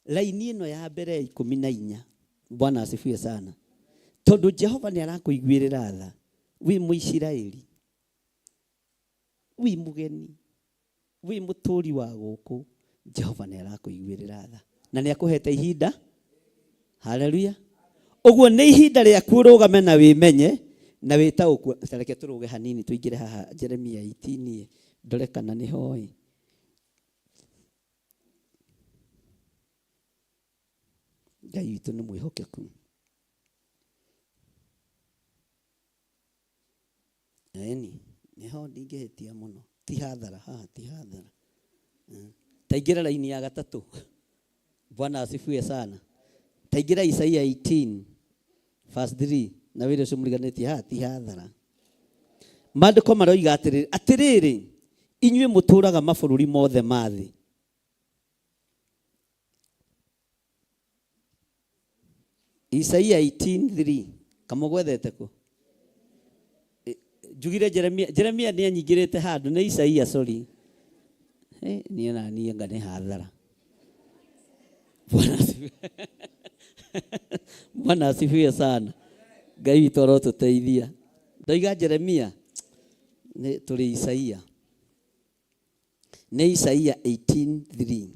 raini ĩno ya mbere ya 14, Bwana asifiwe sana, tondũ Jehova nĩ arakũiguĩrĩra tha, wĩ Mũisiraeli, wĩ mũgeni, wĩ mũtũri wa gũkũ, Jehova nĩ arakũiguĩrĩra tha na nĩ akũhete ihinda. Haleluya. Ũguo nĩ ihinda rĩaku ũrũgame na wĩmenye na wĩtaũkwo. Ta reke tũrũge hanini tũingĩre haha Jeremia 18 ndore kana nĩ hoĩ. Ngai witũ nĩ mwĩhokeku. Ĩni, nĩho ndingĩhĩtia mũno. Ti hathara haha, ti hathara. Taingĩra raini ya gatatũ. Bwana asifiwe sana. Taingĩra Isaia 18 verse 3 na wĩra ũcio mũriganĩtie haha ti hathara. Maandĩko maroiga atĩrĩrĩ, atĩrĩrĩ inyuĩ mũtũũraga mabũrũri mothe ma thĩ. Isaia 18:3 kamũgwethete kũ? Njugire Jeremia, Jeremia nĩ anyingĩrĩte handũ nĩ Isaia sorry. Niĩ na niĩ anga nĩ hathara. Bwana asifiwe. Bwana asifiwe sana. Ngai witũ arotũteithia. Ndoiga Jeremia nĩ tũrĩ Isaia. Nĩ Isaia 18:3.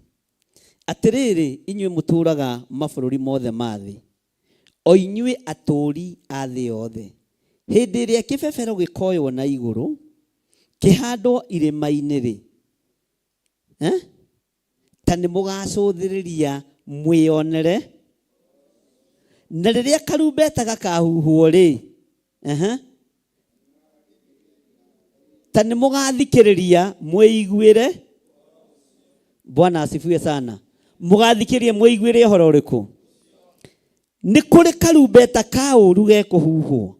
Atĩrĩrĩ, inyuĩ mũtũũraga mabũrũri mothe ma thĩ, o inyuĩ atũũri a thĩ yothe, hĩndĩ ĩrĩa kĩbebero gĩkoywo na igũrũ, kĩhandwo irĩma-inĩ-rĩ, eh? ta nĩmũgacũthĩrĩria mwĩonere, na rĩrĩa karumbeta gakahuhwo-rĩ, uh-huh, ta nĩ mũgathikĩrĩria mwĩiguĩre. Bwana asifiwe sana. Mũgathikĩrĩria mwĩiguĩre ũhoro ũrĩkũ? Nĩ kũrĩ karumbeta ka ũũru gekũhuhwo,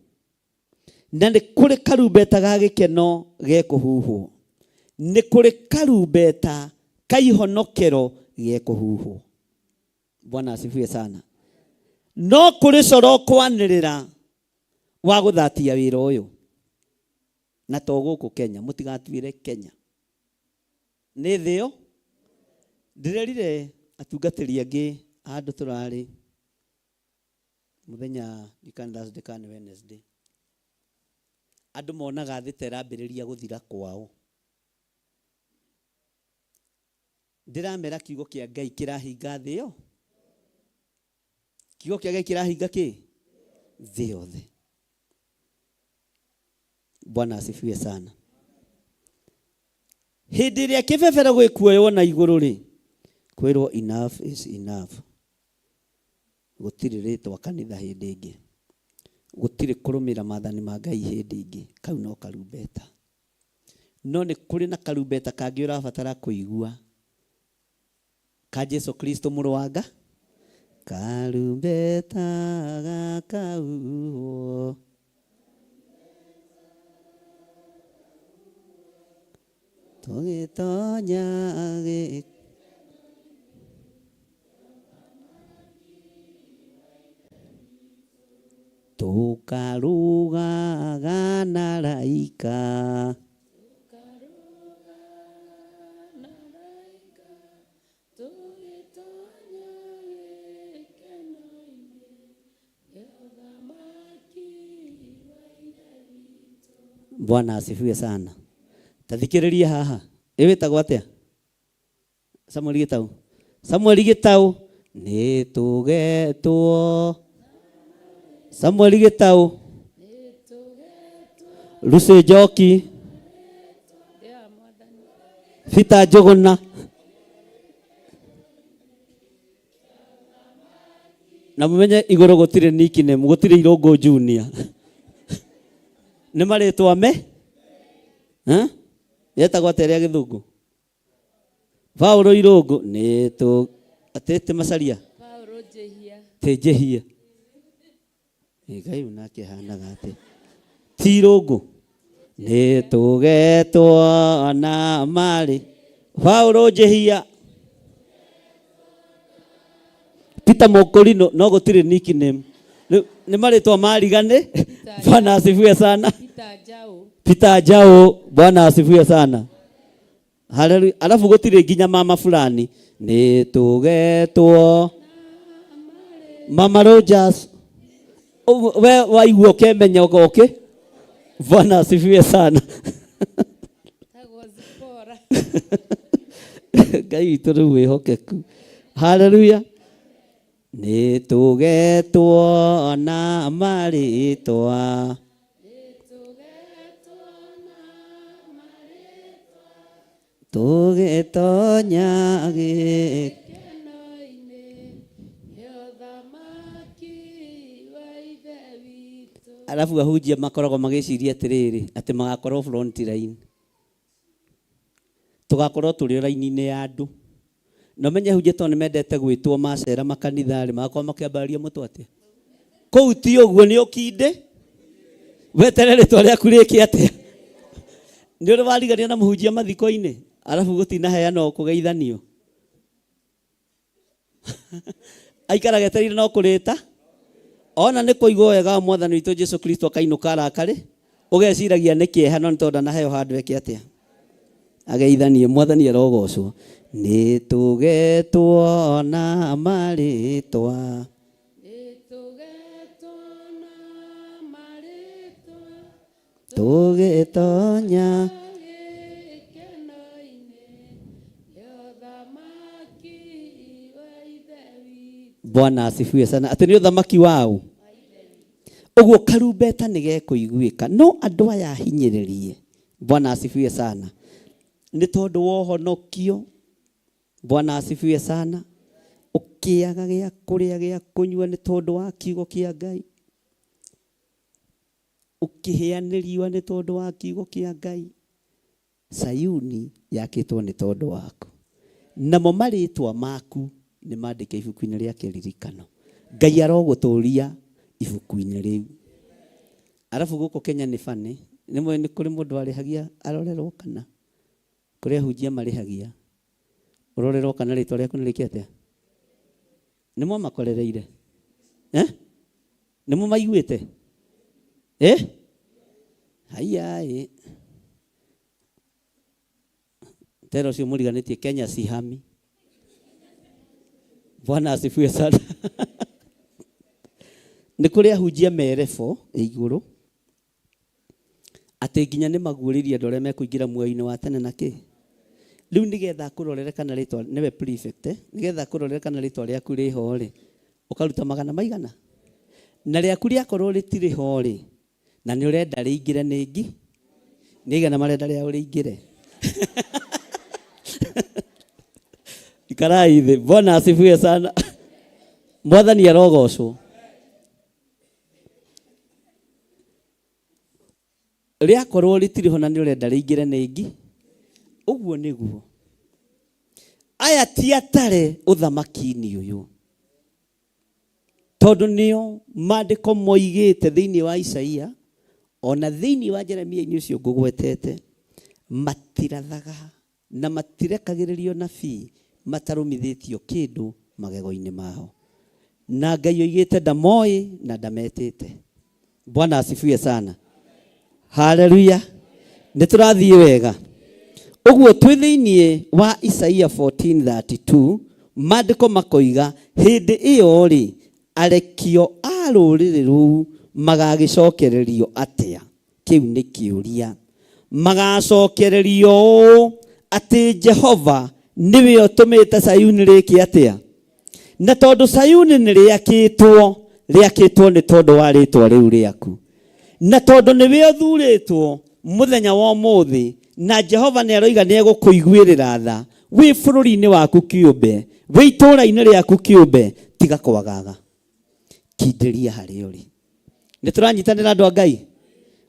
na nĩ kũrĩ karumbeta ga gĩkeno gekũhuhwo, nĩ kũrĩ karumbeta ka ihonokero gekũhuhwo. Bwana asifiwe sana. No kũrĩ coro kwanĩrĩra wa gũthatia wĩra ũyũ, na to gũkũ Kenya, mũtigatuĩre Kenya. Nĩ thĩ ĩyo ndĩrerire atungatĩri angĩ handũ tũrarĩ mũthenya ndikana Thursday kana nĩ Wednesday. Andũ monaga thĩ ta ĩrambĩrĩria gũthira kwao. Ndĩramera kiugo kĩa Ngai kĩrahinga thĩ ĩyo. Kiugo kĩa Ngai kĩrahinga kĩ? Thĩ yothe. Bwana asifiwe sana. Hĩndĩ ĩrĩa kĩbebero gĩkuoywo na igũrũ rĩ, kwĩrwo enough is enough. Gũtirĩ rĩtwa kanitha hĩndĩ ĩngĩ. Gũtirĩ kũrũmĩrĩra maathani ma Ngai hĩndĩ ĩngĩ. Kau no karumbeta. No nĩ kũrĩ na karumbeta kangĩ ũrabatara kũigua. Ka Jesu Kristo mũrũ wa Nga. Karumbeta gakauhwo. Tũgĩtonya gĩ Tũkarũgaga na araika. Bwana asifiwe sana. Tathikĩrĩria haha. Ĩ wĩtagwo atĩa? Samuel Gĩtaũ. Samuel Gĩtaũ nĩ tũgetwo. Samuel Gĩtaũ. Lucy Njoki. Peter Njũgũna. Na mumenye igũrũ gũtirĩ nickname, gũtirĩ Irũngũ Junior. Nĩ marĩtwa me? Eh? Yetagwo atĩa rĩa gĩthũngũ? Paulo Irũngũ nĩ tũ atĩ ti Macharia? Paulo Njĩhia. Ti Njĩhia. Ngai nake ahanaga atĩ ti Irũngũ. Nĩ tũgetwo na marĩ Paulo Njĩhia. Peter Mũkũrinũ no gũtirĩ nickname. Rĩu nĩ marĩtwa marigane. Bwana asifiwe sana. Peter Njaũ. Peter Njaũ, Bwana asifiwe sana. Haleluya. Alafu gũtirĩ nginya mama fulani. Nĩ tũgetwo Mama Rogers. We waigua ũkemenya ũgoke. Bwana asifiwe sana. Tagwo Zipporah. Ngai witũ rĩu wĩhokeku. Haleluya. Nĩ tũgetwo na marĩtwa. Tũgĩtonya Arabu ahunjia makoragwo magĩciria atĩrĩrĩ, atĩ magakorwo front line. Tũgakorwo tũrĩ raini-inĩ ya andũ. Na ũmenye ahunjia tondũ nĩ mendete gwĩtwo macera makanitha-rĩ, magakorwo makĩambararia mũtwe atĩa? Kũu ti ũguo, nĩ ũkinde weterere rĩtwa rĩaku rĩke atĩa? Nĩ ũrĩ warigania na mũhunjia mathiko-inĩ, arabu gũtinaheanwo kũgeithanio. Aikaraga etereire no kũrĩta. Ona nĩ kũigwo wega wa Mwathani witũ Jesu Kristo akainũka arakarĩ, ũgeciragia nĩ kĩeha no nĩ tondũ ndanaheo handũ eke atĩa? Ageithanie. Mwathani arogocwo. Nĩ tũgetwo na marĩtwa. Tũgĩtonya Bwana asifiwe sana. Atĩ nĩ ũthamaki waũ? Ũguo karumbeta nĩ gekũiguĩka no andũ aya ahinyĩrĩrie. Bwana asifiwe sana. Nĩ tondũ wa ũhonokio. Bwana asifiwe sana. Ũkĩaga gĩa kũrĩa gĩa kũnyua nĩ tondũ wa kiugo kĩa Ngai. Ũkĩhĩanĩrio nĩ tondũ wa kiugo kĩa Ngai. Sayuni yakĩtwo nĩ tondũ waku. Namo marĩtwa maku nĩ mandĩke ibuku-inĩ rĩa kĩririkano. Ngai arogũtũria ibuku-inĩ rĩu. Arabu gũkũ Kenya nĩ funny, nĩ mũĩ nĩ kũrĩ mũndũ arĩhagia arorerwo kana? Kũrĩ ahunjia marĩhagia ũrorerwo kana rĩtwa rĩaku nĩ rĩke atĩa? Nĩ mwamakorereire? Eh? Nĩ mũmaiguĩte? Eh? Haiya ĩ. Tera ũcio mũriganĩtie Kenya sihami. Bwana asifiwe sana. Nĩ kũrĩ ahunjia merebo igũrũ atĩ nginya nĩ maguũrĩirie andũ arĩa mekũingĩra muoyo-inĩ wa tene na kĩ. Rĩu nĩgetha akũrorere kana rĩtwa nĩwe prefect eh? Nĩgetha akũrorere kana rĩtwa rĩaku rĩho rĩ, ũkaruta magana maigana na rĩaku rĩakorwo rĩtirĩ ho rĩ, na nĩ ũrenda rĩingĩre nĩ ngi nĩ igana marenda rĩao rĩingĩre. Ikarai thĩ. Bwana asifiwe sana. Mwathani arogocwo. Rĩakorwo rĩtirĩ ho na nĩ ũrenda rĩingĩre nĩ ngi ũguo nĩguo. Aya ti atare ũthamaki-inĩ ũyũ, tondũ nĩo maandĩko moigĩte thĩinĩ wa Isaia ona thĩinĩ wa Jeremia-inĩ ũcio ngũgwetete, matirathaga na matirekagĩrĩrio nabii matarũmithĩtio kĩndũ magego-inĩ mao. Na Ngai oigĩte ndamoĩ na ndametĩte. Bwana asifiwe sana. Haleluya. Nĩ tũrathiĩ wega. Ũguo twĩ thĩinĩ wa Isaia 14:32 maandĩko makoiga hĩndĩ ĩyo rĩ arekio a rũrĩrĩ rũu magagĩcokererio atĩa? Kĩu nĩ kĩũria. Magacokererio ũũ atĩ Jehova nĩwe ũtũmĩte Sayuni rĩke atĩa? Na tondũ Sayuni nĩ rĩakĩtwo, rĩakĩtwo nĩ tondũ wa rĩtwa rĩu rĩaku. Na tondũ nĩwe ũthurĩtwo mũthenya wa ũmũthĩ, na Jehova nĩ aroiga nĩ egũkũiguĩrĩra tha, wĩ bũrũri-inĩ waku kĩũmbe, wĩ itũũra-inĩ rĩaku kĩũmbe, tiga kwagaga. Kindĩria harĩa ũrĩ. Nĩ tũranyitanĩra andũ a Ngai?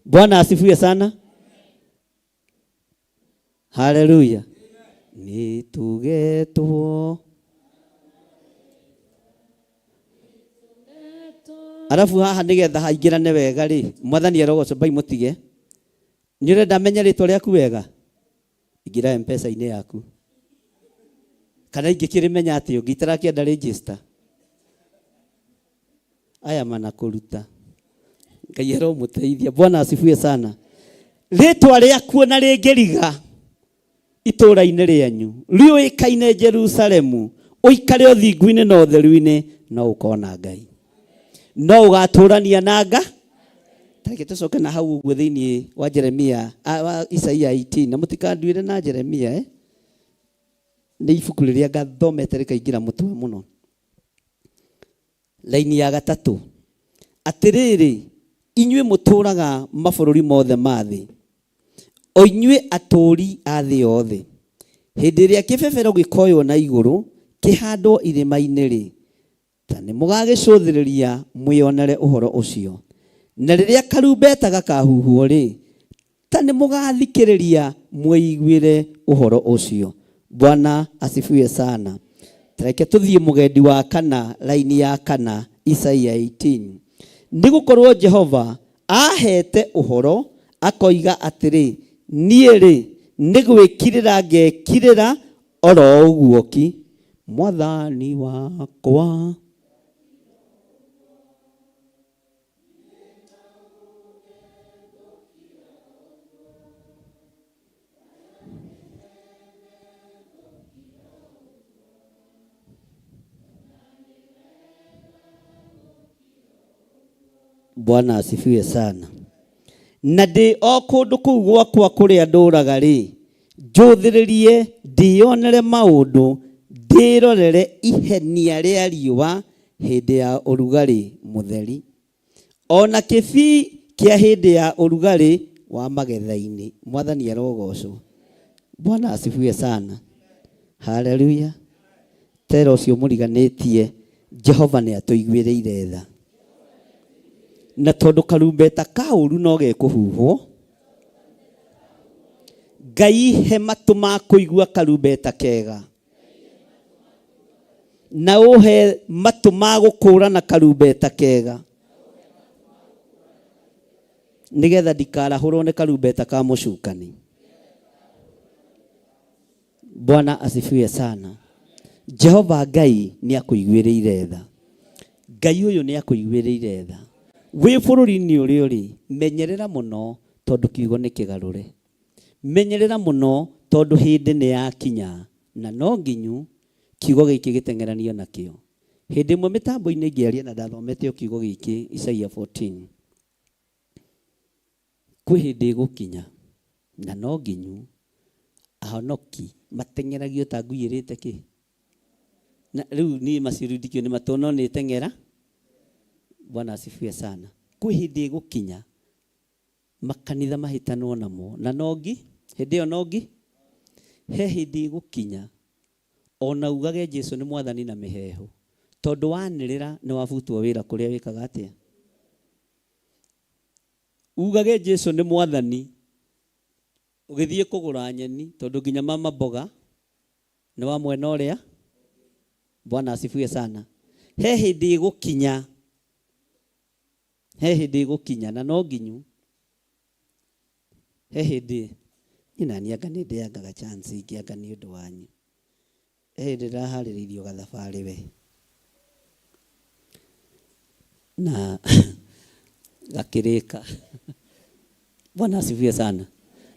Bwana asifiwe sana. Haleluya. Nĩ tũgetwo. Arabu haha nĩgetha haingĩrane wega rĩ, Mwathani arogocwo mbai mũtige. Nĩ ũrenda menye rĩtwa rĩaku wega? Ingĩra M-Pesa-inĩ yaku. Kana ingĩkĩrĩmenya atĩ ũngĩ itarakĩenda register. Aya manakũruta. Ngai aromũteithia. Bwana asifiwe sana. Rĩtwa rĩaku ona rĩngĩriga itũũra-inĩ rĩanyu, rĩũĩkaine Jerusalemu, ũikare ũthingu-inĩ na ũtheru-inĩ, no ũkona Ngai. No ũgatũrania na Nga. Tareke tũcoke na hau ũguo thĩinĩ wa Jeremia, wa Isaia 18, na mũtikanduĩre na Jeremia, eh? Nĩ ibuku rĩrĩa ngathomete rĩkaingĩra mũtwe mũno. Laini ya gatatũ, atĩrĩrĩ inyuĩ mũtũũraga mabũrũri mothe ma thĩ, o inyuĩ atũũri a thĩ yothe, hĩndĩ ĩrĩa kĩbebero gĩkoywo na igũrũ kĩhandwo irĩma-inĩ-rĩ, ta nĩmũgagĩcũthĩrĩria mwĩonere ũhoro ũcio, na rĩrĩa karumbeta gakahuhwo-rĩ, Ta nĩ mũgathikĩrĩria mwĩiguĩre ũhoro ũcio. Bwana asifiwe sana. Tareke tũthiĩ mũgendi wa kana, raini ya kana, Isaia 18. Nĩ gũkorwo Jehova aheete ũhoro akoiga atĩrĩ, niĩ-rĩ, nĩ gwĩkirĩra ngekirĩra oro ũguo ki. Mwathani wakwa. Bwana asifiwe sana. Na ndĩ o kũndũ kũu gwakwa kũrĩa ndũraga rĩ, njũthĩrĩrie ndĩyonere maũndũ, ndĩrorere ihenia rĩa riũa hĩndĩ ya ũrugarĩ mũtheri, o na kĩbii kĩa hĩndĩ ya ũrugarĩ wa magetha-inĩ. Mwathani arogocwo. Bwana asifiwe sana. Haleluya. Tera ũcio mũriganĩtie, Jehova nĩ atũiguĩrĩire tha. Na tondũ karumbeta ka ũru no gekũhuhwo, Ngai he matũ ma kũigua karumbeta kega. Na ũhe matũ ma gũkũũrana karumbeta kega. Nĩgetha ndikarahũrwo nĩ karumbeta ka mũcukani. Bwana asifiwe sana. Jehova Ngai nĩ akũiguĩrĩire tha. Ngai ũyũ nĩ akũiguĩrĩire tha. Wĩ bũrũri-inĩ ũrĩa ũrĩ, menyerera mũno tondũ kiugo nĩ kĩgarũre. Menyerera mũno Tondũ hĩndĩ nĩ yakinya na no nginyu kiugo gĩkĩ gĩteng'eranio nakĩo. Hĩndĩ ĩmwe mĩtambo-inĩ ngĩaria na ndathomete o kiugo gĩkĩ Isaia 14. Kwĩ hĩndĩ ĩgũkinya na no nginyu ahonoki mateng'eragio ta ngui ĩrĩte kĩ. Na rĩu niĩ macio rĩu ndikĩũĩ nĩ matũ no nĩ teng'era. Bwana asifiwe sana. Kwĩ hĩndĩ ĩgũkinya makanitha mahĩtanwo namo na nongi hĩndĩ ĩyo nongi he hĩndĩ ĩgũkinya ona ugage Jesu nĩ mwathani na mĩheehũ tondũ wanĩrĩra nĩ wabutwo wĩra kũrĩa wĩkaga atĩa. Ugage Jesu nĩ mwathani ũgĩthiĩ kũgũra nyeni tondũ nginya mama mboga nĩ wa mwena ũrĩa. Bwana asifiwe sana. He hĩndĩ ĩgũkinya, he hĩndĩ ĩgũkinya na no nginyu he hĩndĩ niĩ nani anga nĩ ndĩangaga chance ingĩanga nĩ ũndũ wanyu. He hĩndĩ ndĩraharĩrĩirio gathabarĩ we na gakĩrĩka. Bwana asifiwe sana.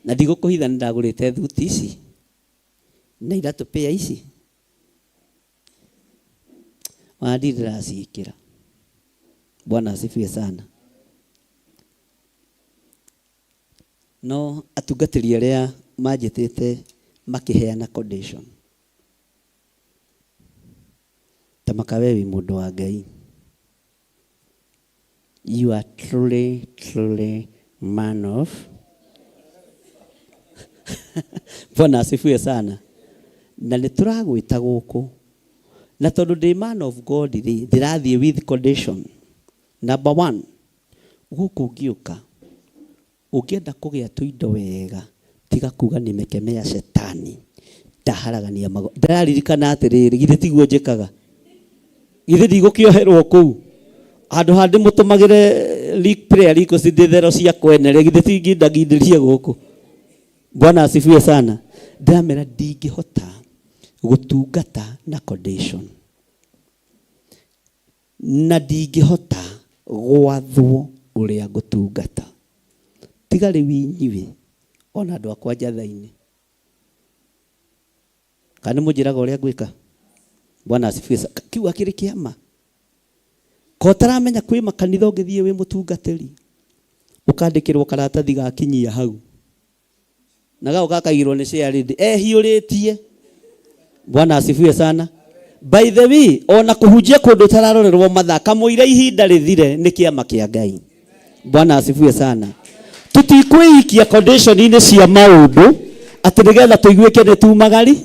Na ndigũkũhitha nĩ ndagũrĩte thuti ici na iratũ pĩa ici ona ndirĩ ndĩraciĩkĩra. Bwana asifiwe sana. No atungatĩri arĩa manjĩtĩte makĩheana condition ta makawe wĩ mũndũ wa Ngai, you are truly truly man of Bwana asifiwe sana. Na nĩ tũragwĩta gũkũ na tondũ ndĩ man of God rĩ, ndĩrathiĩ with condition. Number one, gũkũ ũngĩũka ũngĩenda kũgĩa tũindo wega tiga kuga nimekemea shetani ndaharagania mago. Ndĩraririkana atĩrĩrĩ, githĩ tiguo njĩkaga? Githĩ ndigũkĩoherwo kũu handũ ha ndĩmũtũmagĩre prayer request ndĩthero cia kwene rĩ, githĩ tingindagindĩrie gũkũ? Bwana asifiwe sana. Ndĩramera ndingĩhota gũtungata na condition na ndingĩhota gwathwo ũrĩa ngũtungata. Tiga rĩu inyuĩ ona andũ akwa njatha-inĩ. Kana nĩ mũnjĩraga ũrĩa ngwĩka? Bwana asifiwe sana. Kiu akĩrĩ kĩama. Ko ũtaramenya kwĩ makanitha ũngĩthiĩ wĩ mũtungatĩri ũkandĩkĩrwo karatathi gakinyia hau na gao gakaigĩrwo nĩ chair ehiũrĩtie. Bwana asifiwe sana. By the way, ona kũhunjia kũndũ ũtararorerwo mathaa kamũira ihinda rĩthire nĩ kĩama kĩa Ngai. Bwana asifiwe sana. Tũtikwĩikia condition-inĩ cia maũndũ atĩ nĩgetha tũiguĩke nĩ tumagari.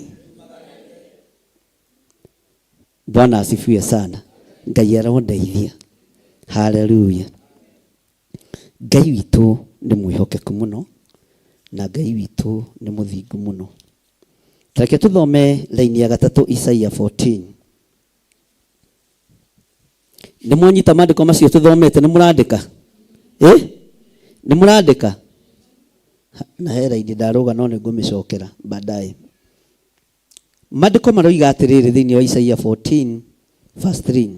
Bwana asifiwe sana. Ngai arondeithia. Haleluya. Ngai witũ nĩ mwĩhokeku mũno na Ngai witũ nĩ mũthingu mũno. Reke tũthome laini ya gatatũ Isaia 14. Nĩ mwanyita maandĩko macio tũthomete, nĩ mũrandĩka? Nĩ mũrandĩka? Na he raini ndarũga no nĩ ngũmĩcokera baadaye. Maandĩko maroiga atĩrĩrĩ thĩinĩ wa Isaia 14 verse 3.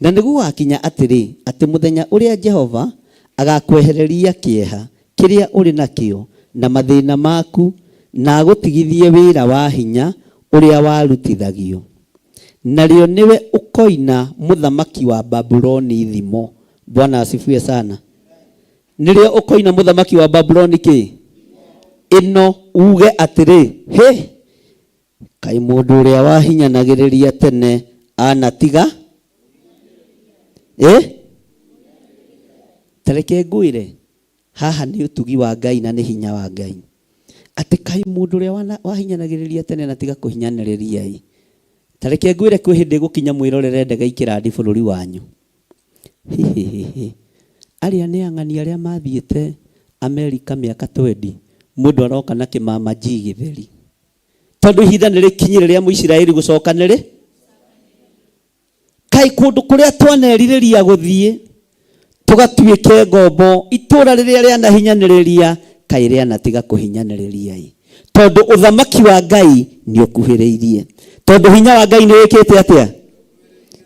Na nĩ gũgakinya atĩrĩ, atĩ mũthenya ũrĩa Jehova agakwehereria kĩeha kĩrĩa ũrĩ nakĩo na mathĩna maku na agũtigithie wĩra wa hinya ũrĩa warutithagio. Narĩo nĩwe ũkoina mũthamaki wa Babuloni thimo. Bwana asifiwe sana. Nĩrĩo ũkoina mũthamaki wa Babuloni kĩ? Ĩno uge atĩrĩ, hĩ, kaĩ mũndũ ũrĩa wahinyanagĩrĩria tene anatiga? Ta reke ngwĩre, haha nĩ ũtugi wa Ngai na nĩ hinya wa Ngai. Atĩ kaĩ mũndũ ũrĩa wahinyanagĩrĩria tene anatiga kũhinyanĩrĩria ĩ. Ta reke ngwĩre kwĩ hĩndĩ ĩgũkinya mwĩrorere ndege ikĩrandi bũrũri wanyu. Hihihihi. Arĩa nĩ ang'ani arĩa mathiĩte Amerika mĩaka 20, mũndũ aroka na kĩmama G gĩtheri. Tondũ ihinda nĩ rĩkinyire rĩa Mũisiraeli gũcoka nĩrĩ? Kaĩ kũndũ kũrĩa twanerirĩria gũthiĩ tũgatuĩke ngombo, itũũra rĩrĩa rĩanahinyanĩrĩria, kaĩ rĩanatiga kũhinyanĩrĩria ĩ. Tondũ ũthamaki wa Ngai nĩ ũkuhĩrĩirie. Tondũ hinya wa Ngai nĩ wĩkĩte atĩa?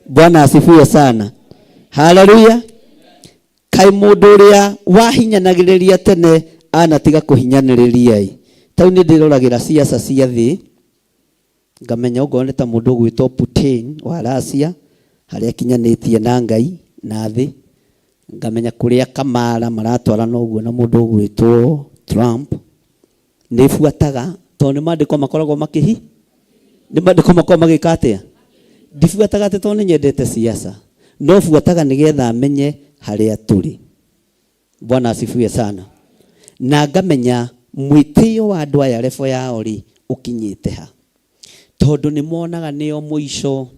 Bwana asifiwe sana. Haleluya. Kaĩ mũndũ ũrĩa wahinyanagĩrĩria tene anatiga kũhinyanĩrĩria ĩ. Tau nĩ ndĩroragĩra ciaca cia thĩ, ngamenya okorwo nĩ ta mũndũ ũgwĩtwo Putin wa Russia, harĩa akinyanĩtie na Ngai na thĩ, ngamenya kũrĩa Kamala maratwarana ũguo na mũndũ ũgwĩtwo Trump. Nĩ buataga tondũ nĩ maandĩko makoragwo makĩhi, nĩ maandĩko makoragwo magĩka atĩa? Ndibuataga atĩ tondũ nĩ nyendete siasa, no buataga nĩgetha menye harĩa tũrĩ. Bwana asifiwe sana. Na ngamenya mwĩtĩo wa andũ aya level yao rĩ ũkinyĩte ha, tondũ nĩ monaga nĩo mũico,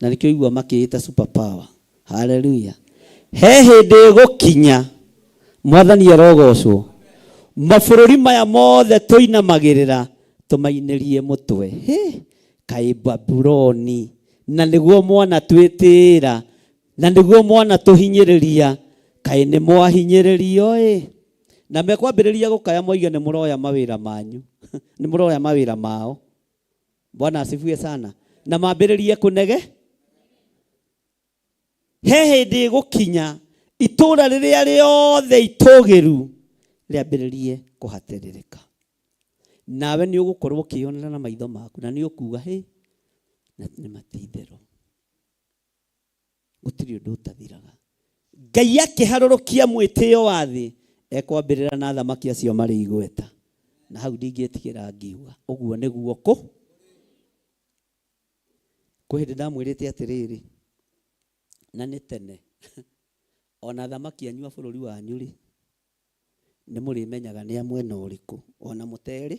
na nĩkĩo igua makĩĩta super power. Haleluya. He hĩndĩ ĩgũkinya, Mwathani arogocwo, mabũrũri maya mothe tũinamagĩrĩra tũmainĩrie mũtwe. Hĩ, kaĩ Babuloni, na nĩguo mwana twĩtĩĩra, na nĩguo mwana tũhinyĩrĩria, kaĩ nĩ mwahinyĩrĩrio ĩ. Na mekwambĩrĩria gũkaya moige nĩ mũroya mawĩra manyu, nĩ mũroya mawĩra mao. Bwana asifiwe sana. Na mambĩrĩrie kũnege. He hĩndĩ ĩgũkinya itũũra rĩrĩa rĩothe itũgĩru rĩambĩrĩrie kũhatĩrĩrĩka. Nawe nĩ ũgũkorwo ũkĩyonera na maitho maku, na nĩ ũkuga hĩ, na nĩ matitherũ. Gũtirĩ ũndũ ũtathiraga. Ngai akĩharũrũkia mwĩtĩo wa thĩ, ekwambĩrĩra na athamaki acio marĩ igweta. Na hau ndingĩtigĩra ngiuga ũguo nĩguo kũ. Kwĩ hĩndĩ ndamwĩrĩte atĩrĩrĩ, na nĩ tene, ona athamaki anyu a bũrũri wanyu rĩ, nĩ mũrĩmenyaga nĩ a mwena ũrĩkũ, ona mũterĩ,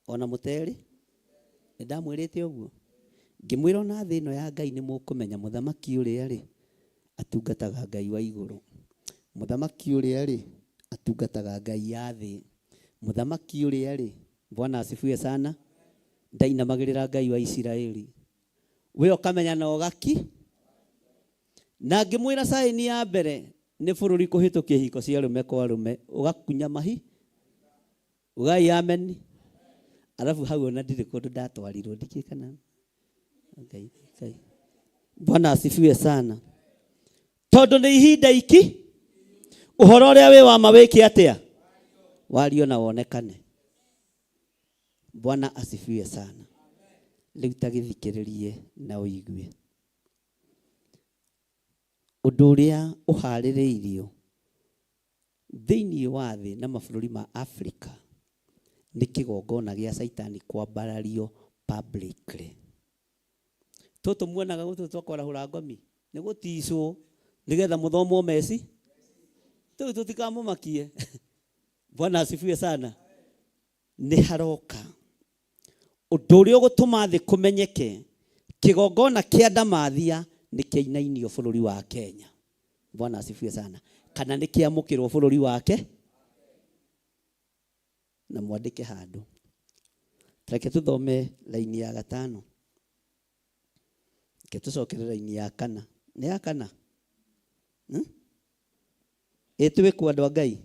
ona mũterĩ. Nĩ ndamwĩrĩte ũguo, ngĩmwĩra ona thĩ ĩno ya Ngai nĩ mũkũmenya mũthamaki ũrĩa rĩ, atungataga Ngai wa igũrũ, mũthamaki ũrĩa rĩ, atungataga Ngai ya thĩ, mũthamaki ũrĩa rĩ, Bwana asifiwe sana, ndainamagĩrĩra Ngai wa Isiraeli. We ũkamenya na ũgaki. Na ngĩmwĩra saini ya mbere nĩ bũrũri kũhĩtũkia ihiko cia arũme kwa arũme, ũgakunya mahi, ugai amen. Alafu hau ona ndirĩ kũndũ ndatwarirwo, ndikĩũĩ kana Ngai, Ngai. Bwana asifiwe sana. Tondũ nĩ ihinda iki, ũhoro ũrĩa wĩ wa ma wĩke atĩa? Wario na wonekane. Bwana asifiwe sana. Rĩu ta gĩthikĩrĩrie na ũigue. Ũndũ ũrĩa ũharĩrĩirio thĩinĩ wa thĩ na mabũrũri ma Afrika nĩ kĩgongona gĩa Caitani kwambarario publicly. Tũtũ muonaga gũtũ twa kwarahũra ngomi nĩ gũticwo nĩgetha mũthomwo meci tũu tũtikamũmakie. Bwana asifiwe sana. Nĩ haroka ũndũ ũrĩa ũgũtũma thĩ kũmenyeke kĩgongona kĩa Ndamathia nĩ kĩainainio bũrũri wa Kenya. Bwana asifiwe sana. Kana nĩ kĩamũkĩrwo bũrũri wake, na mwandĩke handũ. Reke tũthome raini ya gatano. Reke tũcokere raini ya kana. Nĩ ya kana? Ĩ twĩ kũ andũ a Ngai?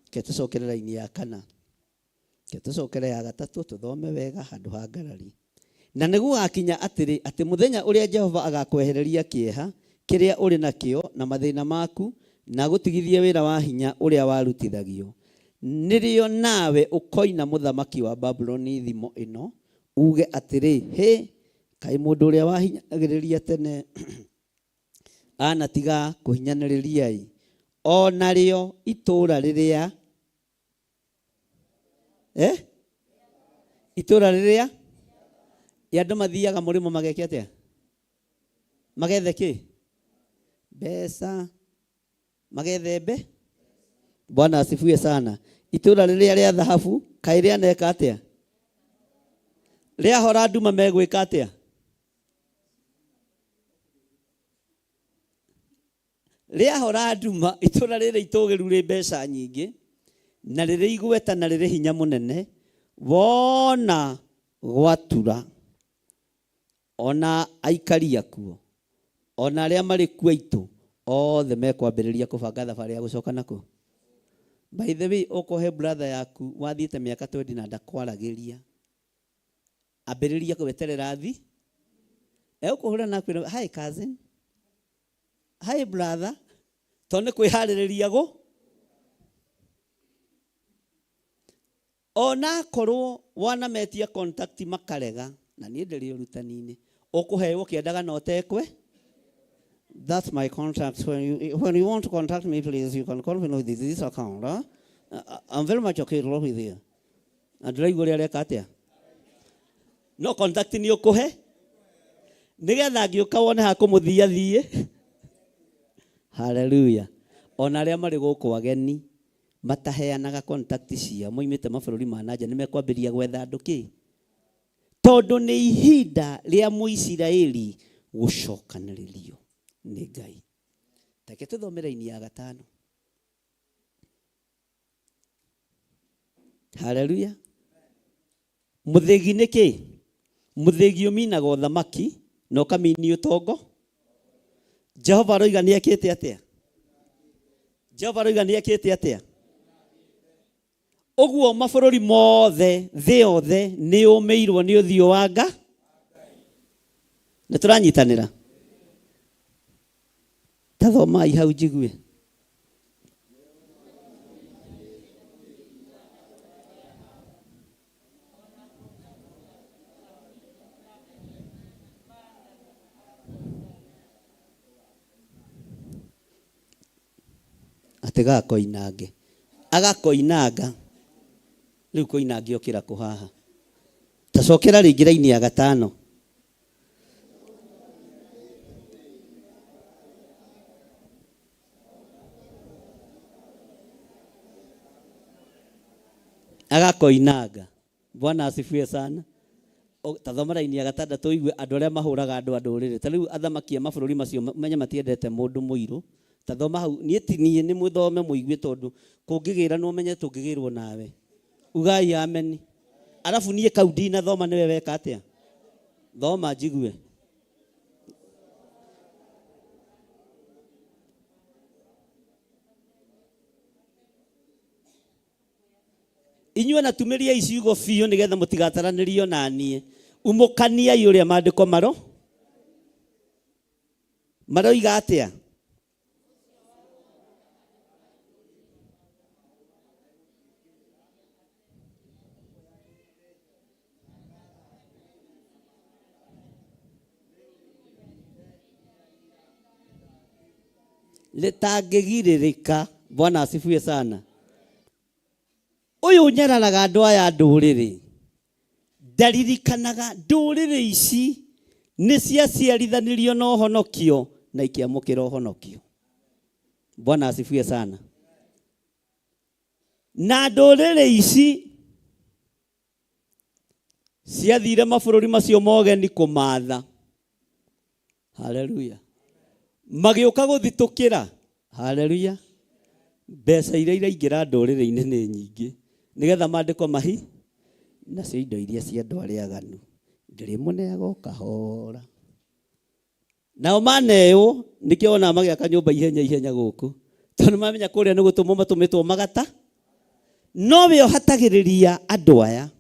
Reke tũcokere raini ya kana. Reke tũcokere ya gatatũ tũthome wega handũ ha ngarari. Na nĩ gũgakinya atĩrĩ, atĩ mũthenya ũrĩa Jehova agakwehereria kĩeha kĩrĩa ũrĩ nakĩo na mathĩna maku, na agũtigithie wĩra wa hinya ũrĩa warutithagio, nĩrĩo nawe ũkoina mũthamaki wa Babuloni thimo ĩno, uuge atĩrĩ, Hĩ, kaĩ mũndũ ũrĩa wahinyagĩrĩria tene anatiga kũhinyanĩrĩria-ĩ! O narĩo itũũra rĩrĩa Itũũra rĩrĩa andũ mathiaga mũrĩmo mageke atĩa? Magethe kĩ? Mbeca. Magethe mbe? Bwana asifiwe sana. Itũũra rĩrĩa rĩa thahabu kaĩ rĩaneka atĩa? Rĩahora nduma megwĩka atĩa? Rĩahora nduma, itũũra rĩrĩ itũũgĩru rĩ mbeca nyingĩ, na rĩrĩ igweta na rĩrĩ hinya mũnene, wona gwatura, ona aikari akuo, ona arĩa marĩ kuo aitũ, othe mekwambĩrĩria kũbanga thabarĩ ya gũcoka nakũ. By the way, okorwo he brother yaku wathiĩte mĩaka 20 na ndakwaragĩria, ambĩrĩria gweterera thi, egũkũhũrĩra na akwĩre, hi cousin, hi brother, tondũ nĩ kwĩharĩrĩria gũ. Onakorwo wanametia contact makarega, na niĩ ndĩrĩ ũrutani-inĩ, ũkũheo kĩendaga na ũtekwe. That's my contact. When you want to contact me, please, you can call me with this account. Huh? I'm very much okay to work with you. Na ndĩraigua ũrĩa areka atĩa? No contact nĩ ũkũhe nĩgetha ngĩũka wone ha kũmũthia thiĩ. Haleluya. Ona arĩa marĩ gũkũ ageni mataheanaga contact ciao moimĩte mabũrũri ma nanja nĩ mekwambĩrĩria gwetha andũ kĩ? Tondũ nĩ ihinda rĩa Mũisiraeli gũcokanĩrĩrio nĩ Ngai. Reke tũthome raini ya gatano. Haleluya. Mũthĩgi nĩ kĩ? Mũthĩgi ũminaga ũthamaki na ũkaminia ũtongo. Jehova aroiga nĩ ekĩte atĩa? Jehova aroiga nĩ ekĩte atĩa? Ũguo mabũrũri mothe, thĩ yothe nĩ yũmĩirwo nĩ ũthiũ wa Nga. Nĩ tũranyitanĩra? Ta thomai hau njigue. Atĩ gakoinange. Agakoinanga. Rĩu koinange okĩra kũ haha? Ta cokera rĩngĩ raini ya gatano. Agakoinanga. Bwana asifiwe sana. Ta thoma raini ya gatandatũ ũigue andũ arĩa mahũraga andũ a ndũrĩrĩ. Ta rĩu athamaki a mabũrũri macio menye matiendete mũndũ mũirũ. Ta thoma hau, niĩ ti niĩ, nĩ mũthome mũigue tondũ kũngĩgĩranwo menye tũngĩgĩrwo nawe. Ugai ameni. Arabu niĩ kau ndinathoma nĩwe weka atĩa? Thoma njigue. Inyuĩ na tumĩriai ciugo biũ nĩgetha mũtigataranĩrio na niĩ. Umũkaniai ũrĩa maandĩko maro maroiga atĩa? Rĩtangĩgirĩrĩka. Bwana asifiwe sana. Ũyũ ũnyararaga andũ aya ndũrĩrĩ ndaririkanaga ndũrĩrĩ ici nĩ ciaciarithanirio na ũhonokio na ikĩamũkĩra ũhonokio. Bwana asifiwe sana. Na ndũrĩrĩ ici ciathire mabũrũri macio mogeni kũmatha. Haleluya. Magĩũka gũthitũkĩra. Haleluya. Mbeca iria iraingĩra ndũrĩrĩ-inĩ nĩ nyingĩ. Nĩgetha maandĩko mahi nacio indo iria cia andũ arĩa aganu ndĩrĩmũneaga o kahora. Nao maneywo nĩkĩo wonaga magĩaka nyũmba ihenya ihenya gũkũ. Tondũ mamenya kũrĩa nĩ gũtũmwo matũmĩtwo magata. No we ũhatagĩrĩria andũ aya.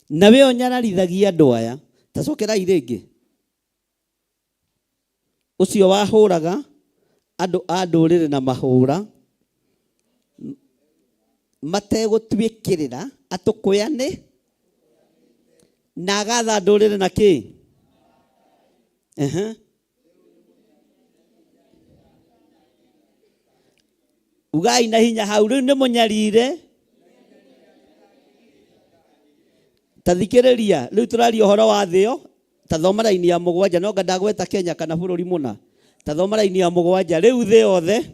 Na we ũnyararithagia andũ aya. Ta cokerai rĩngĩ. Ũcio wahũraga andũ a ndũrĩrĩ na mahũra mategũtuĩkĩrĩra atũkũyane na agatha ndũrĩrĩ na kĩ? Ehe. Ugai na hinya hau rĩu nĩ mũnyarire. Ta thikĩrĩria, rĩu tũraria ũhoro wa thĩ ĩyo. Ta thoma raini ya mũgwanja, no nga ndagweta Kenya kana bũrũri mũna. Ta thoma raini ya mũgwanja, rĩu thĩ yothe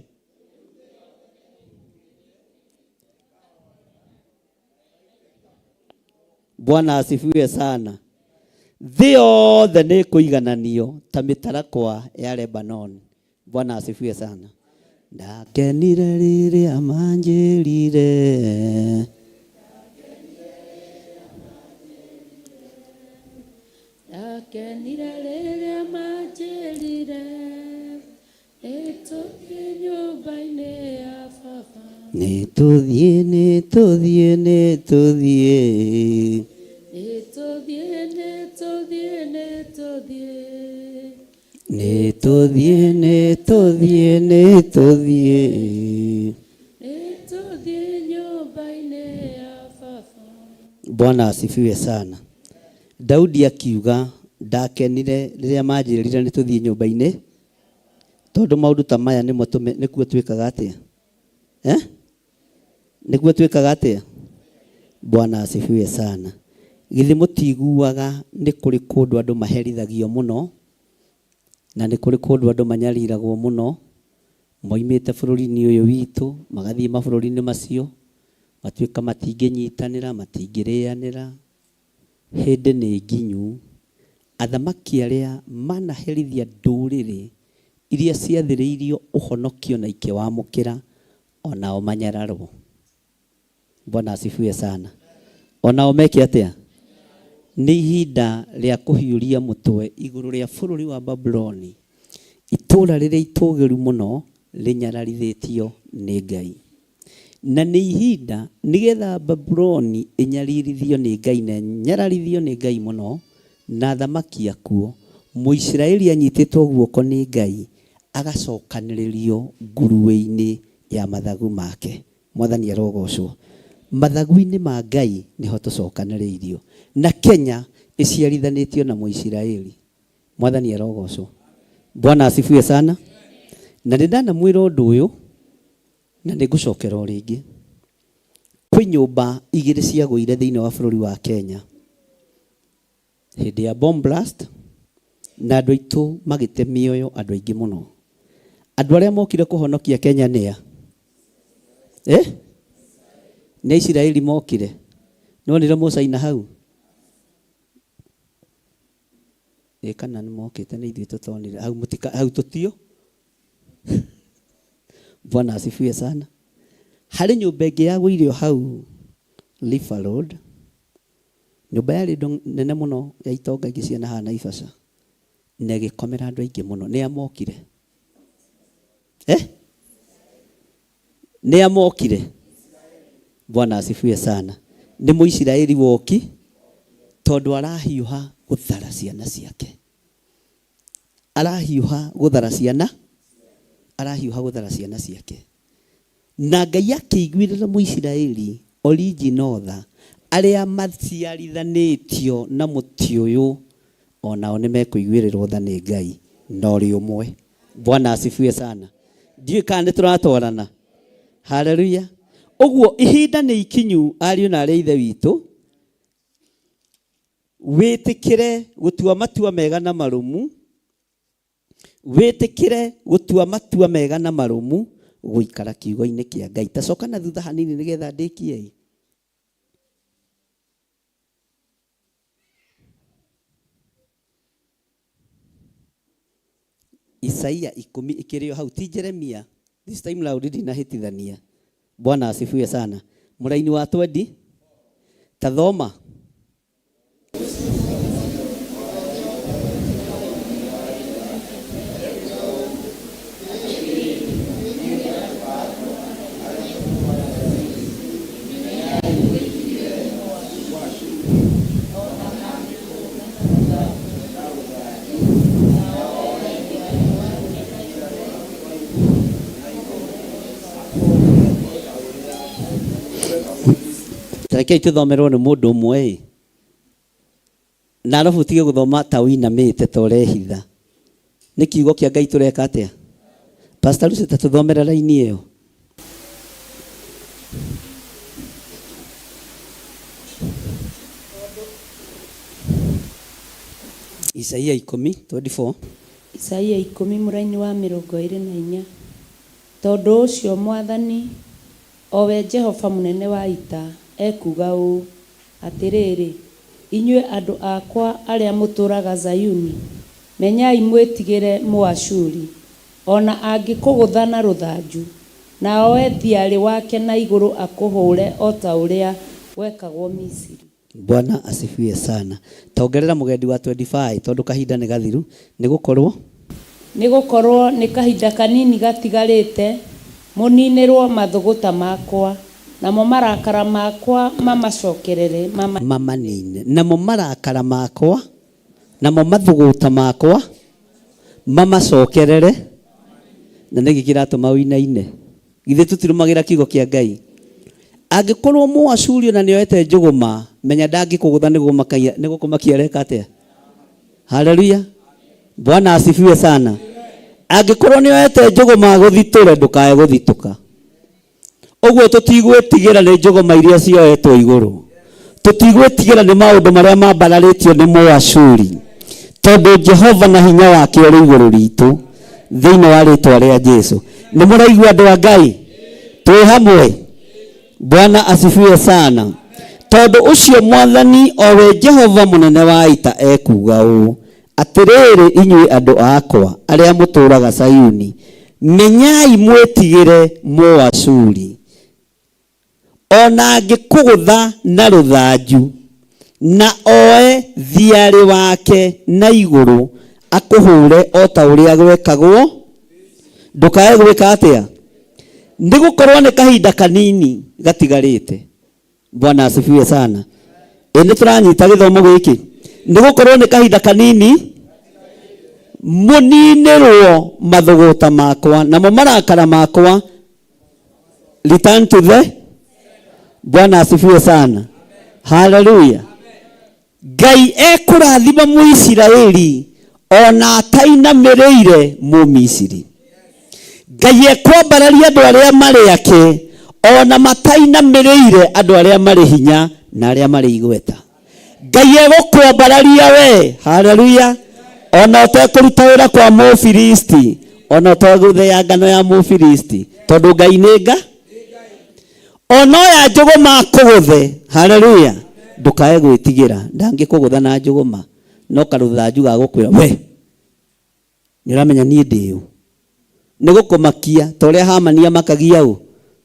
Bwana asifiwe sana. Thĩ yothe nĩ ĩkũigananio ta mĩtarakwa ya Lebanon. Bwana asifiwe sana. Ndakenire rĩrĩa manjĩrire. Ndakenire rĩrĩa manjĩrire nĩtũthiĩ nyũmba-inĩ ya baba. Nĩtũthiĩ, nĩtũthiĩ, nĩtũthiĩ. Nĩtũthiĩ, nĩtũthiĩ, nĩtũthiĩ. Nĩtũthiĩ, nĩtũthiĩ, nĩtũthiĩ. Nĩtũthiĩ nyũmba-inĩ ya baba. Bwana asifiwe sana. Daudi akiuga ndakenire rĩrĩa manjĩrire nĩ tũthiĩ nyũmba-inĩ tondũ maũndũ ta maya nĩmo nĩkuo twĩkaga atĩa? Eh? Nĩkuo twĩkaga atĩa? Bwana asifiwe sana. Githĩ mũtiguaga nĩ kũrĩ kũndũ andũ maherithagio mũno na nĩ kũrĩ kũndũ andũ manyariragwo mũno moimĩte bũrũri-inĩ ũyũ witũ magathiĩ mabũrũri-inĩ macio matuĩka matingĩnyitanĩra matingĩrĩanĩra. Hĩndĩ nĩ nginyu athamaki arĩa manaherithia ndũrĩrĩ iria ciathĩrĩirio ũhonokio na ikĩwamũkĩra onao manyararwo. Bwana asifiwe sana. Onao meke atĩa? Nĩ ihinda rĩa kũhiũria mũtwe igũrũ rĩa bũrũri wa Babuloni, itũũra rĩrĩa itũgĩru mũno rĩnyararithĩtio nĩ Ngai. Na nĩ ihinda nĩgetha Babuloni ĩnyaririthio nĩ Ngai na ĩnyararithio nĩ Ngai mũno na athamaki akuo, Mũisiraeli anyitĩtwo guoko nĩ Ngai agacokanĩrĩrio nguruwe-inĩ ya mathagu make. Mwathani arogocwo. Mathagu-inĩ ma Ngai nĩho tũcokanĩrĩirio. Na Kenya ĩciarithanĩtio na Mũisiraeli. Mwathani arogocwo. Bwana asifiwe sana. Na nĩ ndanamwĩra ũndũ ũyũ na nĩ ngũcokera o rĩngĩ. Kwĩ nyũmba igĩrĩ ciagũire thĩinĩ wa bũrũri wa Kenya hĩndĩ ya bomb blast na andũ aitũ magĩte mĩoyo andũ aingĩ mũno. Andũ arĩa mokire kũhonokia Kenya nĩa? Eh? Nĩ Isiraeli mokire. Nĩwonire Mũcaina hau? Ĩ kana nĩ mokĩte nĩ ithuĩ tũtonire. Hau mũtika hau tũtio. Bwana asifiwe sana. Harĩ nyũmba ĩngĩ yagũire o hau River Road. Nyũmba yarĩ nene mũno ya itonga ingĩ cia haha Naivasha. Na ĩgĩkomera andũ aingĩ mũno. Nĩa mokire? Eh? Nĩa mokire? Bwana asifiwe sana. Nĩ Mũisiraeli woki tondũ arahiũha gũthara ciana ciake. Arahiũha gũthara ciana, arahiũha gũthara ciana ciake. Na Ngai akĩiguĩrĩra Mũisiraeli original tha arĩa maciarithanĩtio na mũtĩ ũyũ onao nĩ mekũiguĩrĩrwo tha nĩ Ngai na ũrĩ ũmwe. Bwana asifiwe sana. Ndiũĩ kana nĩ tũratwarana. Haleluya. Ũguo ihinda nĩ ikinyu ariũ na arĩ a ithe witũ wĩtĩkĩre gũtua matua mega na marũmu, wĩtĩkĩre gũtua matua mega na marũmu gũikara kiugo-inĩ kĩa Ngai. Tacoka na thutha hanini nĩgetha ndĩkie. Isaia 10 ĩkĩrĩ o hau, ti Jeremia. This time round ndinahĩtithania. Bwana asifiwe sana. Mũraini wa 20 tathoma. Rekei tũthomerwo nĩ mũndũ ũmwe ĩ na arabu ũtige gũthoma ta ũinamĩte ta ũrehitha. Nĩ kiugo kĩa Ngai tũreka atĩa? Pastor Lucy ta tũthomere raini ĩyo. Isaia 10 24. Isaia 10 mũraini wa 24. Tondũ ũcio Mwathani o we Jehova mũnene wa ita ekuuga ũũ, atĩrĩrĩ, inyuĩ andũ akwa arĩa mũtũũraga Zayuni, menyai mwĩtigĩre Mũashuri, ona angĩkũgũtha na rũthanju, na oe thiarĩ wake na igũrũ akũhũre o ta ũrĩa gwekagwo Misiri. Bwana asifiwe sana. Tongerera mũgendi wa 25 tondũ kahinda nĩ gathiru nĩ gũkorwo Nĩ gũkorwo nĩ kahinda kanini gatigarĩte mũninĩrwo mathũgũta makwa, namo marakara makwa mamacokerere mamanine. Namo marakara makwa namo mathũgũta makwa mamacokerere. Na nĩkĩ kĩratũma ũinaine? Githĩ tũtirũmagĩra kiugo kĩa Ngai? Angĩkorwo Mũashuri ona nĩoete njũgũma, menya ndangĩkũgũtha nĩ gũkũmakia areka atĩa? Haleluya. Bwana asifiwe sana. Angĩkorwo nĩoete njũgũma gũthitũre, ndũkae gũthitũka. Ũguo tũtigwĩtigĩra nĩ njũgũma iria cioetwo igũrũ. Tũtigwĩtigĩra nĩ maũndũ marĩa mambararĩtio nĩ Mũashuri. Tondũ Jehova na hinya wake ũrĩ igũrũ ritũ thĩinĩ wa rĩtwa rĩa Jesu. Nĩ mũraigua andũ a Ngai? Twĩ hamwe. Bwana asifiwe sana. Tondũ ũcio Mwathani o we Jehova mũnene wa ita ekuuga ũũ, atĩrĩrĩ inyuĩ andũ akwa arĩa mũtũũraga Sayuni, menyai mwĩtigĩre Mũashuri. Ona angĩkũgũtha na rũthanju na oe thiarĩ wake na igũrũ akũhũre o ta ũrĩa gwekagwo, ndũkae gwĩka atĩa? Nĩ gũkorwo nĩ kahinda kanini gatigarĩte. Bwana asifiwe sana. Ĩ nĩ tũranyita gĩthomo gĩkĩ? Nĩ gũkorwo nĩ kahinda kanini mũninĩrwo mathũgũta makwa namo marakara makwa. Return to the Bwana asifiwe sana. Haleluya. Ngai ekũrathima Mũisiraeli ona atainamĩrĩire Mũmisiri. Ngai ekwambararia andũ arĩa marĩ ake ona matainamĩrĩire andũ arĩa marĩ hinya na arĩa marĩ igweta. Ngai egũkwambararia we. Haleluya. Ona ũtekũruta wĩra kwa Mũfilisti, ona ũtegũthĩa ngano ya Mũfilisti, tondũ Ngai nĩ nga ona oya njũgũma akũgũthe. Haleluya. Ndũkae gwĩtigĩra, ndangĩkũgũtha na njũgũma, no karũthanju ga gũkwĩra we nĩ ũramenya niĩ ndĩ ũ. Nĩ gũkũmakia ta ũrĩa Hamani amakagia ũ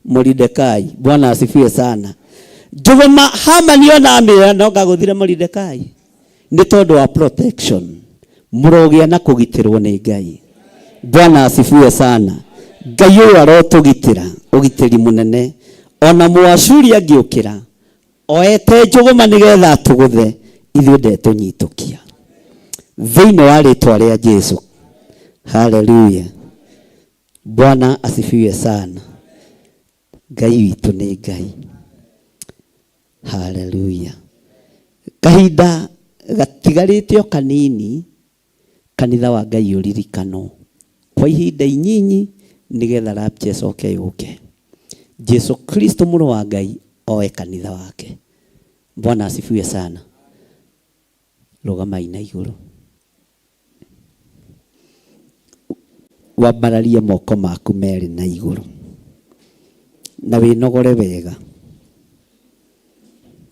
Moridekai. Bwana asifiwe sana. Njũgũma Hamani ona amĩoya no ngagũthire Moridekai nĩ tondũ wa protection. Mũrogĩa na kũgitĩrwo nĩ Ngai. Bwana asifiwe sana. Ngai ũyũ arotũgitĩra ũgitĩri mũnene. Ona Mũashuri angĩũkĩra oete njũgũma nĩgetha atũgũthe, ithuĩ ndetũnyitũkia thĩinĩ wa rĩtwa rĩa Jesu. Haleluya. Bwana asifiwe sana. Ngai witũ nĩ Ngai. Haleluya. Kahinda gatigarĩte o kanini kanitha wa Ngai ũririkanwo kwa ihinda inyinyi nĩgetha rapture ĩcoke yũke. Jesu Kristo mũrũ wa Ngai oe kanitha wake. Bwana asifiwe sana. Rũgamai na igũrũ. Wambararie moko maku merĩ na igũrũ na wĩnogore wega.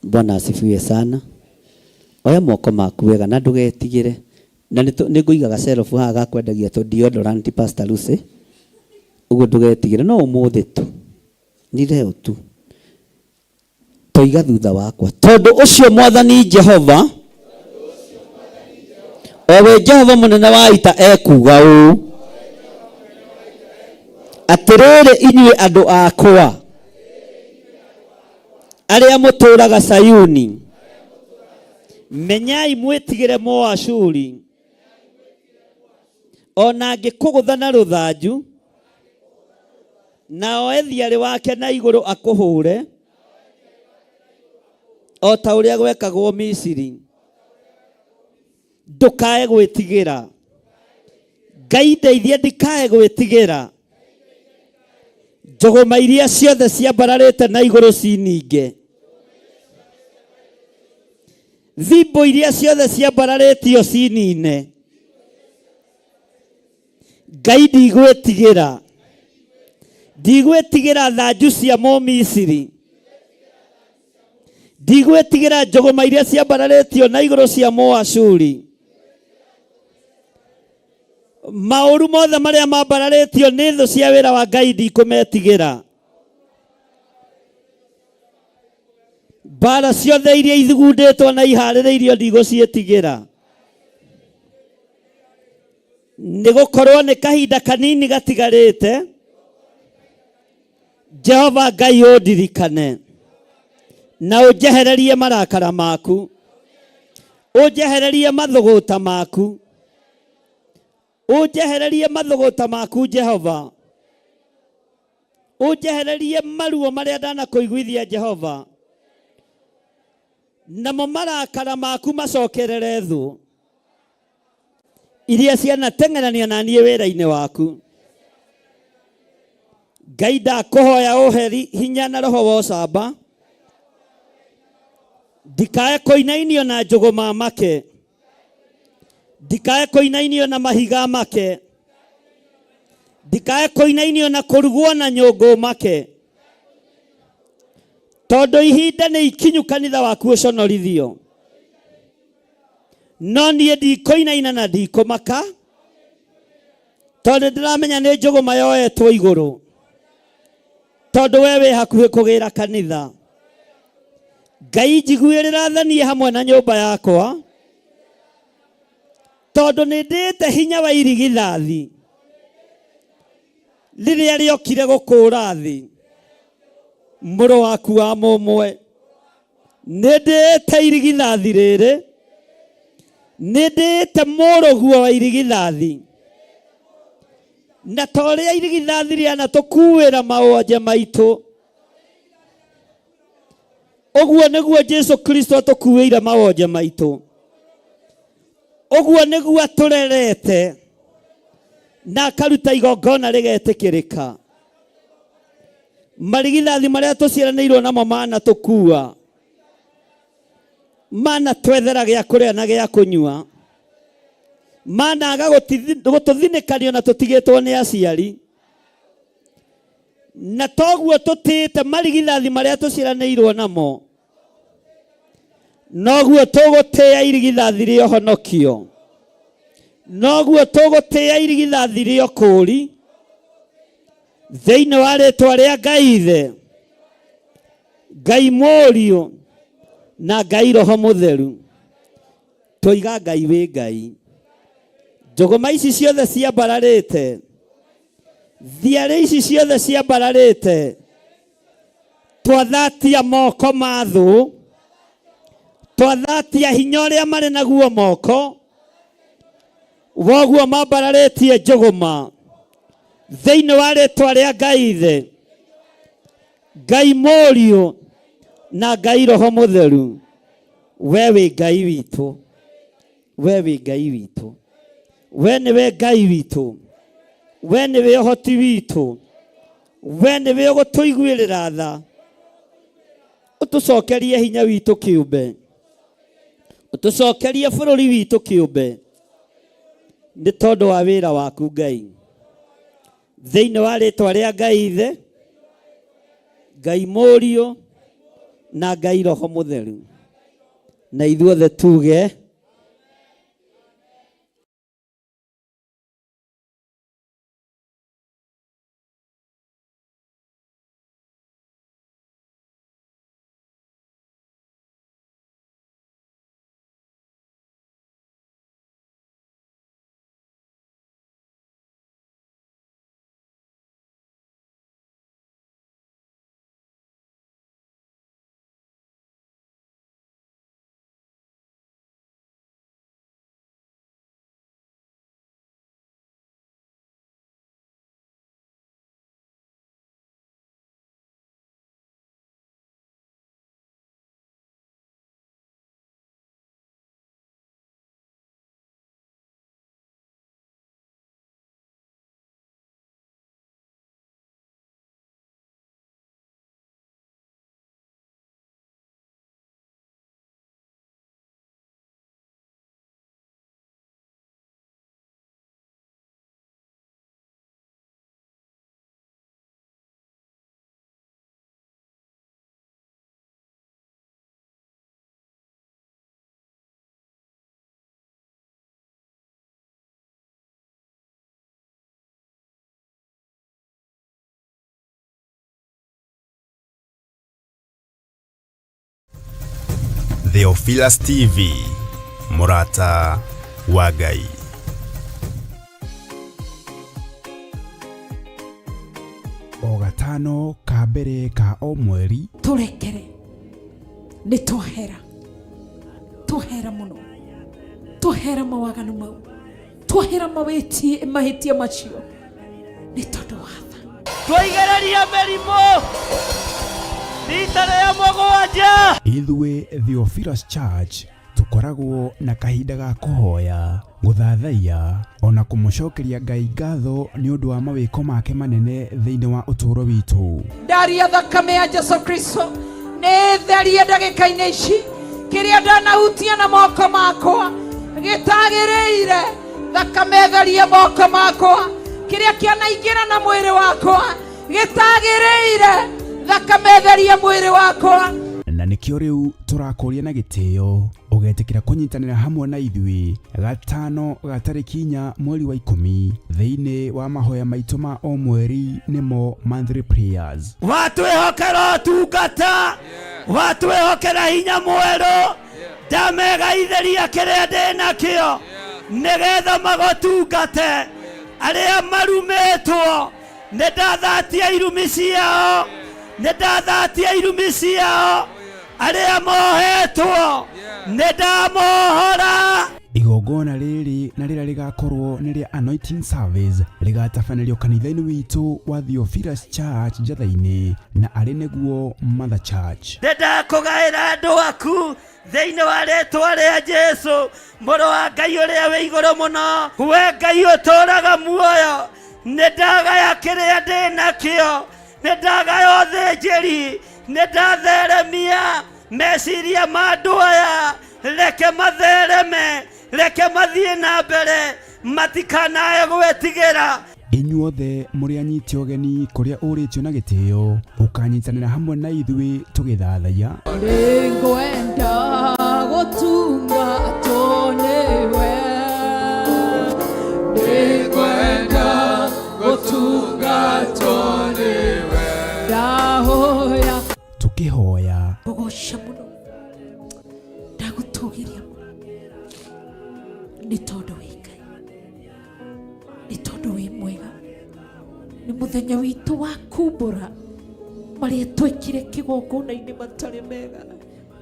Bwana asifiwe sana. Oya moko maku wega na ndũgetigĩre. Na nĩ ngũiga gacerobu haha ga kwendagia tũ deodorant Pastor Lucy. Ũguo ndũgetigĩre, no ũmũthĩ tu. Ni leo tu. Toiga thutha wakwa. Tondũ ũcio Mwathani Jehova, o we Jehova mũnene wa ita ekuuga ũũ, atĩrĩrĩ inyuĩ andũ akwa arĩa mũtũũraga Sayuni, menyai mwĩtigĩre Mũashuri, ona angĩkũgũtha na rũthanju na oe thiarĩ wake na igũrũ akũhũre o ta ũrĩa gwekagwo Misiri, ndũkae gwĩtigĩra. Ngai ndeithie ndikae gwĩtigĩra. Njũgũma iria ciothe ciambararĩte na igũrũ cininge, thimbũ iria ciothe ciambararĩtio cinine. Ngai ndigwĩtigĩra, ndigwĩtigĩra thanju cia Mũmisiri, ndigwĩtigĩra njũgũma iria ciambararĩtio na igũrũ cia Mũashuri. Maũru mothe marĩa mambararĩtio nĩ thũ cia wĩra wa Ngai ndikũmetigĩra. Mbara ciothe iria ithugundĩtwo na iharĩrĩirio ndigũciĩtigĩra, nĩ gũkorwo nĩ kahinda kanini gatigarĩte. Jehova Ngai ũndirikane na ũnjehererie marakara maku, ũnjehererie mathũgũta maku, ũnjehererie mathũgũta maku Jehova, Ũnjehererie maruo marĩa ndanakũiguithia Jehova, namo marakara maku macokerere thũ iria cianateng'erania na niĩ wĩra-inĩ waku. Ngai, ndakũhoya ũhe hinya na roho wa ũcamba, ndikae kũinainio na njũgũma make, ndikae kũinainio na mahiga make, ndikae kũinainio na kũrugwo na nyũngũ make, tondũ ihinda nĩ ikinyu kanitha waku ũconorithio. No niĩ ndikũinaina na ndikũmaka, tondũ ndĩramenya nĩ njũgũma yoetwo igũrũ, tondũ we wĩ hakuhĩ kũgĩra kanitha. Ngai, njiguĩrĩra tha niĩ hamwe na nyũmba yakwa, tondũ nĩ ndĩĩte hinya wa irigithathi rĩrĩa rĩokire gũkũũra thĩ mũrũ waku wa mũmwe. Nĩ ndĩĩte irigithathi rĩrĩ, nĩ ndĩĩte mũrũguo wa irigithathi, na ta ũrĩa irigithathi rĩanatũkuĩra mawonje maitũ, ũguo nĩguo Jesu Kristo atũkuĩire mawonje maitũ, ũguo nĩguo atũrerete na akaruta igongona rĩgetĩkĩrĩka. Marigithathi marĩa tũciaranĩirwo namo manatũkua, manatwethera gĩa kũrĩa na gĩa kũnyua, managa gũtũthinĩkanio na tũtigĩtwo nĩ aciari, na toguo tũtĩĩte marigithathi marĩa tũciaranĩirwo namo, noguo tũgũtĩĩa irigithathi rĩa ũhonokio, noguo tũgũtĩĩa irigithathi rĩa ũkũũri, thĩinĩ wa rĩtwa rĩa Ngai Ithe, Ngai Mũriũ na Ngai Roho Mũtheru. Tũiga Ngai wĩ Ngai. Njũgũma ici ciothe ciambararĩte, thiarĩ ici ciothe ciambararĩte, twathatia moko ma thũ, twathatia hinya ũrĩa marĩ naguo moko, woguo mambararĩtie njũgũma, thĩinĩ wa rĩtwa rĩa Ngai Ithe, Ngai Mũriũ na Ngai Roho Mũtheru. We wĩ Ngai witũ, we wĩ Ngai witũ, we nĩwe Ngai witũ, we nĩwe ũhoti witũ, we nĩwe ũgũtũiguĩrĩra tha, ũtũcokerie hinya witũ kĩũmbe, ũtũcokerie bũrũri witũ kĩũmbe, nĩ tondũ wa wĩra waku Ngai. Thĩinĩ wa rĩtwa rĩa Ngai Ithe, Ngai Mũriũ na Ngai Roho Mũtheru, na ithuothe tuge Theophilus TV, mũrata wa Ngai. O gatano ka mbere ka o mweri. Tũrekere, nĩ twahera, twahera mũno, twahera mawaganu mau, twahera mawĩtie mahĩtia macio, nĩ tondũ wa tha. Twaigĩrĩria mĩrimũ rita rĩa mũgwanja. Ithuĩ Theophilus Church tũkoragwo na kahinda ga kũhoya, gũthathaiya ona kũmũcokeria Ngai ngatho nĩ ũndũ wa mawĩko make manene thĩinĩ wa ũtũũro witũ. Ndaria thakame ya Jesu Kristo nĩ therie ndagĩka-inĩ ici kĩrĩa ndanahutia na moko makwa gĩtagĩrĩire, thakame therie moko makwa, kĩrĩa kĩanaingĩra na mwĩrĩ wakwa gĩtagĩrĩire, thakame therie mwĩrĩ wakwa. Na nĩkĩo rĩu tũrakũria na gĩtĩo ũgetĩkĩra kũnyitanĩra hamwe na ithuĩ gatano ga tarĩki 4 mweri wa 10 thĩinĩ wa mahoya maitũ ma o mweri, nĩmo monthly prayers. Watwĩhokera ũtungata, watwĩhokera hinya mwerũ, ndamegaithĩria kĩrĩa ndĩ nakĩo nĩgetha magũtungate. Arĩa marumĩtwo nĩ ndathatia irumi ciao, nĩ ndathatia irumi ciao. Arĩa mohetwo nĩ ndamohora. Igongona rĩrĩ na rĩrĩa rĩgakorwo nĩ rĩa anointing service rĩgatabanĩrio kanitha-inĩ witũ wa Theophilus Church Njatha-inĩ na arĩ nĩguo Mother Church. Nĩ ndakũgaĩra andũ aku thĩinĩ wa rĩtwa rĩa Jesu mũrũ wa Ngai ũrĩa wĩ igũrũ mũno. We Ngai ũtũũraga muoyo, nĩ ndagaya kĩrĩa ndĩ nakĩo, nĩ ndagaya ũthĩnjĩri, nĩ ndatheremia meciria ma andũ aya. Reke mathereme, reke mathiĩ na mbere, matikanae gwĩtigĩra. Inyuothe mũrĩ anyiti ũgeni kũrĩa ũrĩtio na gĩtĩo, ũkanyitanĩra hamwe na ithuĩ tũgĩthathaiya. Nĩngwenda gũtungatwo nĩwe, nĩngwenda gũtungatwo nĩwe, ndahoya tũkĩhoya, Ngũgoca mũno, ndagũtũgĩria mũno, nĩ tondũ wĩ Ngai, nĩ tondũ wĩ mwega. Nĩ mũthenya witũ wa kumbũra marĩa twekire kĩgongona-inĩ matarĩ mega,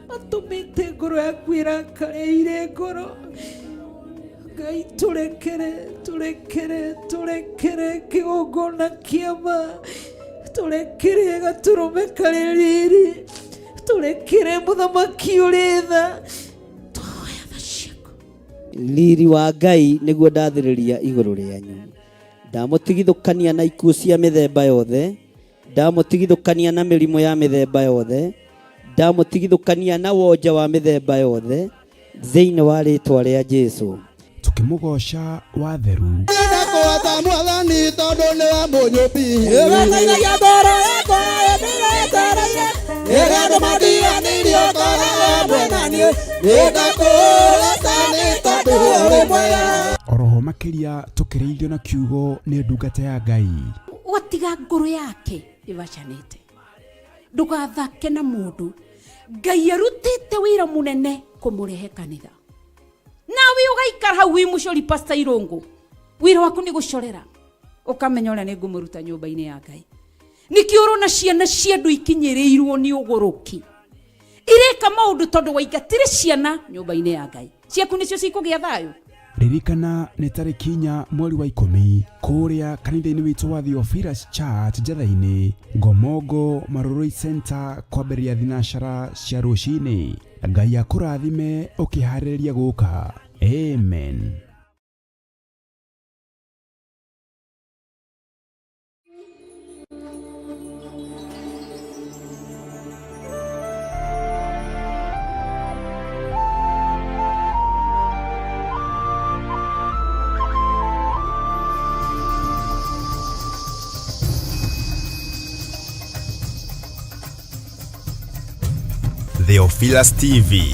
matũmĩte ngoro yaku ĩrakare ire ngoro. Ngai tũrekere, tũrekere, tũrekere kĩgongona kĩa ma, tũrekere gatũrũme karĩ riri, tũrekere mũthamaki ũrĩ tha. Twahoya tha ciaku. Riri wa Ngai nĩguo ndathĩrĩria igũrũ rĩanyu. Ndamũtigithũkania na ikuũ cia mĩthemba yothe, ndamũtigithũkania na mĩrimũ ya mĩthemba yothe, ndamũtigithũkania na wonja wa mĩthemba yothe thĩinĩ wa rĩtwa rĩa Jesu. Tũkĩmũgoca watheru. Ndakũhota mwathani tondũ nĩwe mũnyũmbi. Ĩgataithagia ngoro yakwa ĩndĩretereire, ĩrĩa andũ mandiganĩirie ũkoragwo hamwe na niĩ. Nĩndakũrata nĩ tondũ ũrĩ mwega. Oroho makĩria tũkĩrĩithio na kiugo nĩ ndungata ya Ngai. Watiga ngoro yake ĩbacanĩte, ndũgathake na mũndũ. Ngai arutĩte wĩra mũnene kũmũrehe kanitha, nawe ũgaikara hau wĩ mũcori. Pastor Irũngũ, wĩra waku nĩ gũcorera, ũkamenya ũrĩa nĩ ngũmũruta nyũmba-inĩ ya Ngai. Nĩkĩo ũrona ciana cia andũ ikinyĩrĩirwo nĩ ũgũrũki, ireka maũndũ tondũ waingatire ciana nyũmba-inĩ ya Ngai. Ciaku nĩcio cikũgĩa thayũ. Ririkana nĩ tarĩki 4 mweri wa 10 kũrĩa kanitha-inĩ witũ wa Theophilus Church Njatha-inĩ, Ngomongo Marurui Center, kwambĩrĩria thinacara cia rũcinĩ. Ngai akũrathime ũkĩharĩrĩria gũka. Amen. Theophilus TV.